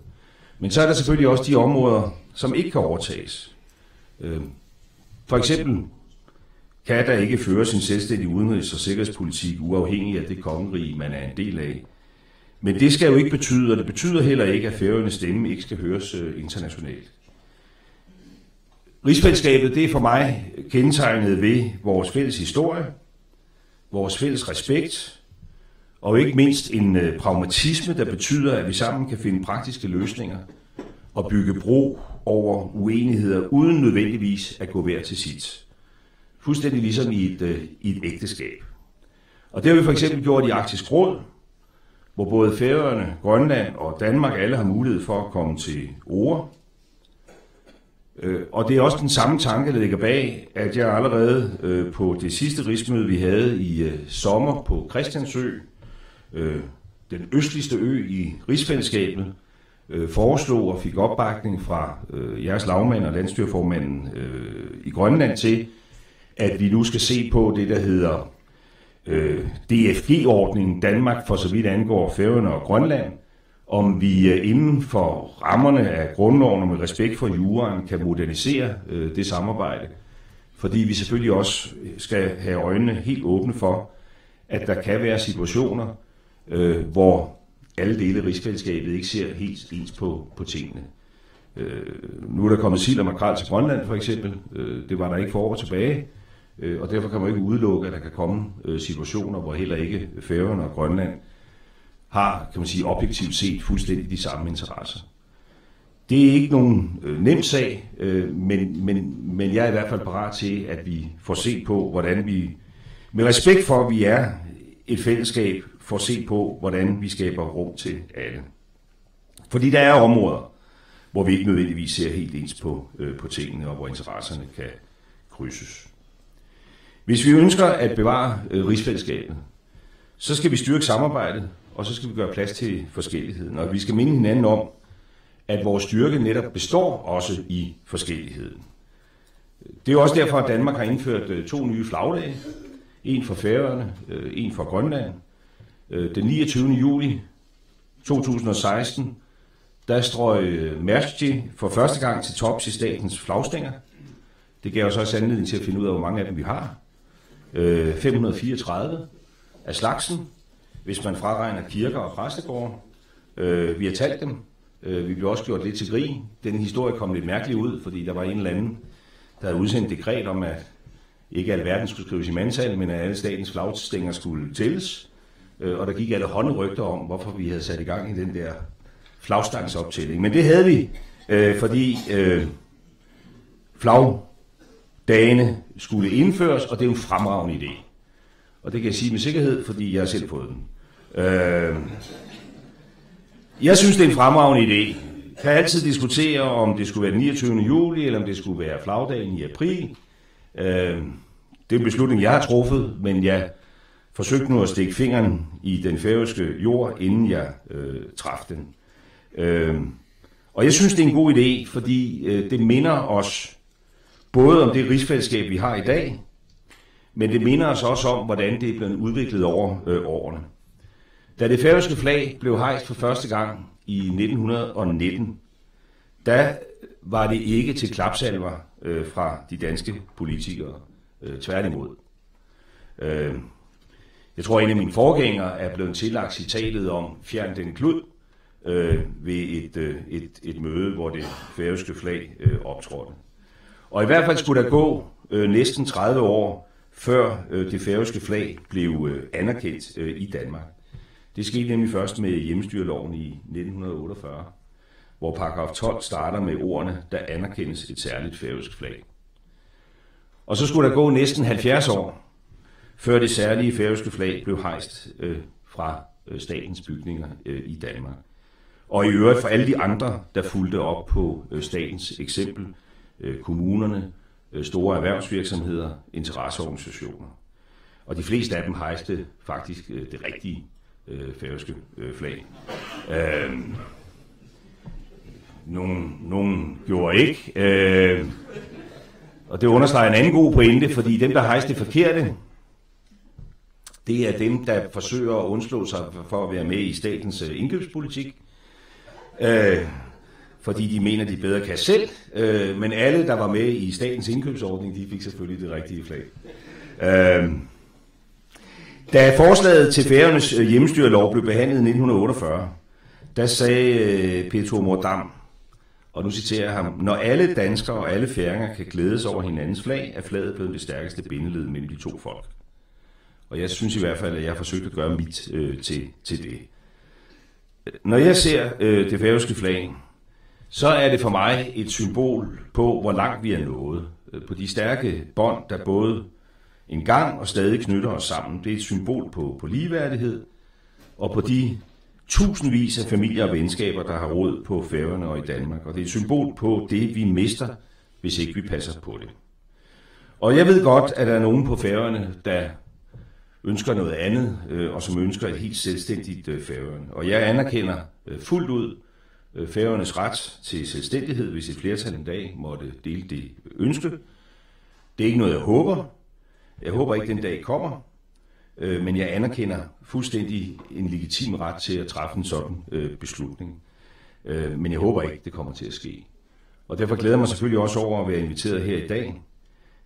Men så er der selvfølgelig også de områder, som ikke kan overtages. Øh, for eksempel kan der ikke føres en selvstændig udenrigs- og sikkerhedspolitik uafhængig af det kongerige, man er en del af. Men det skal jo ikke betyde, og det betyder heller ikke, at Færøernes stemme ikke skal høres øh, internationalt. Rigsfællesskabet, det er for mig kendetegnet ved vores fælles historie, vores fælles respekt, og ikke mindst en øh, pragmatisme, der betyder, at vi sammen kan finde praktiske løsninger og bygge bro over uenigheder, uden nødvendigvis at gå hver til sit. Fuldstændig ligesom i et, øh, i et ægteskab. Og det har vi for eksempel gjort i Arktisk Råd, hvor både Færøerne, Grønland og Danmark alle har mulighed for at komme til orde. Øh, og det er også den samme tanke, der ligger bag, at jeg allerede øh, på det sidste rigsmøde, vi havde i øh, sommer på Christiansø, øh, den østligste ø i rigsfællesskabet, øh, foreslog og fik opbakning fra øh, jeres lagmand og landsstyreformanden øh, i Grønland til, at vi nu skal se på det, der hedder øh, D F G-ordningen, Danmark for så vidt angår Færøerne og Grønland, om vi øh, inden for rammerne af grundloven og med respekt for juraen kan modernisere øh, det samarbejde. Fordi vi selvfølgelig også skal have øjnene helt åbne for, at der kan være situationer, øh, hvor alle dele af rigsfællesskabet ikke ser helt ens på, på tingene. Øh, nu er der kommet sild og makrel til Grønland, for eksempel. Øh, det var der ikke for år tilbage. Øh, og derfor kan man ikke udelukke, at der kan komme øh, situationer, hvor heller ikke Færøerne og Grønland har, kan man sige, objektivt set fuldstændig de samme interesser. Det er ikke nogen øh, nem sag, øh, men, men, men jeg er i hvert fald parat til, at vi får set på, hvordan vi, med respekt for, at vi er et fællesskab, får set på, hvordan vi skaber rum til alle. Fordi der er områder, hvor vi ikke nødvendigvis ser helt ens på, øh, på tingene, og hvor interesserne kan krydses. Hvis vi ønsker at bevare øh, rigsfællesskabet, så skal vi styrke samarbejdet, og så skal vi gøre plads til forskelligheden. Og vi skal minde hinanden om, at vores styrke netop består også i forskelligheden. Det er jo også derfor, at Danmark har indført øh, to nye flagdage. En for Færøerne, øh, en for Grønland. Øh, den niogtyvende juli to tusind og seksten, der strøg øh, Mærskji for første gang til tops i statens flagstænger. Det gav os også anledning til at finde ud af, hvor mange af dem vi har. Øh, fem hundrede fireogtredive af slagsen, hvis man fraregner kirker og præstegårde. Øh, vi har talt dem. Øh, vi blev også gjort lidt til grin. Den historie kom lidt mærkeligt ud, fordi der var en eller anden, der havde udsendt et dekret om, at ikke alverden skulle skrives i mandstal, men at alle statens flagstænger skulle tælles. Øh, og der gik alle hånde rygter om, hvorfor vi havde sat i gang i den der flagstangsoptælling. Men det havde vi, øh, fordi øh, flagdagene skulle indføres, og det er jo en fremragende idé. Og det kan jeg sige med sikkerhed, fordi jeg har selv fået den. Øh, jeg synes, det er en fremragende idé. Kan altid diskutere, om det skulle være den niogtyvende juli, eller om det skulle være flagdagen i april. Øh, det er en beslutning, jeg har truffet, men jeg forsøgte nu at stikke fingeren i den færøske jord, inden jeg øh, traf den. Øh, og jeg synes, det er en god idé, fordi øh, det minder os både om det rigsfællesskab, vi har i dag, men det minder os også om, hvordan det er blevet udviklet over øh, årene. Da det færøske flag blev hejst for første gang i nitten hundrede og nitten, der var det ikke til klapsalver øh, fra de danske politikere. Øh, tværtimod. Øh, jeg tror, en af mine forgængere er blevet tillagt citatet om fjern den klud øh, ved et, øh, et, et møde, hvor det færøske flag øh, optrådte. Og i hvert fald skulle der gå øh, næsten tredive år, før øh, det færøske flag blev øh, anerkendt øh, i Danmark. Det skete nemlig først med hjemmestyreloven i nitten hundrede og otteogfyrre, hvor paragraf tolv starter med ordene, der anerkendes et særligt færøsk flag. Og så skulle der gå næsten halvfjerds år, før det særlige færøske flag blev hejst øh, fra øh, statens bygninger øh, i Danmark. Og i øvrigt for alle de andre, der fulgte op på, øh, statens eksempel, øh, kommunerne, øh, store erhvervsvirksomheder, interesseorganisationer. Og de fleste af dem hejste faktisk, øh, det rigtige, øh, færøske, øh, flag. Øhm, nogen, nogen gjorde ikke. Øh, og det understreger en anden god pointe, fordi dem, der hejste det forkerte, det er dem, der forsøger at undslå sig for at være med i statens, øh, indkøbspolitik, øh, fordi de mener, de bedre kan selv. Øh, men alle, der var med i statens indkøbsordning, de fik selvfølgelig det rigtige flag. Øh, Da forslaget til Færøernes, øh, hjemmestyrelov blev behandlet i nitten hundrede og otteogfyrre, der sagde, øh, Peter Mohr Dam, og nu citerer jeg ham: "Når alle danskere og alle færinger kan glæde sig over hinandens flag, er flaget blevet det stærkeste bindeled mellem de to folk." Og jeg synes i hvert fald, at jeg har forsøgt at gøre mit, øh, til, til det. Når jeg ser, øh, det færøske flag, så er det for mig et symbol på, hvor langt vi er nået, øh, på de stærke bånd, der både engang og stadig knytter os sammen. Det er et symbol på, på ligeværdighed og på de tusindvis af familier og venskaber, der har rod på Færøerne og i Danmark. Og det er et symbol på det, vi mister, hvis ikke vi passer på det. Og jeg ved godt, at der er nogen på Færøerne, der ønsker noget andet, øh, og som ønsker et helt selvstændigt, øh, Færøerne. Og jeg anerkender, øh, fuldt ud, øh, Færøernes ret til selvstændighed, hvis et flertal en dag måtte dele det ønske. Det er ikke noget, jeg håber. Jeg håber ikke, den dag kommer. Øh, men jeg anerkender fuldstændig en legitim ret til at træffe en sådan, øh, beslutning. Øh, men jeg håber ikke, det kommer til at ske. Og derfor glæder jeg mig selvfølgelig også over at være inviteret her i dag.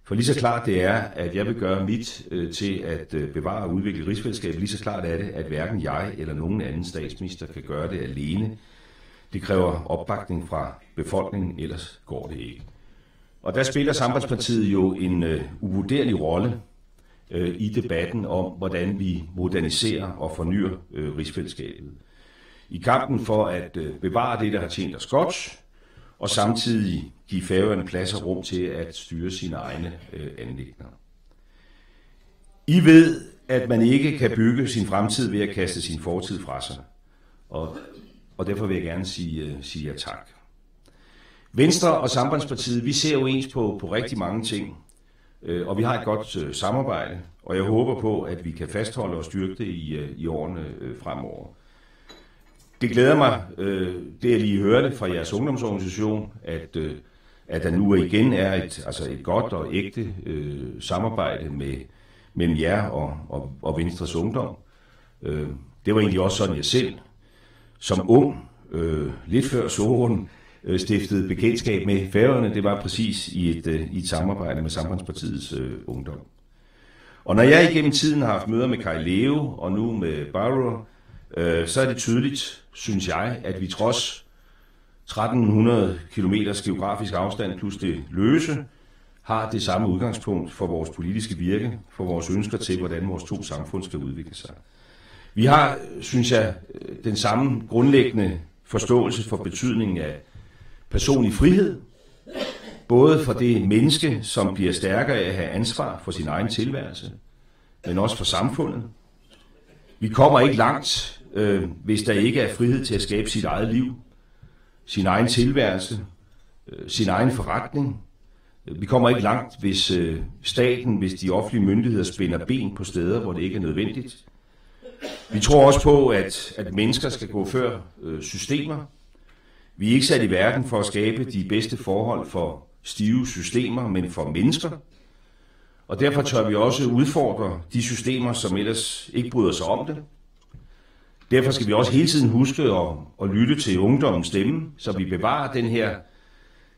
For lige så klart det er, at jeg vil gøre mit, øh, til at, øh, bevare og udvikle rigsfællesskabet, lige så klart er det, at hverken jeg eller nogen anden statsminister kan gøre det alene. Det kræver opbakning fra befolkningen, ellers går det ikke. Og der spiller Sambandspartiet jo en, øh, uvurderlig rolle, øh, i debatten om, hvordan vi moderniserer og fornyer, øh, rigsfællesskabet. I kampen for at, øh, bevare det, der har tjent os godt, og samtidig give Færøerne plads og rum til at styre sine egne, øh, anliggender. I ved, at man ikke kan bygge sin fremtid ved at kaste sin fortid fra sig. Og, og derfor vil jeg gerne sige, øh, sige jer tak. Venstre og Sambandspartiet, vi ser jo ens på, på rigtig mange ting, øh, og vi har et godt, øh, samarbejde, og jeg håber på, at vi kan fastholde og styrke det i, øh, i årene, øh, fremover. Det glæder mig, øh, det jeg lige hørte fra jeres ungdomsorganisation, at, øh, at der nu igen er et, altså et godt og ægte, øh, samarbejde med, mellem jer og, og, og Venstres Ungdom. Øh, det var egentlig også sådan, jeg selv som ung, øh, lidt før Sorøn, øh, stiftede bekendtskab med Færøerne. Det var præcis i et, øh, i et samarbejde med Sambandspartiets, øh, Ungdom. Og når jeg igennem tiden har haft møder med Kaj Leo og nu med Barrow, øh, så er det tydeligt, synes jeg, at vi trods tretten hundrede kilometers geografisk afstand plus det løse har det samme udgangspunkt for vores politiske virke, for vores ønsker til, hvordan vores to samfund skal udvikle sig. Vi har, synes jeg, øh, den samme grundlæggende forståelse for betydningen af personlig frihed, både for det menneske, som bliver stærkere af at have ansvar for sin egen tilværelse, men også for samfundet. Vi kommer ikke langt, øh, hvis der ikke er frihed til at skabe sit eget liv, sin egen tilværelse, øh, sin egen forretning. Vi kommer ikke langt, hvis, øh, staten, hvis de offentlige myndigheder spænder ben på steder, hvor det ikke er nødvendigt. Vi tror også på, at, at mennesker skal gå før, øh, systemer. Vi er ikke sat i verden for at skabe de bedste forhold for stive systemer, men for mennesker. Og derfor tør vi også udfordre de systemer, som ellers ikke bryder sig om det. Derfor skal vi også hele tiden huske at, at lytte til ungdommens stemme, så vi bevarer den her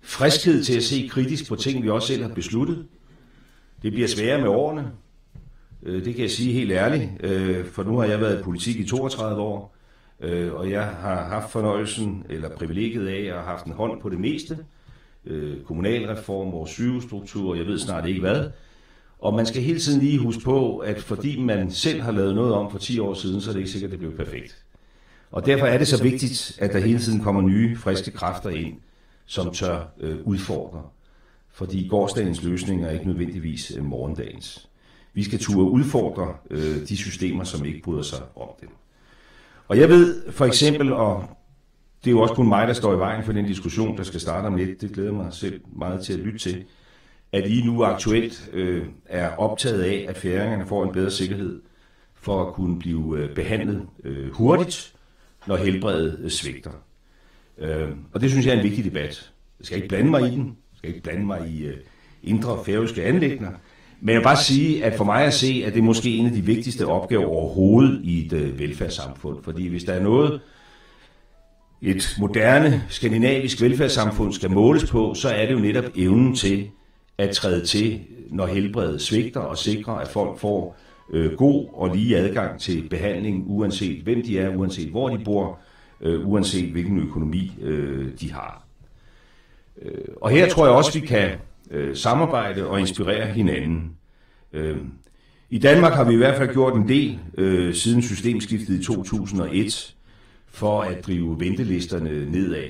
friskhed til at se kritisk på ting, vi også selv har besluttet. Det bliver sværere med årene. Øh, det kan jeg sige helt ærligt, øh, for nu har jeg været i politik i toogtredive år, øh, og jeg har haft fornøjelsen eller privilegiet af at have haft en hånd på det meste. Øh, kommunalreform, vores sygehusstruktur, jeg ved snart ikke hvad. Og man skal hele tiden lige huske på, at fordi man selv har lavet noget om for ti år siden, så er det ikke sikkert, det bliver perfekt. Og derfor er det så vigtigt, at der hele tiden kommer nye, friske kræfter ind, som tør, øh, udfordre. Fordi gårsdagens løsninger er ikke nødvendigvis, øh, morgendagens. Vi skal turde udfordre, øh, de systemer, som ikke bryder sig om dem. Og jeg ved for eksempel, og det er jo også kun mig, der står i vejen for den diskussion, der skal starte om lidt. Det glæder jeg mig selv meget til at lytte til. At I nu aktuelt øh, er optaget af, at færingerne får en bedre sikkerhed for at kunne blive øh, behandlet øh, hurtigt, når helbredet øh, svigter. Øh, og det synes jeg er en vigtig debat. Jeg skal ikke blande mig i den. Jeg skal ikke blande mig i øh, indre færøske anliggender. Men jeg vil bare sige, at for mig at se, at det er måske en af de vigtigste opgaver overhovedet i et øh, velfærdssamfund. Fordi hvis der er noget, et moderne skandinavisk velfærdssamfund skal måles på, så er det jo netop evnen til at træde til, når helbredet svigter, og sikre, at folk får øh, god og lige adgang til behandling, uanset hvem de er, uanset hvor de bor, øh, uanset hvilken økonomi øh, de har. Øh, og her tror jeg også, vi kan øh, samarbejde og inspirere hinanden. Øh, I Danmark har vi i hvert fald gjort en del øh, siden systemskiftet i to tusind og et for at drive ventelisterne nedad.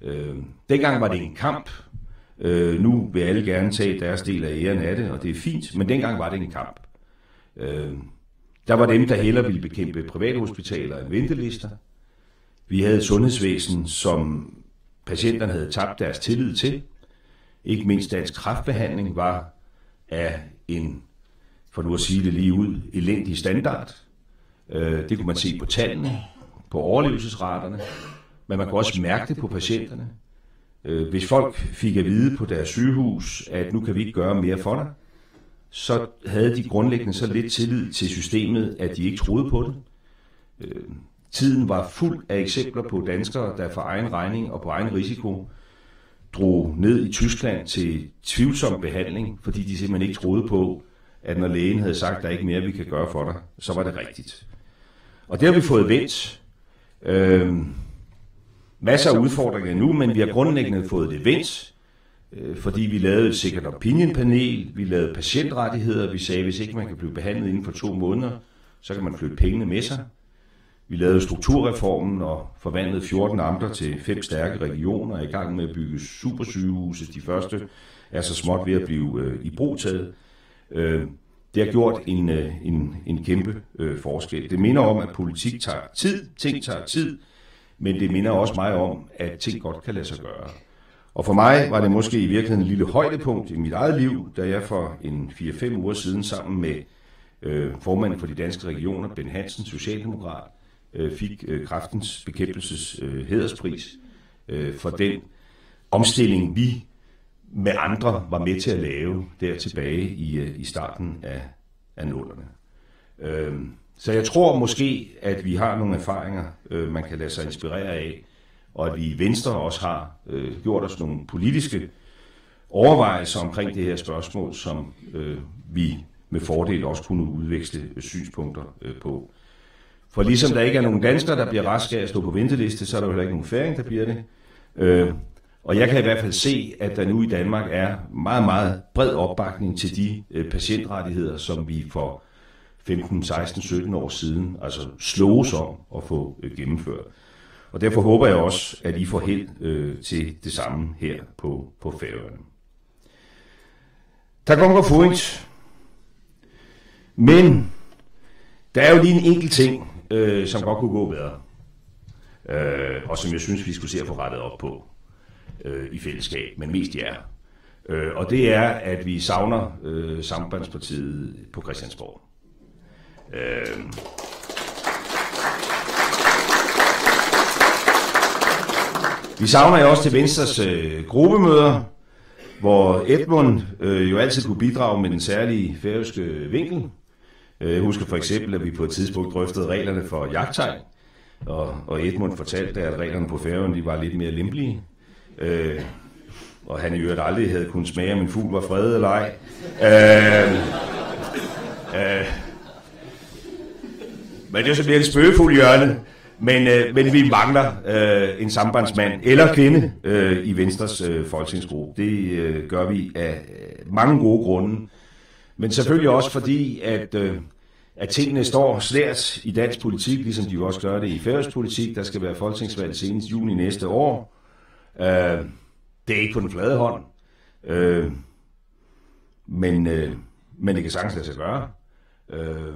Øh, dengang var det en kamp. Øh, nu vil alle gerne tage deres del af æren af det, og det er fint, men dengang var det en kamp. Øh, der var dem, der hellere ville bekæmpe privathospitaler end ventelister. Vi havde et sundhedsvæsen, som patienterne havde tabt deres tillid til. Ikke mindst dansk kræftbehandling var af en, for nu at sige det lige ud, elendig standard. Øh, det kunne man se på tallene, på overlevelsesraterne, men man kunne også mærke det på patienterne. Øh, hvis folk fik at vide på deres sygehus, at nu kan vi ikke gøre mere for dig, så havde de grundlæggende så lidt tillid til systemet, at de ikke troede på det. Øh, tiden var fuld af eksempler på danskere, der for egen regning og på egen risiko drog ned i Tyskland til tvivlsom behandling, fordi de simpelthen ikke troede på, at når lægen havde sagt, at der er ikke mere, vi kan gøre for dig, så var det rigtigt. Og det har vi fået vendt. Øhm, masser af udfordringer nu, men vi har grundlæggende fået det vendt, øh, fordi vi lavede et second opinion panel, vi lavede patientrettigheder, vi sagde, hvis ikke man kan blive behandlet inden for to måneder, så kan man flytte pengene med sig. Vi lavede strukturreformen og forvandlede fjorten amter til fem stærke regioner, er i gang med at bygge supersygehuse. De første er så småt ved at blive øh, i brug taget. Øh, det har gjort en, øh, en, en kæmpe øh, forskel. Det minder om, at politik tager tid, ting tager tid, men det minder også mig om, at ting godt kan lade sig gøre. Og for mig var det måske i virkeligheden et lille højdepunkt i mit eget liv, da jeg for en fire-fem uger siden sammen med øh, formanden for de danske regioner, Bent Hansen, socialdemokrat, øh, fik øh, kræftens bekæmpelses øh, hæderspris øh, for den omstilling, vi med andre var med til at lave der tilbage i, øh, i starten af, af nullerne. Øhm, så jeg tror måske, at vi har nogle erfaringer, øh, man kan lade sig inspirere af, og at vi i Venstre også har øh, gjort os nogle politiske overvejelser omkring det her spørgsmål, som øh, vi med fordel også kunne udveksle synspunkter øh, på. For ligesom der ikke er nogen danskere, der bliver raske af at stå på venteliste, så er der jo heller ikke nogen færing, der bliver det. Øh, og jeg kan i hvert fald se, at der nu i Danmark er meget, meget bred opbakning til de øh, patientrettigheder, som vi for femten, seksten, sytten år siden altså sloges om at få øh, gennemført. Og derfor håber jeg også, at I får held øh, til det samme her på, på Færøerne. Tak om fint. Men der er jo lige en enkelt ting, øh, som godt kunne gå bedre, øh, og som jeg synes, vi skulle se at få rettet op på øh, i fællesskab, men mest jer. Øh, og det er, at vi savner øh, Sambandspartiet på Christiansborg. Øh, vi savner jo også til Venstres øh, gruppemøder, hvor Edmund øh, jo altid kunne bidrage med den særlige færøske vinkel. Øh, jeg husker for eksempel, at vi på et tidspunkt drøftede reglerne for jagttegn, og, og Edmund fortalte, at reglerne på Færøerne, de var lidt mere lempelige. Øh, og han i øvrigt aldrig havde kunnet smage, om en fugl var fredet eller ej. Øh, øh, men det er så mere et spøgefuldt hjørne. Men, øh, men vi mangler øh, en sambandsmand eller kvinde øh, i Venstres øh, folketingsgruppe. Det øh, gør vi af øh, mange gode grunde. Men selvfølgelig også fordi, at, øh, at tingene står svært i dansk politik, ligesom de jo også gør det i færøsk politik. Der skal være folketingsvalg senest juni næste år. Øh, det er ikke på den flade hånd, øh, men, øh, men det kan sagtens lade sig gøre. Øh,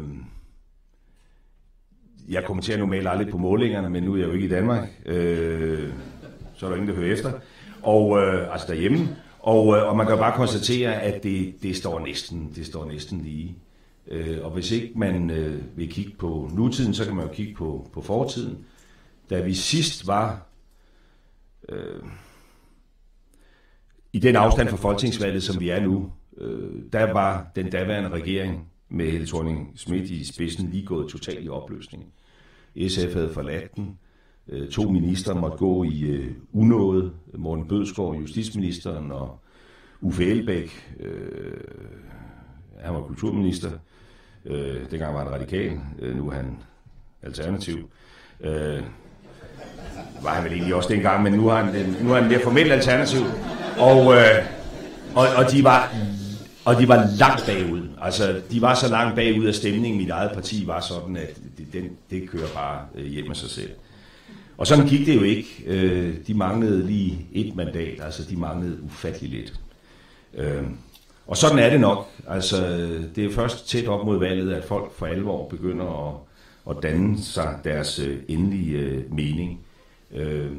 Jeg kommenterer normalt aldrig på målingerne, men nu er jeg jo ikke i Danmark, øh, så er der ingen, der hører efter. Og, øh, altså derhjemme. Og, øh, og man kan jo bare konstatere, at det, det står næsten, det står næsten lige. Øh, og hvis ikke man, øh, vil kigge på nutiden, så kan man jo kigge på, på fortiden. Da vi sidst var, øh, i den afstand fra folketingsvalget, som vi er nu, øh, der var den daværende regering med Helle Thorning-Schmidt i spidsen lige gået totalt i opløsning. S F havde forladt den. Øh, to ministre måtte gå i, øh, unåde. Morten Bødskov, justitsministeren, og Uffe Elbæk, øh, han var kulturminister. Øh, dengang var han radikal, øh, nu er han alternativ. Øh, var han vel egentlig også dengang, men nu har han den, nu har han det formelle alternativ. Og, øh, og, og de var, og de var langt bagud. Altså, de var så langt bagud, at stemningen i mit eget parti var sådan, at det, den, det kører bare, øh, hjem af sig selv. Og sådan gik det jo ikke. Øh, de manglede lige et mandat, altså de manglede ufattelig lidt. Øh, og sådan er det nok. Altså, det er først tæt op mod valget, at folk for alvor begynder at, at danne sig deres, øh, endelige, øh, mening. Øh,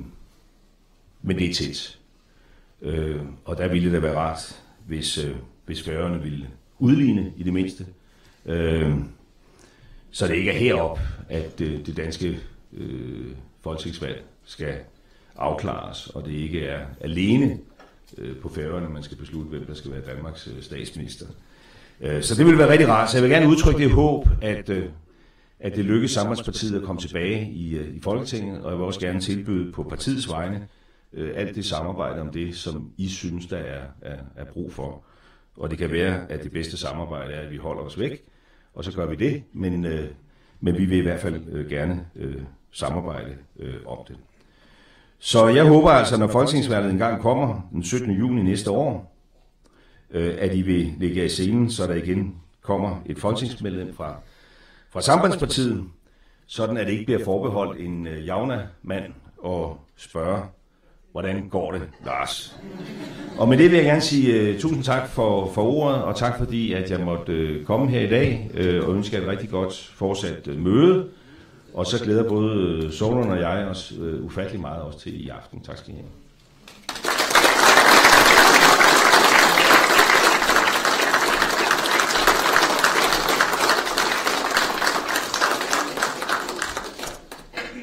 men det er tæt. Øh, og der ville det være rart, hvis, øh, hvis Færøerne ville udligne i det mindste. Øh, så det ikke er herop, at, øh, det danske, øh, folketingsvalg skal afklares, og det ikke er alene, øh, på Færøerne, man skal beslutte, hvem der skal være Danmarks, øh, statsminister. Øh, så det vil være rigtig rart. Så jeg vil gerne udtrykke det håb, at, øh, at det lykkes Sambandspartiet at komme tilbage i, øh, i Folketinget, og jeg vil også gerne tilbyde på partiets vegne, øh, alt det samarbejde om det, som I synes, der er, er, er brug for. Og det kan være, at det bedste samarbejde er, at vi holder os væk, og så gør vi det, men, øh, men vi vil i hvert fald, øh, gerne, øh, samarbejde, øh, om det. Så jeg håber altså, når folketingsvalget engang kommer den syttende juni næste år, øh, at I vil lægge jer i selen, så der igen kommer et folketingsmedlem fra, fra Sambandspartiet, sådan at det ikke bliver forbeholdt en, øh, javnaðarmaður at spørge, hvordan går det, Lars? Og med det vil jeg gerne sige, øh, tusind tak for, for ordet, og tak fordi, at jeg måtte, øh, komme her i dag, øh, og ønske jer et rigtig godt fortsat, øh, møde. Og så glæder både, øh, Sólrun og jeg os, øh, ufattelig meget også til i aften. Tak skal I have.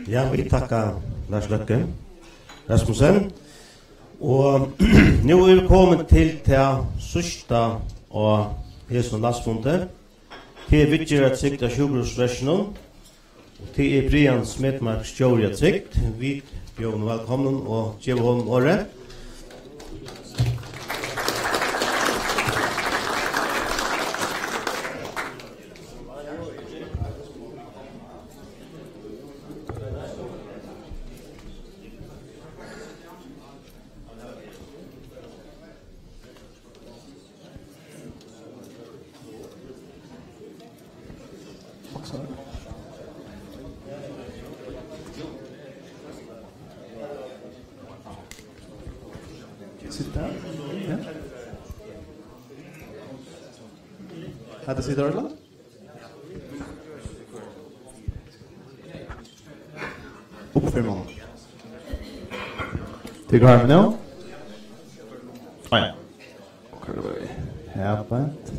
Ja, vit takka Lars Løkke Rasmussen. Og nú eru vit komin til tað síðsta á hesum landsfundi. Tað er viðgerðartrygd á sjúkrahúsverkinum. Og tað er Brian Smetmark, stjóri á Trygd. Vit bjóða honum vælkomnan og geva honum orðið. Sit down. Yeah. Hvat er sitt orðlag? Uppfør meg. Tað er klárt nú? Á, ja. Hvat er tað? Ja, beint.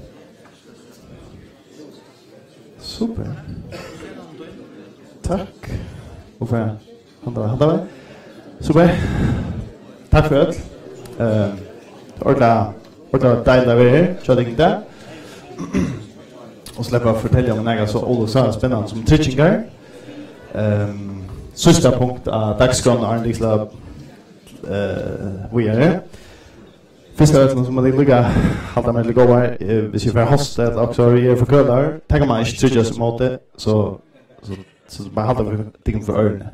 Super. Takk. Uppfør. Handa, handa. Super. Takk fyri øll. Ehm, ordiliga, ordiliga deiligt at vera her. Sjá tykkum í dag. Og sleppa at fortelja um nakað so ólukksáliga spennandi sum tryggingar. Ehm, síðsta punkt á dagsskránni, áðrenn vit lykla, eh, víðari. Fyrst av øllum, so má eg líka halda meg til góðar, eh, hvis eg fari at hosta, ella okkurt, eg eri forkølaður, tað kann man ikki tryggja seg ímóti, so, so So bara halda tykkum fyri oyruni.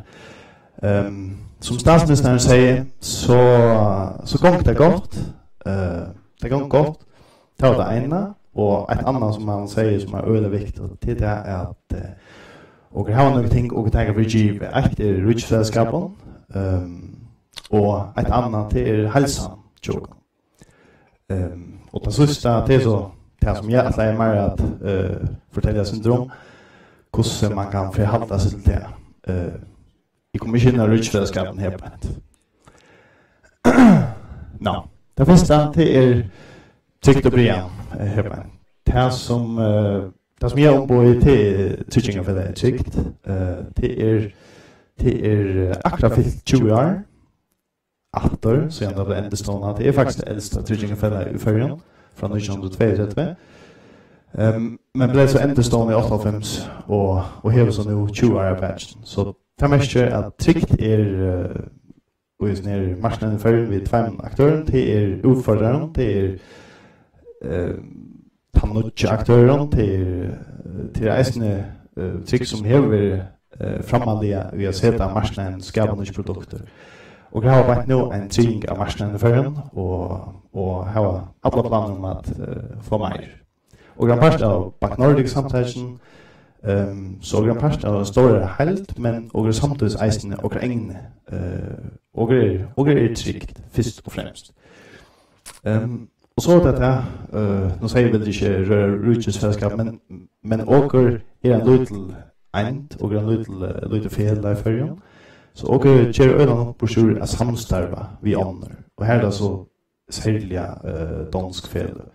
Ehm, sum statsministerin segði, so, so gongur tað gott. Eh, tað gongur gott. Tað var tað eina. Og eitt annað sum hann segði, sum er øgiliga viktigt, tað er tað at, eh, okur hava nøkur ting, okur taka fyri givið. Eitt er ríkisfelagsskapin, ehm, og eitt annað, tað er heilsan hjá okkum. Ehm, og tað síðsta, tað er so tað, sum eg ætlaði mær at, eh, fortelja eitt sindur um. hvussu man kann forhalda seg til tað. Eh, eg kom ikki inn á ríkisfelagsskapin her beint. Nå, tað fyrsta, tað er Trygd og Brian, eh, her beint. Tað sum, eh, tað sum eg umboði, tað er Tryggingarfelagið Trygd. Eh, tað er, tað er, eh, akkurát fylt tjúgu ár. Aftur, síðan tað bleiv endurstovnað. Tað er faktiskt tað elsta tryggingarfelagið í Føroyum, frá nítjan hundrað og tveyogtretivu. Ehm, men bleiv so endurstovnað í áttaoghálvfems og, og hevur so nú tjúgu ára badge. So tað merkir, at Trygd er, eh, í hesum her marknaðin í Føroyum við tveimum aktørum. Tað er útfordarin, tað er, eh, tann nýggja aktørin, tað er, tað er eisini, eh, Trygd, sum hevur verið, eh, frammarliga í at seta á marknaðin, skapa nýggj produktir. Og hava beint nú ein triðing av marknaðinum í Føroyum og, og hava allar planir um at, eh, fáa meir. Og ein part av BankNordik samtakinum, ehm, so ein part av ein stórari heild, men og samtíðis eisini okkara egnu, eh, og er, og er Trygd fyrst og fremst. Ehm, og so er tað tað, eh, nú sigi eg, vil ikki røra ríkisfelagsskap, men, men okur er ein lítil eind, okur er ein lítil, eh, lítið felag í Føroyum. So okur gera øgiliga nógv burtur úr at samstarva við onnur. Og her er tað so serliga, eh, donsk feløg.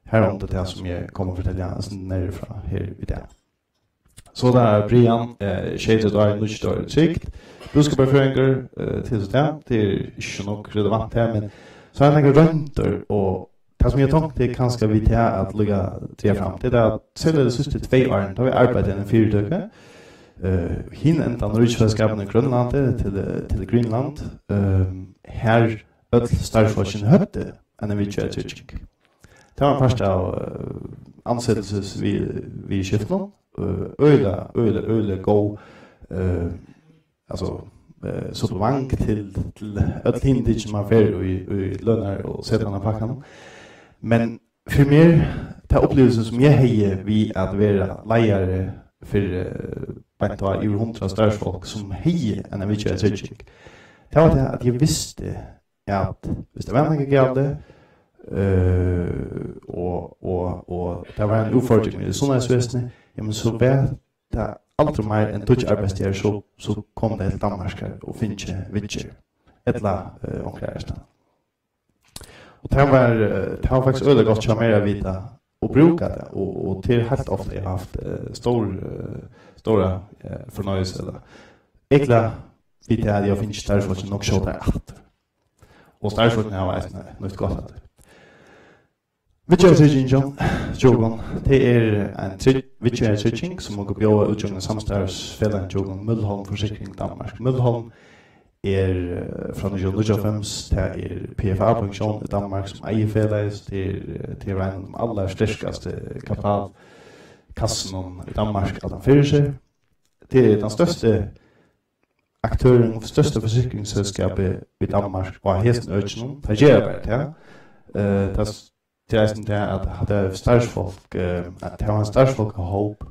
Her er tað tað sum eg komi at fortelja eitt sindur nærri frá her í dag. So tað er Brian, eh, sjeyogtretivu ár, nýggjur dagur í Trygd. Búskaparfrøðingur, eh, til so tað. Tað er ikki so nógv relevant her, men so er hann nakrar royndir, og tað sum eg tonkti kanska við tað at líka draga fram, tað er tað at serliga tey síðstu tvey árini, tá vit arbeiddu í einum fyritøku, eh, hin endan av ríkisfelagsskapinum í Grønlandi til, til Greenland, ehm, har øll starvsfólkini høvdu eina viðgerðartrygging. Tað var ein part av, eh, ansetilsis við, viðurskiftunum, eh, øgiliga, øgiliga, øgiliga góð, eh, altso, eh, supplement til, til øll hini ting, man fær í, í lønar- og setanarpakkanum. Men fyri meg, ta upplivilsin, sum eg hevði við at vera leiðari fyri, eh, beint tá yvir hundrað starvsfólk, sum hevði eina viðgerðartrygging, tað var tað, at eg visti, at viss tað var nakað galið, eh, og, og, og tað var ein útfordring við sundhedsvesenet, jamen, so var tað aldri meir enn tíggju arbeiðsdagar, so, so kom tað til Danmarkar og fingu viðgerð, ella, eh, onkra aðrastaðni. Og tað var, eh, tað var faktiskt øgiliga gott hjá mær at vita og brúka tað, og, og tað er heilt ofta eg havi havt, eh, stór, eh, stóra, eh, fornøyelse, ella ekla við tað, at eg havi fingið starvsfólkini nógv skjótari aftur. Og starvsfólkini hava eisini nýtt gott av tí. Viðgerðartryggingin hjá okkum, tað er ein trygg-, viðgerðartrygging, sum okur bjóða útgivnu samstarvsfelagini hjá okkum, Mølholm Forsikring Danmark. Mølholm er, eh, frá nítjan hundrað og níggjuoghálvfems, tað er P F A Pension í Danmark, sum eigur felagið, so tað er, eh, tað er ein av teimum allarsterkastu kapitalkassunum í Danmark, allan fyri seg. Tað er tann størsti aktørin, størsta forsikringsselskapið í Danmark og á hesum økinum. Tað gera bara tað. Eh, tað s-, tað er eisini tað, at hatta er starvsfólk, eh, at hava ein starvsfólkahóp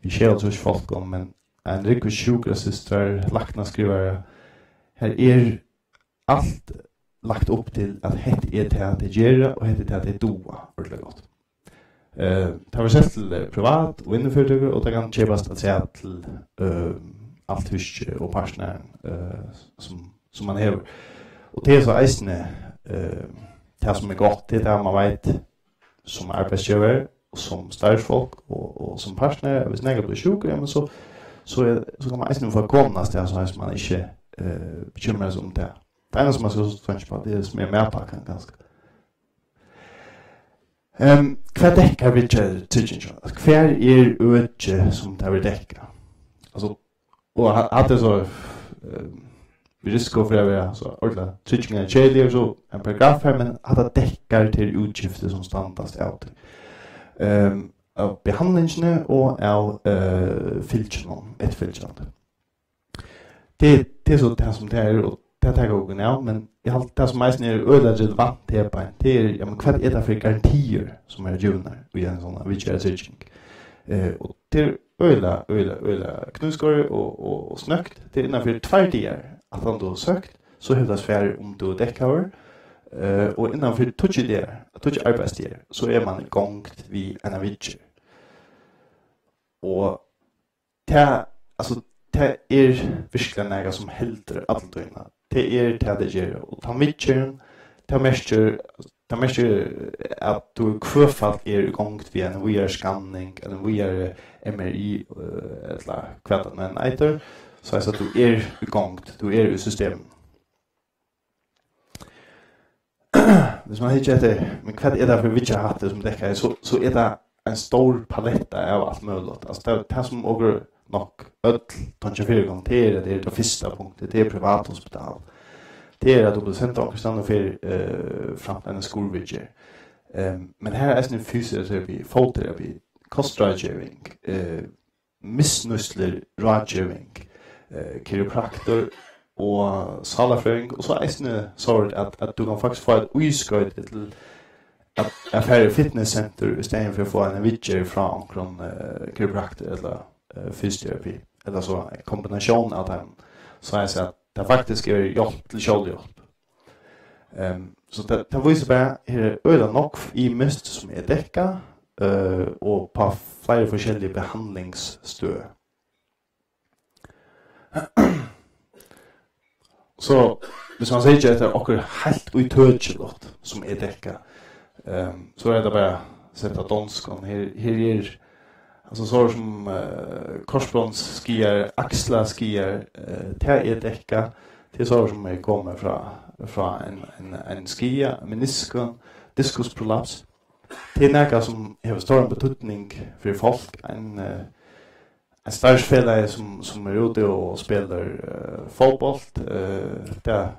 við sjeyoghálvtrýss fólkum, men ein rúgva sjúkrasystrar, læknaskrivarar, her er alt lagt upp til, at hetta er tað, tey gera, og hetta er tað, tey duga ordiliga gott. Eh, tað verður selt til, eh, privat og vinnufyritøkur, og tað kann keypast afturat til, eh, alt húskið og partsnaran, eh, sum, sum man hevur. Og tað er so eisini, eh, tað sum er gott, tað er tað, man veit sum arbeiðsgevari og sum starvsfólk og, og sum partsnarar, at viss nakar blívur sjúkur, jamen, so, so er, so kann man eisini fáa komuna avstað, so at man ikki, eh, bekymrar seg um tað. Tað einasta, man skal so tenkja uppá, tað er sum er matpakkan, kanska. Ehm, hvat dekkar viðgerðartryggingin? Altso, hvar er økið, sum tað verður dekkað? Altso, og ha-, hatta er so, ehm, við risiko fyri at vera so ordiliga tryggingarkeðiligur, so ein paragraf her, men hatta dekkar tær útgiftir, sum standast av tí. Ehm, av behandlingini og av, eh, fylgjunum, eftirfylgjandi. Tað, tað er so tað, sum tað er, og tað taka okur av, men eg haldi, tað, sum eisini er øgiliga relevant her beint, tað er, ja, men hvat er tað fyri garantiir, sum eru givnar í eini sovorðnari viðgerðartrygging? Eh, og tað er øgiliga, øgiliga, øgiliga knívskorið og, og, og snøgt. Tað er innan fyri tveir dagar, at hann tú søkt, so hevur tað svar, um tú er dekkaður, eh, og innan fyri tíggju dagar, tíggju arbeiðsdagar, so er man í gongd við eina viðgerð. Og tað, altso, tað er veruliga nakað sum heldur alla tíðina. Tað er tað, tað ger. Og tann viðgerðin, tað merkir, tað merkir, at tú í hvørt fall ert í gongd við eina víðari skanning, eina víðari M R I, eh, ella hvat tað nú enn eitur, so at tú ert í gongd, tú ert í systeminum. Hvis man hyggjar eftir, men hvat er tað fyri viðgerðarhættir sum dekkar, so, so er tað ein stór paletta av alt møguligt. Altso, tað, tað sum okur nokk øll tonkja fyri okkum, tað er, at tað er tað fyrsta punktið, tað er privathospital. Tað er, at tú blívur sendur onkrastaðni og fært, eh, fram til eina skurðviðgerð. Ehm, men har er eisini fysioterapi, fótterapi, kostráðgeving, eh, misnýtsluráðgeving, eh, kiropraktor og sálarfrøðing, og so eisini so at, at tú kanst faktiskt fáa eitt ískoyti til at, at fara í fitnesscenter í staðin fyri at fáa eina viðgerð frá onkrum, eh, kiropraktor ella, eh, fysioterapi, ella so ein kombinatión av teimum, so at tað faktiskt er hjálp til sjálvhjálp. Ehm, so tað, tað vísir bara, her er øgiliga nógv ymiskt sum er dekkað, eh, og á fleiri forskellig behandlingsstøð. So, hvis man sigur, at tað er okkurt heilt ítøkiligt sum er dekkað, ehm, so er tað bara at seta á donskum. Her, her er, altso, so sum, eh, korsbrónsskaðar, akslaskaðar, eh, tað er dekkað. Tað er so sum er komið frá, frá ein, ein, ein skaða, meniskus, diskusprolaps. Tað er nakað sum hevur stóran týdning fyri fólk. Ein, eh, ein starvsfelagi sum, sum er úti og spælir, eh, fótbólt, eh, tað,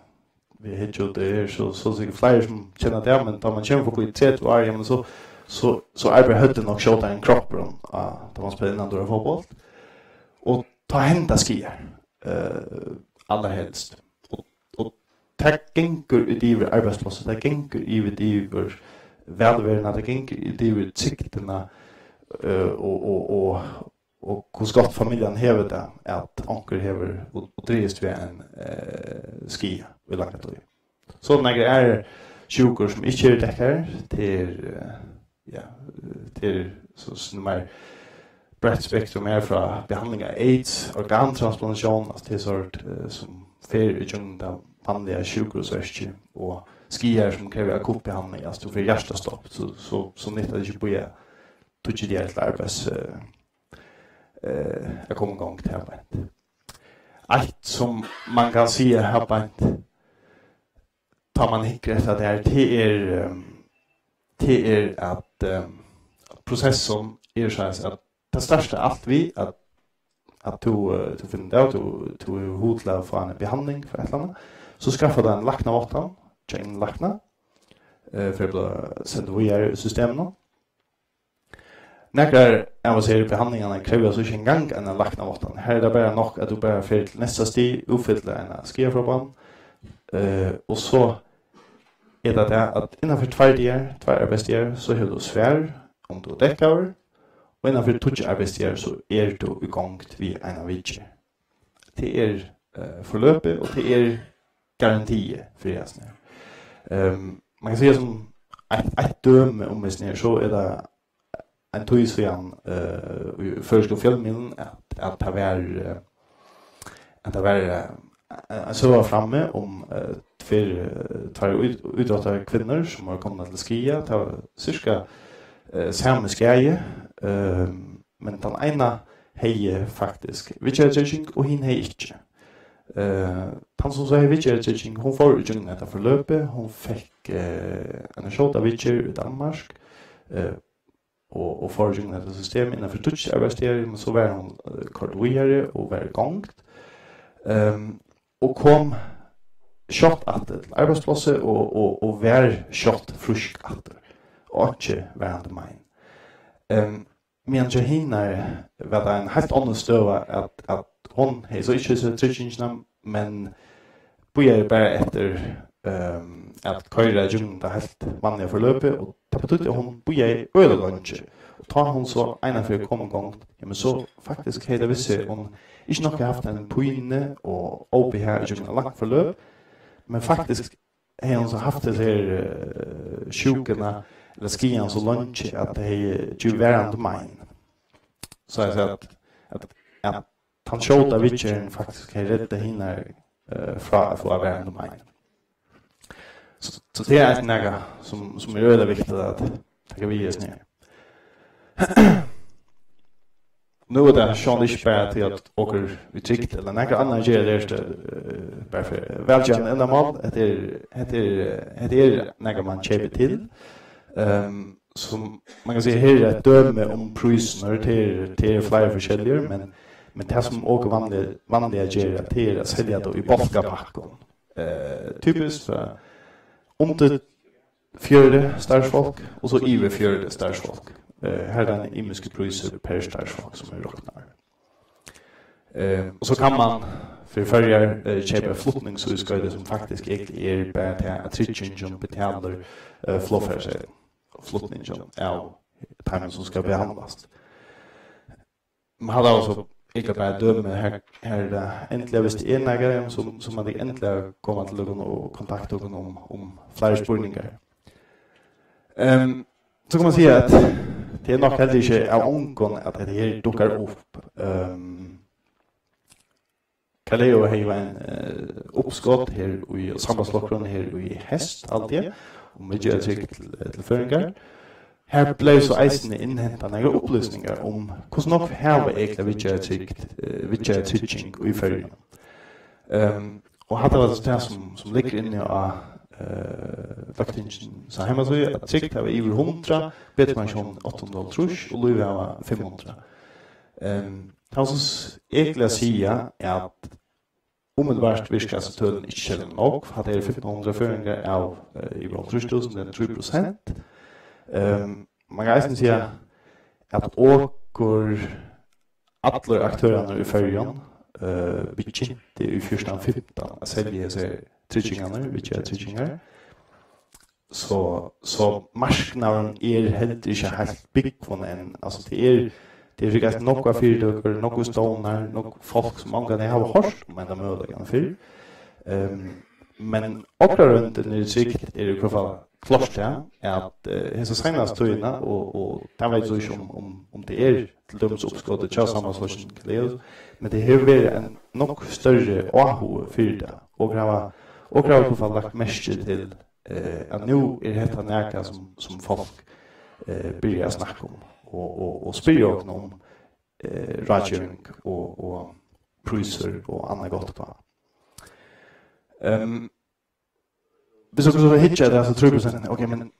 vit hyggja út her, so, so sikkurt fleiri sum kenna tað, men tá man kemur upp í tretivu ár, jamen, so, so, so arbeiðir høvdið nokk skjótari enn kroppurin, á, tá man spælir innandura fótbólt. Og tá henda skaðar, eh, allarhelst. Og, og tað gongur út yvir arbeiðsplássið, tað gongur yvir, yvir vælveruna, tað gongur út yvir trygdina, eh, og, og, og, og hvussu gott familjan hevur tað, at onkur hevur og, og dragast við ein, eh, skaða í langa tíð. So nakrir aðrir sjúkur sum ikki eru dekkaðir, tað er, eh, ja, tað er so sum meir breitt spektrum er frá behandling av aids, organtransplantatión, altso tað er sort, eh, sum fer í gjøgnum tað vanliga sjúkrahúsverkið, og skaðar sum krevja akutt behandling, altso tú fært hjartastopp, so, so, so nyttar tað ikki at bíða tíggju dagar til arbeiðis, eh, eh, at koma í gongd har beint. Eitt sum man kann siga har beint, tá man hyggur eftir at tað er, tað er, ehm, tað er at, ehm, prosessin er soleiðis at tað startar alt við at, at tú, eh, tú finnur út av, tú, tú hevur hug til at fáa eina behandling fyri eitt ella annað. So skaffar tú eina læknaváttan, hjá einum lækna, eh, fyri at blíva sendur víðari í systeminum. Nakrar av hesum behandlingarnar krevja so ikki eingong eina læknaváttan. Har er tað bara nokk, at tú bara fert til næsta stig, útfyllir eina skaðafráboðan, eh, og so er tað tað, at innan fyri tveir dagar, tveir arbeiðsdagar, so hevur tú svar, um tú er dekkaður, og innan fyri tíggju arbeiðsdagar, so ert tú í gongd við eina viðgerð. Tað er, eh, forløpið, og tað er garantiið fyri hasum her. Ehm, man kann siga sum eitt, eitt dømi um hesum her, so er tað ein tíð síðan, eh, í føroyskum fjølmiðlum, at, at tað var, eh, at tað var, eh, ein søga frammi um, eh, tvær, eh, tvær ít-, ítróttarkvinnur, sum vóru komnar til skaða. Tað var cirka, eh, sami skaði, eh, men tann eina hevði faktiskt viðgerðartrygging, og hin hevði ikki. Eh, tann sum so hevði viðgerðartrygging, hon fór ígjøgnum hetta forløpið, hon fekk, eh, eina skjóta viðgerð í Danmark, eh, og, og fór ígjøgnum hetta system innan fyri tíggju arbeiðsdagar, men so var hon, eh, koyrd víðari og var í gongd. Ehm, og kom skjótt aftur til arbeiðsplássið og, og, og var skjótt frísk aftur. Og einki var hann til mein. Ehm, meðan hjá hinari var tað ein heilt onnur støða, at, at hon hevði so ikki so tryggingina, men bíðaði bara eftir, ehm, at koyra ígjøgnum tað heilt vanliga forløpið, og tað betýddi, at hon bíðaði øgiliga leingi. Og tá hon so einaferð kom í gongd, jamen so faktiskt hevði tað við seg, hon ikki nokk hevði havt eina pínu og óbehag ígjøgnum eitt langt forløp, men faktiskt hevði hon so havt hesa her, eh, sjúkuna, ella skaðan so leingi, at tað hevði givið varandi mein. So eg sigi at, at at tann skjóta viðgerðin faktiskt kann redda hinar, eh, frá at fáa varan um ein. So, so tað er eisini nakað, sum, sum er øgiliga viktigt at taka við í hesum her. Nú er tað sjálvandi ikki bara tí, at okur við trygd ella nakar annar ger tað, eh, bara fyri vælgerandi endamál. Hetta er, hetta er, hetta er nakað, man keypir til. Ehm, sum man kann siga, her er eitt dømi um prísirnar, tað er, tað er fleiri forskelligir, men, men tað, sum okur vanliga, vanliga gera, tað er at selja tað í bólkapakkum. Eh, typiskt, eh, undir fjøruti starvsfólk, og so yvir fjøruti starvsfólk. Eh, her er ein ymiskur prísur per starvsfólk, sum er roknaður. Eh, og so kann man fyri Føroyar, eh, keypa flutningsútskoytið, sum faktiskt er bara tað, at tryggingin betalir, eh, flogfarið, flutningin av teimum, sum skal behandlast. Men hann hevur so ikki bara dømi her, her er tað endiliga, viss tað er nakað, sum, sum man endiliga koma til okkum og kontakta okkum um, um fleiri spurningar. Ehm, so kann man siga, at tað er nokk heldur ikki av ongum, at hetta her dukkar upp. Ehm, Kaleo hevði ein, eh, uppskot her í Sambandsflokkurin her í heyst, haldi eg, um viðgerðartrygd til, til føroyingar. Her bleiv so eisini innhentað nakrar upplýsingar um, hvussu nógv hava egentliga viðgerðartrygd, eh, viðgerðartrygging í Føroyum. Ehm, og hatta var tað, sum, sum liggur inni á, eh, Løgtingsins heimasíðu, at trygd hava yvir hundrað, BT-pensjón átta hundrað og hálvtrýss og lív hava fimm hundrað. Ehm, tað vil so s-, egentliga siga, at umiddelbart virka hasi tølini ikki serliga nógv. Hatta eru fimtan hundrað føroyingar av, eh, yvir hálvtrýss túsund, tað er trý prosent. Ehm, man kann eisini siga, at okur, allir aktørarnir í Føroyum, eh, begyntu í fjúrtan fimtan at selja hesar tryggingarnar, viðgerðartryggingar. So, so marknaðurin er heldur ikki heilt búgvin enn. Altso, tað er, tað eru eisini nógvar fyritøkur, nógvir stovnar, nógv fólk, sum ongantíð hava hoyrt um henda møguleikan fyrr. Ehm, men okra royndir niðri í trygd er í hvørt fall klárt tað, at, eh, hesa seinastu tíðina, og, og tað veit eg so ikki um, um, um tað er til dømis uppskotið hjá Sambandsflokkinum, men tað hevur verið ein nógv størri áhugi fyri tað. Okur hava, okur hava í hvørt fall lagt merki til, eh, at nú er hetta nakað, sum, sum fólk, eh, byrja at snakka um og, og, og spyrja okkum um, eh, ráðgeving og, og prísir og annað gott uppá. Ehm, viss okur so hyggja at hasi trý prosent, ok, men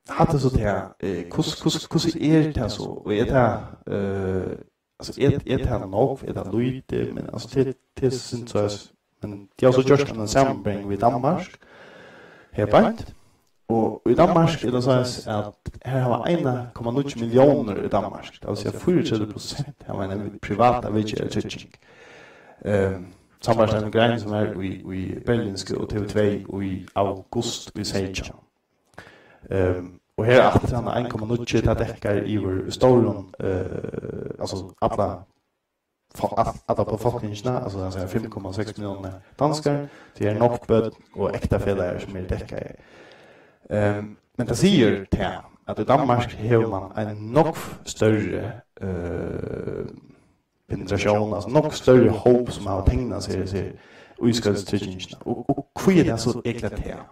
hatta er so tað, eh, hvussu, hvussu, hvussu er tað so? Og er tað, eh, Altso, er, er tað nógv, er tað lítið? Men altso, tað, tað er sindur soleiðis, men tey hava so gjørt eina samanbering við Danmark, her beint. Og í Danmark er tað soleiðis, at her hava ein komma níggju milliónir í Danmark, tað vil siga, fýraogtretivu prosent hava eina privata viðgerðartrygging. Ehm, sambært einari grein, sum er í, í Berlingske og T V tvey í august í seytjan. Ehm, og her aftur, hann ein komma níggju, tað dekkar yvir stórum, eh, altso, alla fo-, all-, alla befolkningina, altso, hann sigur fimm komma seks milliónir danskar, tí er nógv børn og ektafelagar, sum eru dekkaðir. Ehm, men tað sigur tað, at í Danmark hevur man ein nógv størri, eh, penetratión, altso, nógv størri hóp, sum hava teknað seg, seg ískoytistryggingina. Og, og hví er tað so egentliga tað?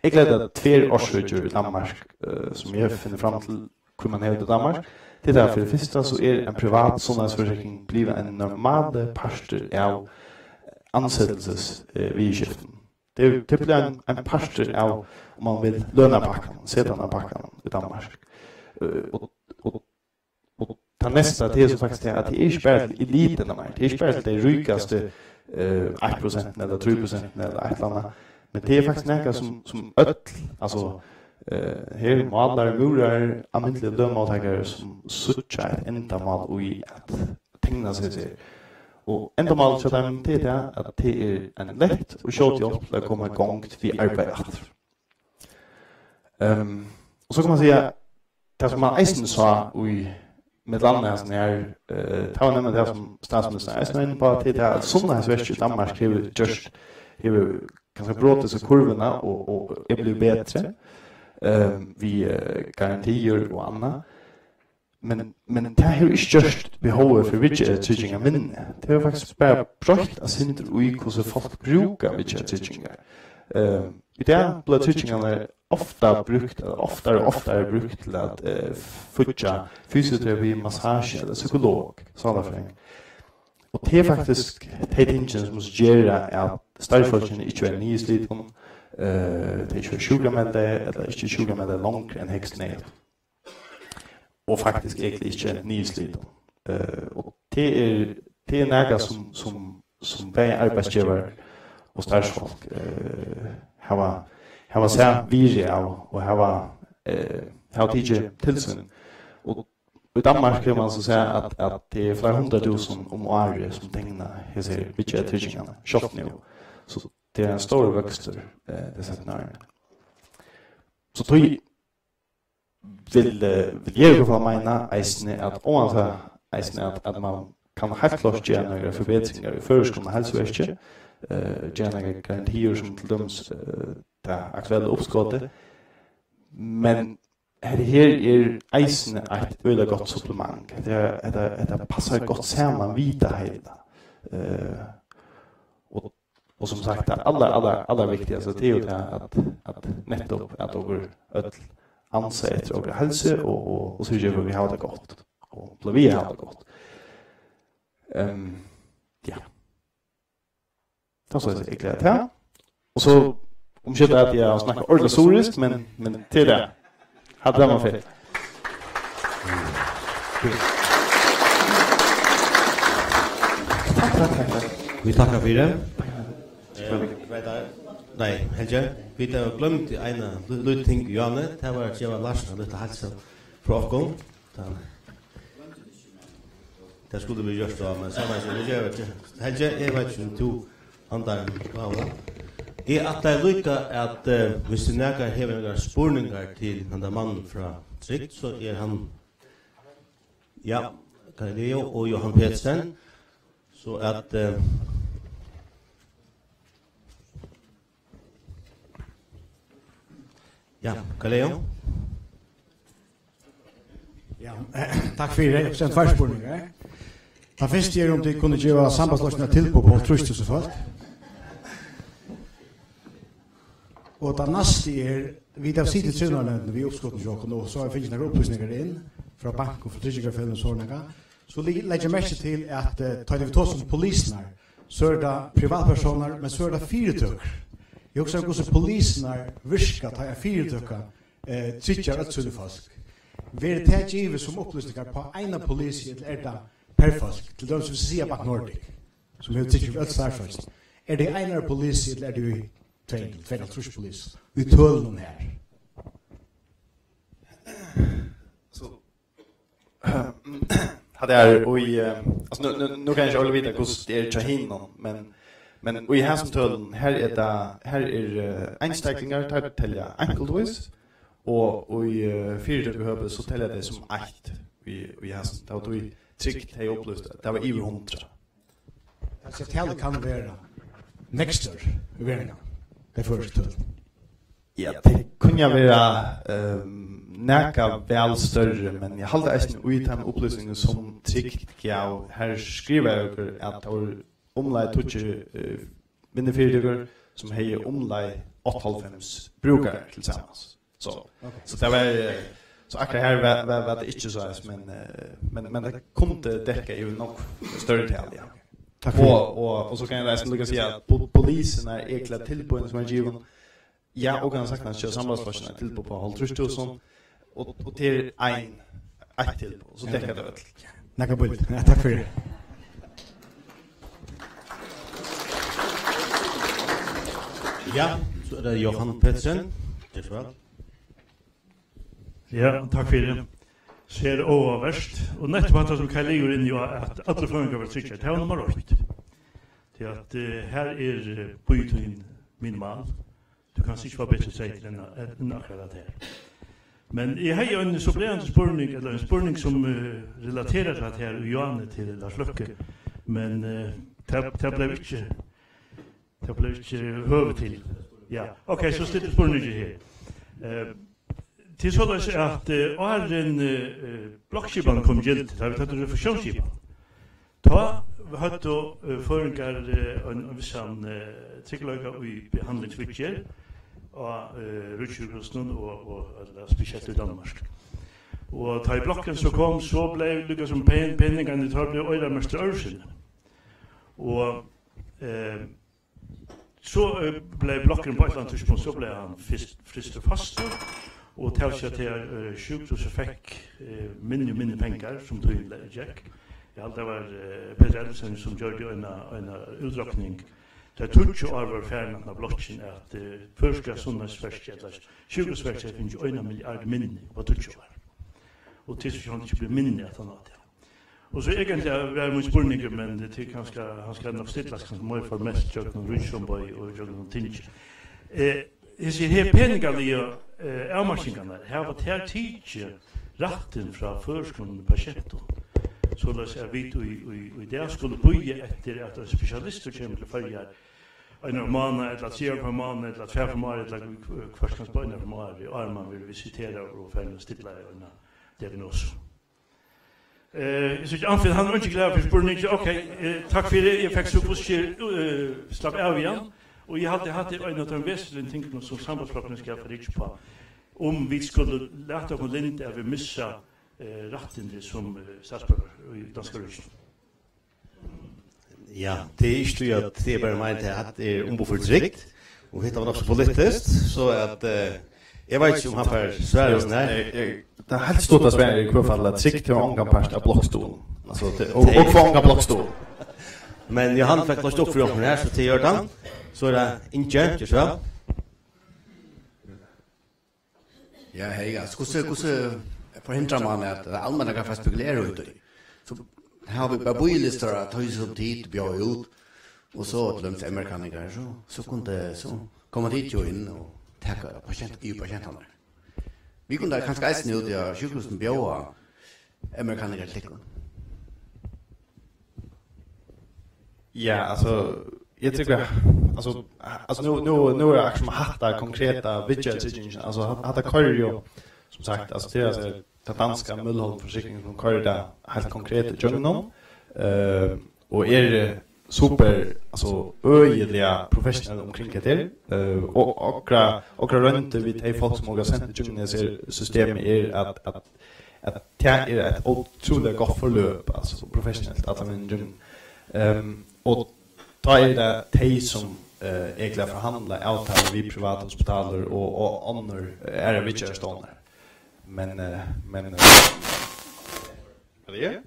Eg gleði tað tvær orsøkir í Danmark, eh, sum eg finni fram til, hví man hevur tað í Danmark. Tað er tað, fyri fyrsta, so er ein privat sundhedsforsikring blivin ein normalur partur av ansættelses-, eh, viðurskiftum. Tað er, tað er blivið ein, ein partur av, um man vil, lønarpakkan, setanarpakkan í Danmark. Eh, og, og Og tað næsta, tað er so faktiskt tað, at tað er ikki bara til elituna meir. Tað er ikki bara til tey ríkastu, eh, eitt prosent ella trý prosent ella eitt ella annað. Men tað er faktiskt nakað sum, sum øll, altso, eh, her, málarar, múrarar, almennir lønmóttakarar, sum síggja eitt endamál í at tekna seg til. Og endamálið hjá teimum, tað er tað, at tað er ein lett og skjót hjálp til at koma í gongd við arbeiði aftur. Ehm, og so kann man siga, tað sum man eisini sá í, millum annað, hasum her, eh, tað var nemliga tað, sum statsministeren eisini var inni á, til tað, at sundhedsverkið í Danmark hevur gjørt, hevur kanska brotið seg kurvina og, og er blivið betri, ehm, við, eh, garantiir og annað. men, men tað hevur ikki gjørt behovið fyri viðgerðartryggingar minni. Tað hevur faktiskt bara broytt eitt sindur í, hvussu fólk brúka viðgerðartryggingar. Eh, í dag blíva tryggingarnar ofta brúkt, ella oftari og oftari brúkt til at, eh, fíggja fysioterapi, massasju ella psykolog, sálarfrøðing. Og tað er faktiskt tey tingini, sum gera at starvsfólkini ikki verða niðurslitin, eh, tey ikki verða sjúkrameldaði, ella ikki sjúkrameldaði longri enn høgst neyðugt. Og faktiskt egentliga ikki niðurslitin. Eh, og tað er, tað er nakað, sum, sum, sum bæði arbeiðsgevarar og starvsfólk, eh, hava, hava sæð virði av og hava, eh, hava tikið til sín. Og í Danmark hevur man so sæð, at, at tað er fleiri hundrað túsund um árið, sum tekna hesar viðgerðartryggingarnar, sjálvt nú. So tað er ein stórur vøkstur, eh, tey seinnu árini. So tí vil, eh, vil eg í hvørt fall meina eisini, at óansæð eisini, at, at man kann heilt klárt gera nakrar forbetringar í føroyskum heilsuverki, eh, gera nakrar garantiir, sum til dømis, eh, tað aktuella uppskotið. Men hetta her er eisini eitt øgiliga gott supplement. Hetta, hetta, hetta passar gott saman við tað heila. Eh, og, og sum sagt, tað allar, allar, allar viktigasta, tað er jú tað, at, at nettupp at okur øll ansa eftir okra heilsu og, og, og syrgja fyri, at vit hava tað gott og blíva við at hava tað gott. Ehm, ja. Tað er so, eg gleði meg til. Og so, umskylda at eg havi snakka ordiliga suðurískt, men, men til tað. Hatta var fint. Takk, takk, takk, takk. Vit takka fyri. Eh, veit eg, nei, Helgi, vit hava gloymt eina lí-, lítla ting, Johanne. Tað var at geva Lars eina lítla heilsan frá okkum. Tað, tað skuldu vit gjørt, tá, men so var tað, vit gera tað. Helgi, eg veit ikki, um tú handlar um Paula. Eg ætlaði líka at, eh, viss tú nakar hevur nakrar spurningar til handa mannin frá Trygd, so er hann, ja, Galileo og Johan Petersen. So at, eh, ja, Galileo. Ja, takk fyri. Eg havi tveir spurningar. Tann fyrsti er, um tit kunnu geva Sambandsflokkinum eitt tilboð upp á hálvtrýss túsund fólk. Og tann næsti er, vit hava sitið í trivnaðarnevndini við uppskotinum hjá okkum, og so hava vit fingið nakrar upplýsingar inn frá bankum, frá tryggingarfeløgum og sovorðið nakað. So le-, leggi eg merki til, at, eh, tá vit tosa um polisarnar, so eru tað privatpersónar, men so eru tað fyritøkur. Eg hugsi um, hvussu polisarnar virka, tá ein fyritøka, eh, tryggjar øll síni fólk. Verður tað givið sum upplýsingar á eina polisi, ella er tað per fólk? Til dømis, viss vit siga Bank Nordic, sum hevur tryggjað øll starvsfólkini. Er tað í einari polisi, ella er tað í tvey, tvey og hálvtrýss polis? Í tølunum her. So, hatta er í, eh, altso, nú, nú, nú kann eg ikki ordiliga vita, hvussu tað er hjá hinum, men, men í hasum tølum, her er tað, her er, eh, einstaklingar, teir telja einkultvís, og í, eh, fyritøkuhøpi, so telja tey sum eitt í, í hasum. Tað var tí Trygd hevði upplýst, at tað var yvir hundrað. Altso, talið kann vera nógv størri í veruleikanum, tey føroysku tøl. Ja, tey kunnu vera, ehm, nakað væl størri, men eg haldi eisini í teimum upplýsingum, sum Trygd gav, har skrivaðu okur, at tað vóru umleið tíggju, eh, vinnufyritøkur, sum hevði umleið áttaoghálvfems brúkarar til samans. So, ok, so tað var, eh, so akkurát her var, var, var tað ikki so, men, eh, men, men tað kundi dekkað yvir nógv størri tal, ja. Takk fyri. Og, og, og so kann eg eisini líka siga, at po-, polisarnar eru til tilboðini, sum eru givin. Ja, og kann sagt, at Sambandsflokkurin eitt tilboð upp á hálvtrýss túsund, og, og tað er ein, eitt tilboð, so dekkar tað øll. Nakað bult. Ja, takk fyri. Ja, so er tað Johan Petersen. Ger so væl. Ja, takk fyri. Sera áhugavert. Og nettupp hatta, sum Kai leggur inn, jú, at allir føroyingar verða tryggir. Tað var nummar eitt. Tí at, eh, her er, eh, bíðitíðin minimal. Tú kanst ikki fáa betri trygd enn, enn akkurát hatta her. Men eg hevði ein supplerandi spurning, ella ein spurning, sum, eh, relaterar til hatta her, og Johanne til Lars Løkke. Men, eh, tað, tað bleiv ikki, tað bleiv ikki høvi til. Ja, ok, so stilli eg spurningin her. Eh, Tað er soleiðis, at, eh, áðrenn, eh, blokkskipanin kom í gildi, tá vit høvdu refleksiónsskipan, tá høvdu, eh, føroyingar, eh, ein, ein vissan, eh, tryggleika í behandlingsviðgerð á, eh, ríkissjúkrahúsinum og, og, ella spesielt í Danmark. Og tá ið blokkin so kom, so bleiv líka sum pen-, peningarnir, teir bleiv oyramerktir øðruvísi. Og, eh, So, eh, bleiv blokkurin á eitt ella annað tíðspunkt, so bleiv hann fyrst, fyrst og fastur, og tað vil siga, at, eh, sjúkrahúsið fekk, eh, minni og minni pengar, sum tíðin le-, gekk. Eg haldi, tað var, eh, Petur Elvesen, sum gjørdi eina, eina útrokning. Tá tíggju ár vóru farin aftan á blokkin, at, eh, føroyska sundhedsverkið, ella sjúkrahúsverkið, hevði fingið eina milliard minni upp á tíggju ár. Og tað er so sjálvandi ikki blivið minni aftan á tað. Og so eigentliga var mín spurningur, men tað er kanska, hann skal nokk stillast kanska meira formelt gjøgnum ríkisumboð og gjøgnum tingið. Eh, hesir her peningarligu, eh, avmarkingarnar, hava tær tikið rættin frá føroyskum patientum, soleiðis at vit í, í, í dag skulu bíða eftir, at ein spesialistur kemur til Føroyar ein ferð um mánaðin, ella triðja hvønn mánað, ella tvær ferðir um árið, ella hvørt kanska eina ferð um árið, áðrenn mann verður visiteraður og farin at stilla eina diagnosu. Eh, eg síggi, Anfinn, hann er ikki glaður fyri spurningin. Ok, eh, takk fyri, eg fekk so hvussu er, eh, slapp av í hann. Og eg haldi, hatta er ein av teimum vesentligu tingunum, sum Sambandsflokkurin skal fara út uppá. Um vit skulu lata okkum lynda, at vit missa, eh, rættindi sum, eh, statsborgarar í danska ríkinum. Ja, tað er ikki tí, at tað er bara meint, at tað er umboð fyri trygd, og hetta var nokk so politiskt, so at, eh, eg veit ikki, um hann fær svar og nei. Eg, eg, tað heilt stutta svarið er í hvørt fall, at trygd hevur ongan part av blokkstuðlinum. Altso, tað, og, og fáa ongan blokkstuðul. Men Johan fekk loyst upp fyri okkum her, so tað ger hann. So er tað Ingi, ger so væl. Ja, hey, altso, hvussu, hvussu forhindrar man at, at almenningar fara at spekulera í tí? So hava vit bara bíðilistar, at tey sum tit bjóða út, og so til dømis M-R-kanningar, so, so kunnu, so koma tit jo inn og taka pasient, í pasientarnar. Vit kunnu kanska eisini út, ja, sjúkrahúsini bjóða M-R-kanningar til tykkum. Ja, altso, eg trúgvi, altso, altso, nú, nú, nú er akkurát sum hatta konkreta viðgerðartryggingin, altso, hat-, hatta koyrir jo, sum sagt, altso, tað er, altso, tað danska Mølholm Forsikring, sum koyrir tað heilt konkret ígjøgnum, eh, og er, eh, super, altso, øgiliga professionell umkring hetta her, eh, og okra, okra royndir við tey fólk, sum okur hava sent ígjøgnum hesi systemi, er at, at at tað er eitt ótrúliga gott forløp, altso, professionelt, allan vegin ígjøgnum. Ehm, og tá er tað tey, sum, eh, egentliga forhandla avtalur við privat hospitalur og, og onnur, eh, aðrar viðgerðarstovnar. Men, eh, men, eh, hvat er tað?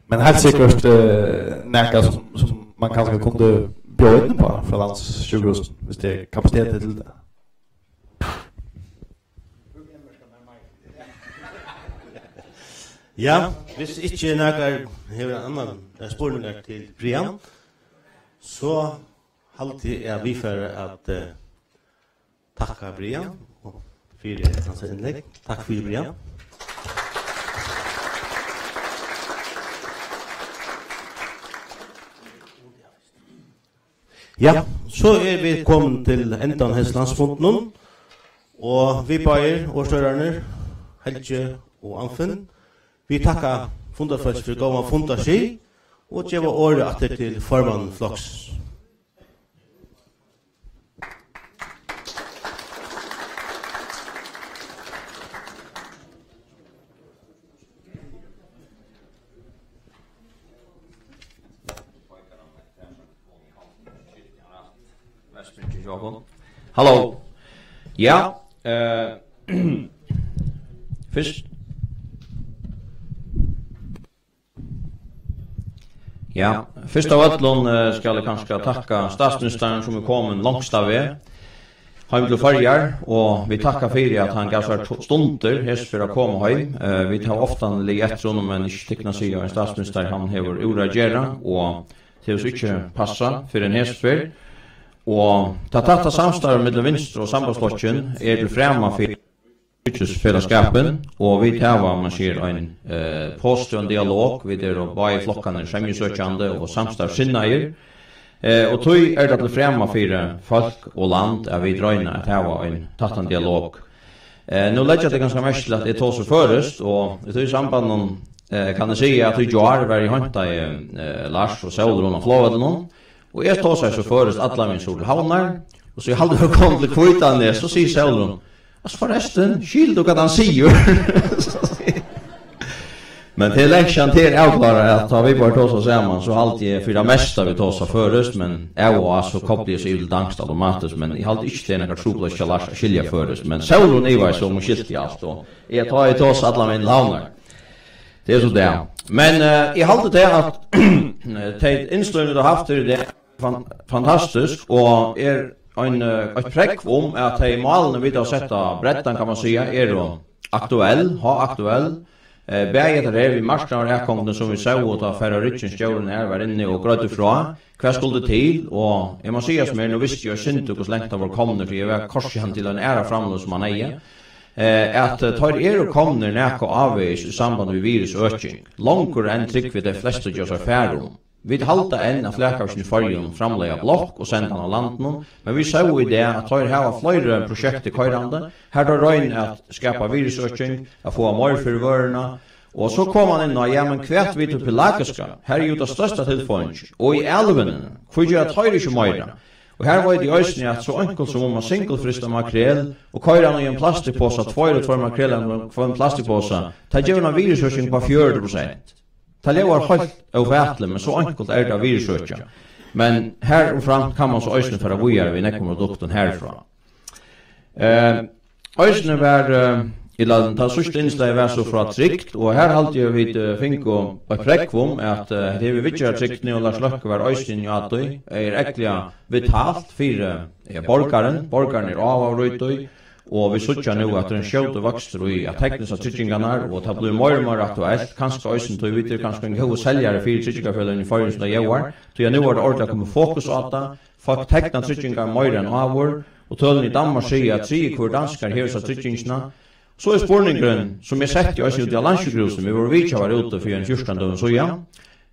Men heilt sikkurt, eh, nakað sum, sum man kanska kundi bjóða inn uppá frá Landssjúkrahúsinum, viss tað er kapasitet til tað. Ja, viss ikki nakar hevur annan, eh, spurningar til Brian, so haldi eg, at vit fara at, eh, takka Brian og fyri hansara innlegg. Takk fyri, Brian. Ja, so eru vit komin til endan á hesum landsfundinum, og vit báðir orðstýrararnir, Helgi og Anfinn, vit takka fundarfólki fyri góðan fundarskil og geva orðið aftur til formann floksins. Halló. Ja, eh, fyrst. Ja, fyrst av øllum, eh, skal eg kanska takka statsministaran, sum er komin longsta veg heim til Føroyar, og vit takka fyri, at hann gav sær to-, stundir hesa ferð at koma heim. Eh, vit hava ofta ligið eftir honum, men ikki tykkum at siga, ein statsminister, hann hevur úr at gera, og tað hevur so ikki passað fyrr enn hesa ferð. Og tað tætta samstarvið millum Vinstru og Sambandsflokkin er til frama fyri ríkisfelagsskapin, og vit hava, man sigur, ein, eh, positívan dialog. Vit eru báðir flokkarnir semjusøkjandi og samstarvssinnaðir, eh, og tí er tað til frama fyri fólk og land, at vit royna at hava ein tættan dialog. Eh, nú leggja tey kanska merki til, at eg tosi føroyskt, og í tí sambandinum, eh, kann eg siga, at í gjár var eg og heintaði, eh, Lars og Sólrun á flogvøllinum, og eg tosaði so føroyskt allan vegin suður til Havnar, og so eg haldi, eg var komin til Hvítanes, so sigur Sólrun: "Altso, forrestin, skilur tú, hvat hann sigur?" Men tað er langt, tað er avklárað, at tá vit byrja at tosa saman, so haldi eg fyri tað mesta, vit tosa føroyskt, men av og á so kopli eg so yvir til danskt automatiskt, men eg haldi ikki, tað er nakar trupulleiki hjá Lars at skilja føroyskt, men Sólrun ivaðist, um hon skilti alt, og eg, tá eg tosi allan vegin til Havnar. Tað er so tað. Men, eh, eg haldi tað, at tey innstøðini, tú hevur havt her í dag, fan-, fantastisk, og er ein, eh, eitt prógv um, at tey málini, vit hava sett á brettan, kann man siga, eru aktuell, háaktuell. Eh, bæði hetta her við marknaðaratgongdini, sum vit sóu, tá Færøyar Rykkinn, stjórin har, var inni og greiddi frá, hvat skuldi til, og eg má siga sum er, nú visti eg eitt sindur, hvussu langt teir vóru komnir, tí eg var koyrsjandi til eina aðra framløgu, sum hann hevði. Eh, at, eh, teir eru komnir nakað ávegis í samband við virðisøking, longur enn, trúgvi eg, tey flestu geva sær far um. Vit halda enn, at flakavirkin í Føroyum framleiða blokk og senda hana av landinum, men vit sóu í dag, at teir hava fleiri prosjektir koyrandi, har teir royna at skapa virðisøking, at fáa meir fyri vøruna, og so kom hann inn á, ja, men hvat við tað pelagiska? Har er jú tað størsta tilfeingi, og í alvunum, hví gera teir ikki meira? Og har veit eg eisini, at so einkult sum um at singulfrysta makrel og koyra hann í ein plastikkposa, tveir og tveir makrelar í hvønn plastikkposa, tað gevur eina virðisøking upp á fjøruti prosent. Tað ljóðar heilt ófatiligt, men so einkult er tað at virðisøkja. Men har og fram kann man so eisini fara víðari við nógvum produktum harfrá. Eh, eisini var, eh, eg lat, tað síðsta innslagið var so frá trygd, og har haldi eg, vit, eh, fingu eitt prógv um, at, eh, hetta við viðgerðartrygdini, og Lars Løkke var eisini á tí, er ógvuliga vitalt fyri, eh, borgaran. Borgarin er áhugaður í tí, og vit síggja nú, at tað er ein skjótur vøkstur í at tekna sær tryggingarnar, og tað blívur meira og meira aktuelt, kanska eisini tí vit eru kanska ein góður seljari fyri tryggingarfeløgini í Føroyum, sum tað ljóðar, tí at nú er tað ordiliga komið fokus á tað. Fólk tekna tryggingar meira enn áður, og tølini í Danmark siga, at triði hvør danskari hevur sær tryggingina. So er spurningurin, sum eg setti eisini út á Landssjúkrahúsið, vit vóru vitjaðir úti fyri ein fjúrtan døgum síðan.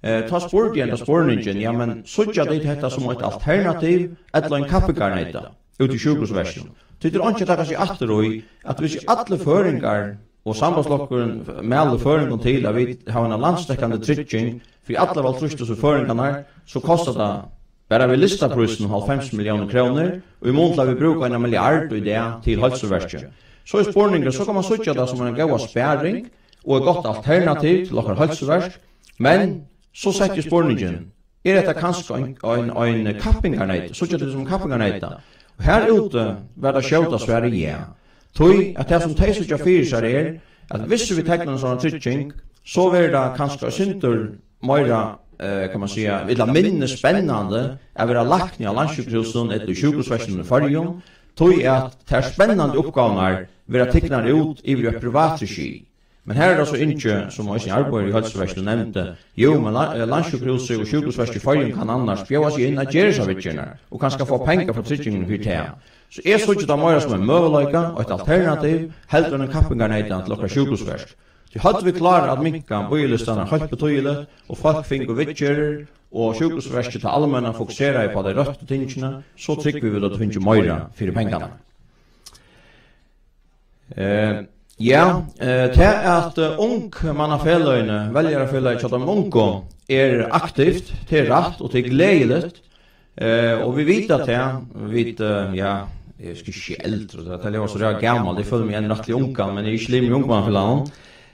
Eh, tá spurdi eg henda spurningin, ja, men síggja tit hetta sum eitt alternativ ella ein kappingarneyta út í sjúkrahúsverkinum? Tí tað er einki at taka seg aftur í, at hvis ikki allir føroyingar og Sambandsflokkurin mælir føroyingum til, at vit hava eina landsdekkandi trygging fyri allar hálvtrýss túsund føroyingarnar, so kostar tað bara við listaprísinum hálvfems milliónir krónur, og í mun til at vit brúka eina milliard í dag til heilsuverkið. So er spurningurin, so kann man síggja tað sum eina góða sparing og eitt gott alternativ til okkara heilsuverk, men so setti eg spurningin, er hetta kanska ein, ein, ein kappingarneyt? Síggja tit sum kappingarneyta? Og har úti var tað skjóta svarið ja. Tí at tað sum tey síggja fyri sær er, at hvis vit tekna eina sovorðna trygging, so verður tað kanska eitt sindur meira, eh, kann man siga, ella minni spennandi at vera lækni á Landssjúkrahúsinum ella í sjúkrahúsverkinum í Føroyum, tí at tær spennandi uppgávurnar verða tiknar út yvir í eitt privat regi. Men har er tað so Ingi, sum eisini arbeiðir í heilsuverkinum, nevndi, jú, men la-, eh, Landssjúkrahúsið og sjúkrahúsverkið í Føroyum kann annars bjóða seg inn at gera hesar viðgerðirnar og kanska fáa pengar frá tryggingini fyri tað. So eg síggi tað meira sum ein møguleika, eitt alternativ, heldur enn ein kappingarneyta til okkara sjúkrahúsverk. Tí høvdu vit klárað at minka bíðilistarnar heilt betýðiligt, og fólk fingu viðgerðir, og sjúkrahúsverkið, tað almenna, fokuseraði upp á tey røttu tingini, so trúgvi vit, at vit fingu meira fyri pengarnar. Eh, ja, eh, tað at, eh, ungmannafeløgini, velgarafelagið hjá teimum ungu, er aktivt, tað er rætt og tað er gleðiligt. Eh, og vit vita tað, vit, eh, ja, eg skal ikki siga eldri, tað, tað ljóðar so ræðuliga gamal, eg føli meg enn rættiliga ungan, men eg eri ikki limur í ungmannafelagnum.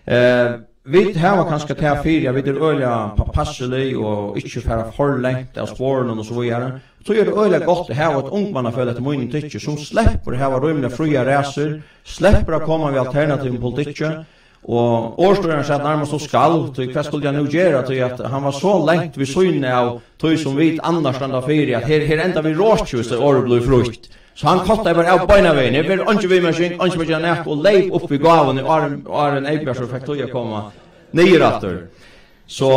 Eh, vit hava kanska tað fyri, at vit eru øgiliga påpasselige og ikki fara for langt av sporunum og so víðari. So er tað øgiliga gott at hava eitt ungmannafelag, eftir mínum tykki, sum sleppur at hava rímiliga fríar ræsur, sleppur at koma við alternativum politikki, og orðstýrarin sat nærmast og skalv, tí hvat skuldi hann nú gera, tí at hann var so langt við síðuna av tí, sum vit annars standa fyri, at her, her enda vit rokið, viss tað orðið blívur frítt. So hann kottaði bara av beinanvegin. Her verður eingin viðmerking, eingin má gera nakað, og leyp upp við gávuni, áðrenn, áðrenn Eybjørg so fekk tíð at koma niður aftur. So,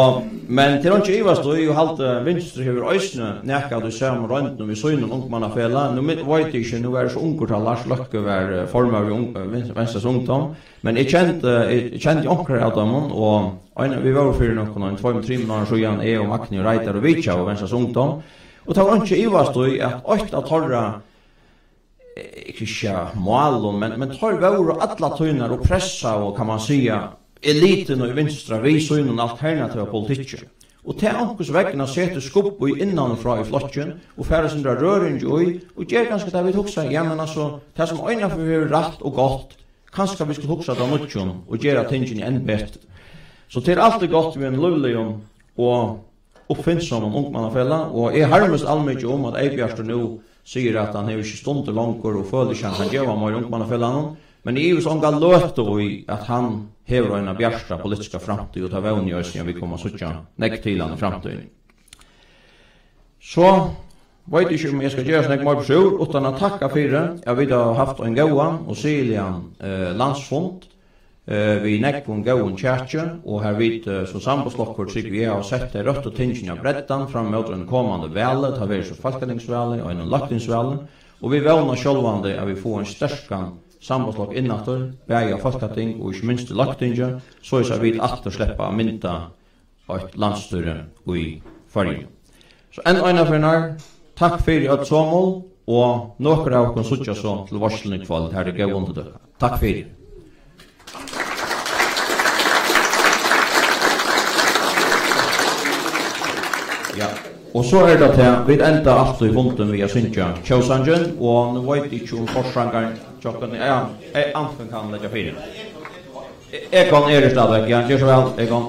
men tað er einki at ivast í, og haldi, Vinstri hevur eisini nakað av tí sama royndum við sínum ungmannafelag. Nú mi-, veit eg ikki, nú var eg so ungur, tá Lars Løkke var, eh, formaður í ung-, eh, Vin-, Venstris Ungdóm, men eg kendi, eg kendi onkrar av teimum, og ein, vit vóru fyri nøkrum, ein tveimum, trimum árum síðan, eg og Magni og Reidar og vitjaðu Venstris Ungdóm, og tað var einki at ivast í, at eitt av teirra eh, ikki siga málum, men, men teir vóru alla tíðina og pressaðu, kann man siga, elituna í Vinstra við sínum alternativa politikki. Og tað onkursvegna setur skubb í innan og frá í flokkin og fær eitt sindur av røringi í og ger kanska tað, vit hugsa, ja, men altso, tað sum einaferð hevur rætt og gott, kanska vit skulu hugsa tað nýggjum og gera tingini enn betri. So tað er altíð gott við einum lívligum og uppfinsamum ungmannafelag, og eg harmist almikið um, at Eybjartur nú sigur, at hann hevur ikki stundir longur og følir ikki, hann kann geva meir ungmannafelagnum, men eg ivist onga løtu í, at hann hevur eina bjarta politiska framtíð, og tað vóni eg eisini, at vit koma at síggja nógv til hann í framtíðini. So veit eg ikki, um eg skal gera so nógv meir brúk, uttan at takka fyri, at vit hava havt ein góðan og sigiligan, eh, landsfund, eh, við nógvum góðum kjaki, og har vit, eh, sum sambandsflokkur, trúgvi eg, hava sett tey røttu tingini á breddan fram móti einum komandi vali, tað verður so fólkatingsvali og einum løgtingsvali, og vit vóna sjálvandi, at vit fáa ein sterkan sambandsflokk innaftur, bæði á fólkating og ikki minst í løgtingi, soleiðis at vit aftur sleppa at mynda eitt landsstýri í Føroyum. So enn eina ferð, takk fyri øll somul, og nøkur av okkum síggjast so til veitsluna í kvøld. Her er góð undirtøka. Takk fyri. Ja, og so er tað tað, vit enda altíð fundin við at syngja tjóðsangin, og nú veit eg ikki, um forsangarin, Jokken, ja, eh, Anfinn kann leggja fyri. E-, Egon er her stadigvæk, ja, ger so væl, Egon.